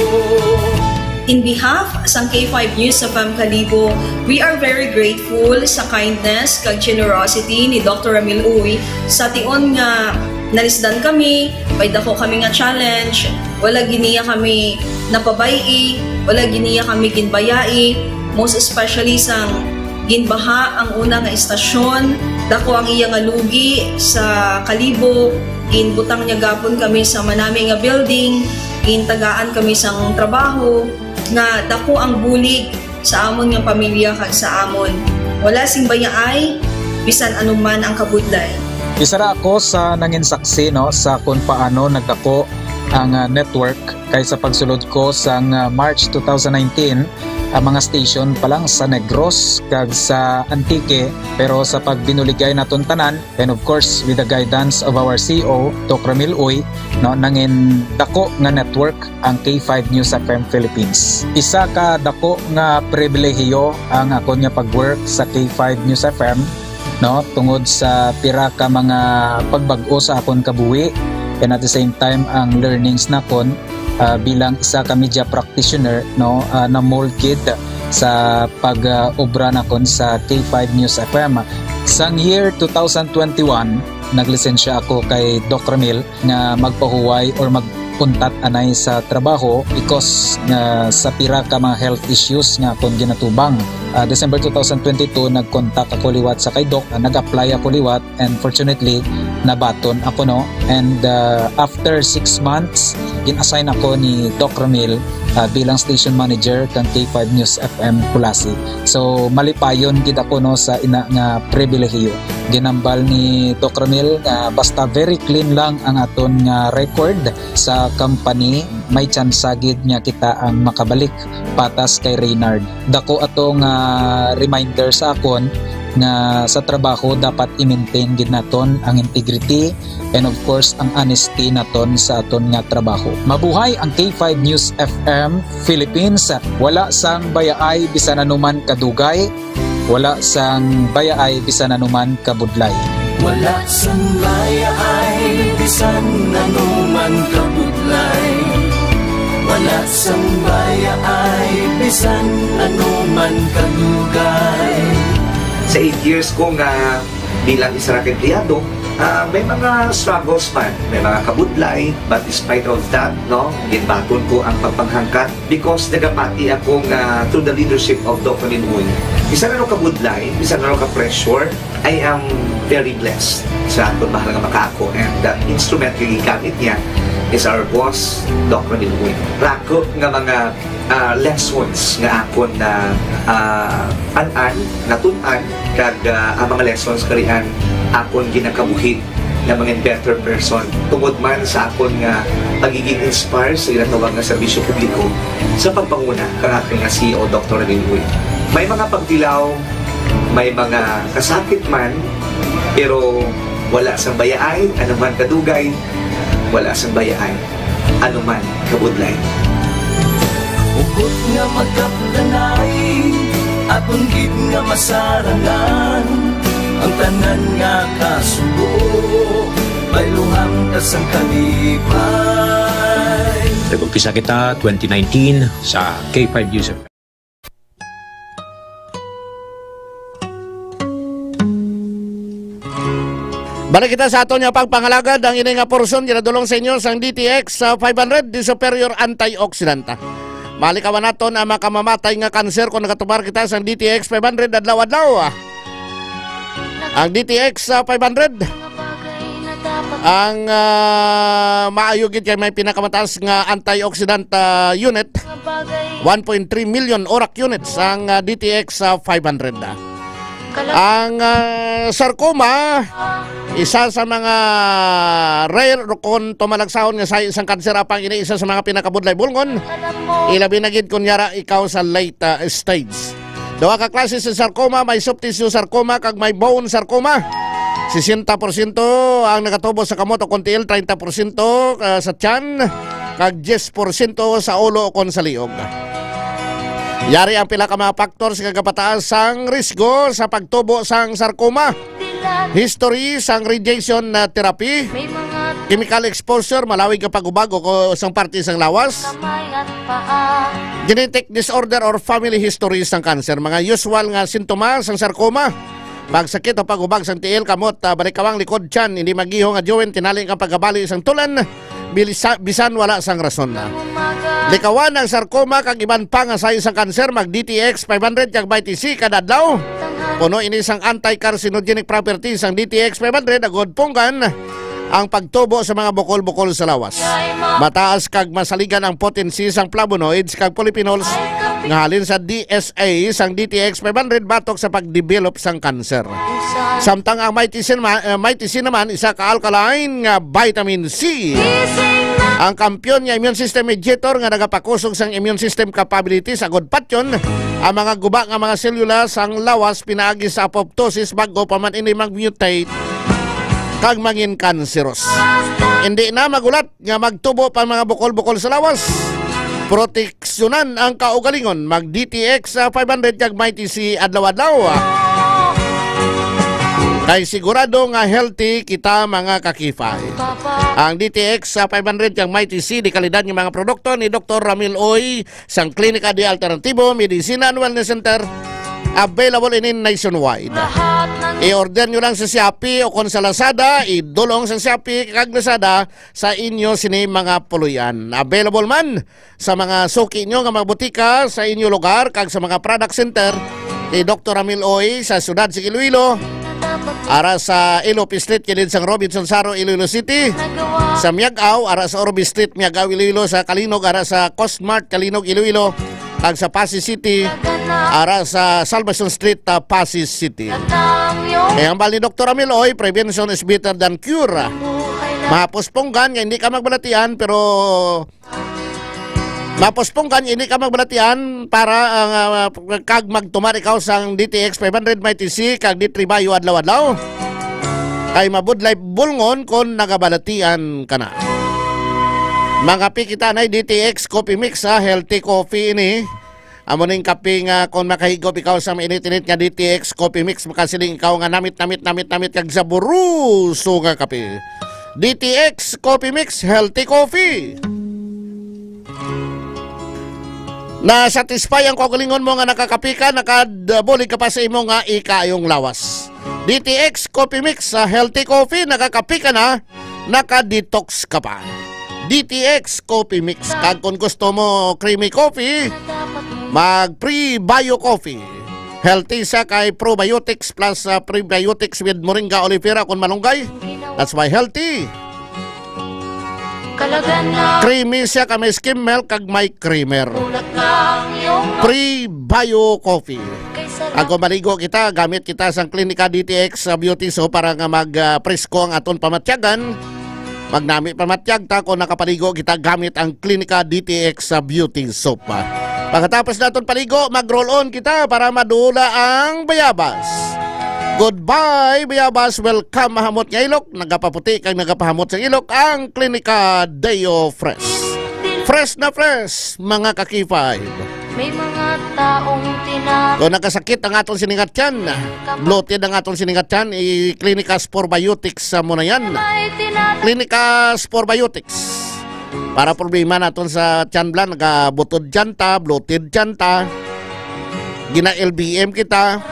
In behalf sang K five News F M Kalibo, we are very grateful sa kindness kag generosity ni Doctor Ramil Uy. Sa tion nga nalisdan kami, may dako kami nga challenge, wala gid niya kami napabay-i, wala gid niya kami ginbayai, most especially sang ginbaha ang una nga istasyon. Dako ang iya nga lugi sa Kalibo. Ginbutang niya gapon kami sa manami nga building, gintagaan kami sang trabaho, nga dako ang bulig sa amon nga pamilya kag sa amon. Wala sing bayaay, bisan anuman ang kabudlay. Isa ra ako sa nangin saksi, no, sa kung paano nagdako ang, ah, network kay sa pagsulod ko sang, ah, March two thousand nineteen, ang mga station pa lang sa Negros kag sa Antique, pero sa pagbinuligay naton tanan, and of course, with the guidance of our C E O, Doc Ramil Uy, no, nangin dako nga network ang K five News F M Philippines. Isa ka dako nga pribilehiyo ang akon nga pag-work sa K five News F M, no, tungod sa pira ka mga pagbag-o sa akon kabuhi, and at the same time, ang learnings nakon, ah, bilang isa ka media practitioner, no, ah, na-mold gid sa pag, ah, obra nakon sa K five News F M. Sang year two thousand twenty-one, naglisensya ako kay Doc Ramil nga magpahuway or mag-untat anay sa trabaho because nga sa pira ka mga health issues nga akon ginatubang. Ah, December two thousand twenty-two, nag-contact ako liwat sa kay Doc, ah, nag-apply ako liwat, and fortunately, nabaton ako, no? And, ah, after six months, gin-assign ako ni Doc Ramil, ah, bilang station manager kang K five News F M Culasi. So, malipayon gid ako, no, sa ina nga pribilehiyo. Ginambal ni Doc Ramil nga basta very clean lang ang aton nga record sa company, may tsansa gid nga kita ang makabalik patas kay Reynard. Dako ato nga reminder sa akon nga sa trabaho dapat i-maintain gid naton ang integrity and of course ang honesty naton sa aton nga trabaho. Mabuhay ang K five News F M Philippines. Wala sang bayaay bisan anuman kadugay, wala sang bayaay bisan anuman kabudlay. Wala sang bayaay bisan anuman kabudlay. Wala sang bayaay bisan anuman kadugay. Sa eight years ko nga bilang isa ra ka empleyado, ah, may mga struggles man, may mga kabudlay, but despite of that, no, ginbaton ko ang pagpanghangkat because nagapati ako nga through the leadership of Doc Ramil Uy, bisan ano kabudlay, bisan ano ka-pressure, I am very blessed sa akon mahal nga makaako and, uh, instrument nga gigamit niya is our boss, Doc Ramil Uy. Rako nga mga, uh, lessons nga akon na, uh, an-an, natun-an, kag, uh, ang mga lessons karian akon ginakabuhi na mga better person tungod man sa akon nga pagiging inspire sa ginatawag nga serbisyo publiko sa pagpanguna kang akon nga C E O, Doktor Ramil Uy. May mga pagtilaw, may mga kasakit man, pero wala sang bayaay, anuman kadugay, wala sang bayaay, anuman kabudlay. Ukot nga magkapdanay, aton gid nga masarangan, ang tanan nga kasubo, bayluhan ta sang kalipay. Nag-umpisa kita twenty nineteen sa K five News F M. Balik kita sa aton nga pagpangalagad. Ang ini nga porsyon ginadulong sa inyo sang D T X, ah, five hundred, the superior antioxidant. Malikawan naton ang makamamatay nga kanser kung nagatumar kita sang D T X five hundred adlaw-adlaw. Ang D T X, ah, five hundred, ang, ah, maayo gid kay may pinakamataas nga antioxidant, ah, unit, one point three million orak units ang, ah, D T X, ah, five hundred, ah. Ang, ah, sarcoma, isa sa mga rare o kon tumalagsahon nga sahi sang kanser, apang ini isa sa mga pinakabudlay bulngon. Ilabi na gid kon yara ikaw sa late, ah, stage. Duha ka klase sa sarcoma, may soft tissue sarcoma kag may bone sarcoma. Sesenta porsyento ang nagatubo sa kamot o kon tiil, treinta porsyento, ah, sa tiyan, kag diyes porsyento sa ulo o kon sa liog. Yari ang pila ka mga faktor sa kagapataas sang risgo sa pagtubo sang sarcoma. History sang radiation na therapy, chemical exposure, malawig nga pag-ubag o ko-, sang parte sang lawas, genetic disorder or family history sang cancer, mga usual nga sintomas sang sarcoma, pagsakit o pag-ubag sang tiil, kamot, ah, balikawang, likod, tiyan, hindi magihong nga joint, tinali nga pagkabali sang tulan, bilisa-, bisan wala sang rason. Likawan ang sarcoma kag iban pa nga sahi sang kanser, mag D T X five hundred kag Mighty C kada adlaw. Puno ini sang anti-carcinogenic properties ang D T X five hundred, agod punggan ang pagtubo sa mga bukol-bukol sa lawas. Mataas kag masaligan ang potency sang flavonoids kag polyphenols nga halin sa D S A sang D T X five hundred batok sa pagdevelop sang kanser. Samtang ang Mighty C naman, eh, Mighty C naman, isa ka alkaline nga vitamin C. Ang kampiyon nga immune system mediator nga nagapakusog sang immune system capabilities, agod patyon ang mga guba nga mga selula sang lawas pinaagi sa apoptosis bag-o pa man ini mag-mutate kag mangin kanseros. Hindi na magulat nga magtubo pa ang mga bukol-bukol sa lawas. Proteksyonan ang kaugalingon, mag D T X, ah, five hundred kag Mighty C adlaw-adlaw. Kay sigurado nga healthy kita, mga kakifay. Ang D T X, ah, five hundred kag Mighty C, di kalidad nga mga produkto ni Doktor Ramil Oy sang Klinika de Alternativo, Medicina and Wellness Center. Available ini nationwide. I-order nyo lang sa Shopee o kung sa Lazada, idulong sa Shopee kag Lazada sa inyo sini mga puloy-an. Available man sa mga suki nyo nga mga butika sa inyo lugar kag sa mga product center ni Doktor Ramil Oy sa siyudad sa Iloilo, ara sa L O P Street, kilid sang Robinson Saro, Iloilo City, sa Miag-ao, ara sa Orbe Street, Miag-ao, Iloilo, sa Calinog, ara sa Cosmart, Calinog, Iloilo, kag sa Passi City, ara sa Salvacion Street, ah, Passi City. Kay hambal ni Doktor Ramil Oy, prevention is better than cure. Mapuspunggan nga hindi ka magbalatian, pero mapuspunggan nga hindi ka magbalatian para, ah, kag magtumar ikaw sang D T X five hundred Mighty C kag D three Bio adlaw-adlaw. Kay mabudlay bulngon kon nagabalatian ka na. Mangape kita anay D T X Coffee Mix, ha, healthy coffee ini. Amo ning kape nga kon makahigop ikaw sa mainit-init nga D T X Coffee Mix, makasiling ikaw nga namit, namit, namit, namit kag saboroso nga kape. D T X Coffee Mix, healthy coffee. Na-satisfy ang kaugalingon mo nga nakakape ka, nakabulig ka pa sa imo nga ikaayong lawas. D T X Coffee Mix, sa healthy coffee, nakakape ka na, naka-detox ka pa. D T X Coffee Mix. Kag kung gusto mo creamy coffee, mag Prebio Coffee. Healthy siya kay probiotics plus, ah, prebiotics with moringa oleifera kung malunggay. That's why healthy. Creamy siya ka may skim milk kag may creamer. Prebio Coffee. Kag kung maligo kita, gamit kita sang Klinika D T X sa Beauty Soap para nga mag, ah, presko ang aton pamatyagan. Magnami pamatyag ta kung nakapaligo kita gamit ang Klinika D T X sa Beauty Soap. Pagkatapos naton paligo, mag-roll on kita para madula ang bayabas. Goodbye, bayabas. Welcome, mahamot nga ilok. Nagapaputi kag nagapahamot sa ilok ang Klinika Deo Fresh. Fresh na fresh, mga ka-K five. May mga taong tina- Kung nakasakit ang aton siningatyan, bloated ang aton siningatyan, i-Klinika Spore Biotics sa mo na yan. May tina- Klinika Spore Biotics. Para problema naton sa tiyan bla, nagabutod tiyan ta, bloated tiyan ta, gina-L B M kita,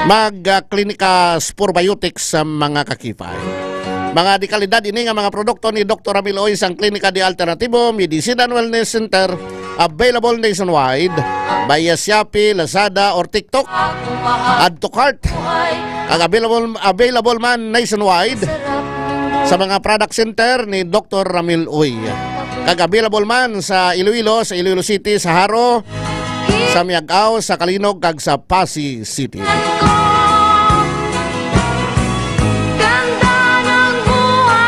mag, ah, Klinika Spore Biotics sa mga ka-K five. Mga dekalidad ini nga mga produkto ni Doktor Ramil Uy sang Klinika de Alternativo Medicine and Wellness Center, available nationwide via Shopee, Lazada, or TikTok. Add to cart. Kag available, available man nationwide sa mga product center ni Doktor Ramil Uy. Kag available man sa Iloilo, sa Iloilo City, sa Jaro, sa Miag-ao, sa Calinog, kag sa Passi City.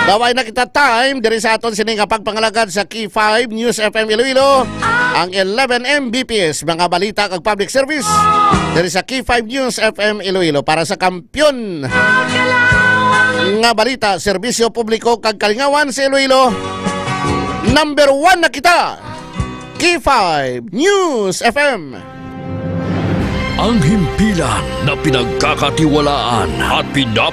Daway na kita time diri sa aton sini nga pagpangalagad sa K five News F M Iloilo, ang eleven M B P S, mga balita kag public service diri sa K five News F M Iloilo para sa kampyon nga balita, serbisyo publiko kag kalingawan sa Iloilo. Number one na kita. K five News F M. Ang himpilan na pinagkakatiwalaan at pinap-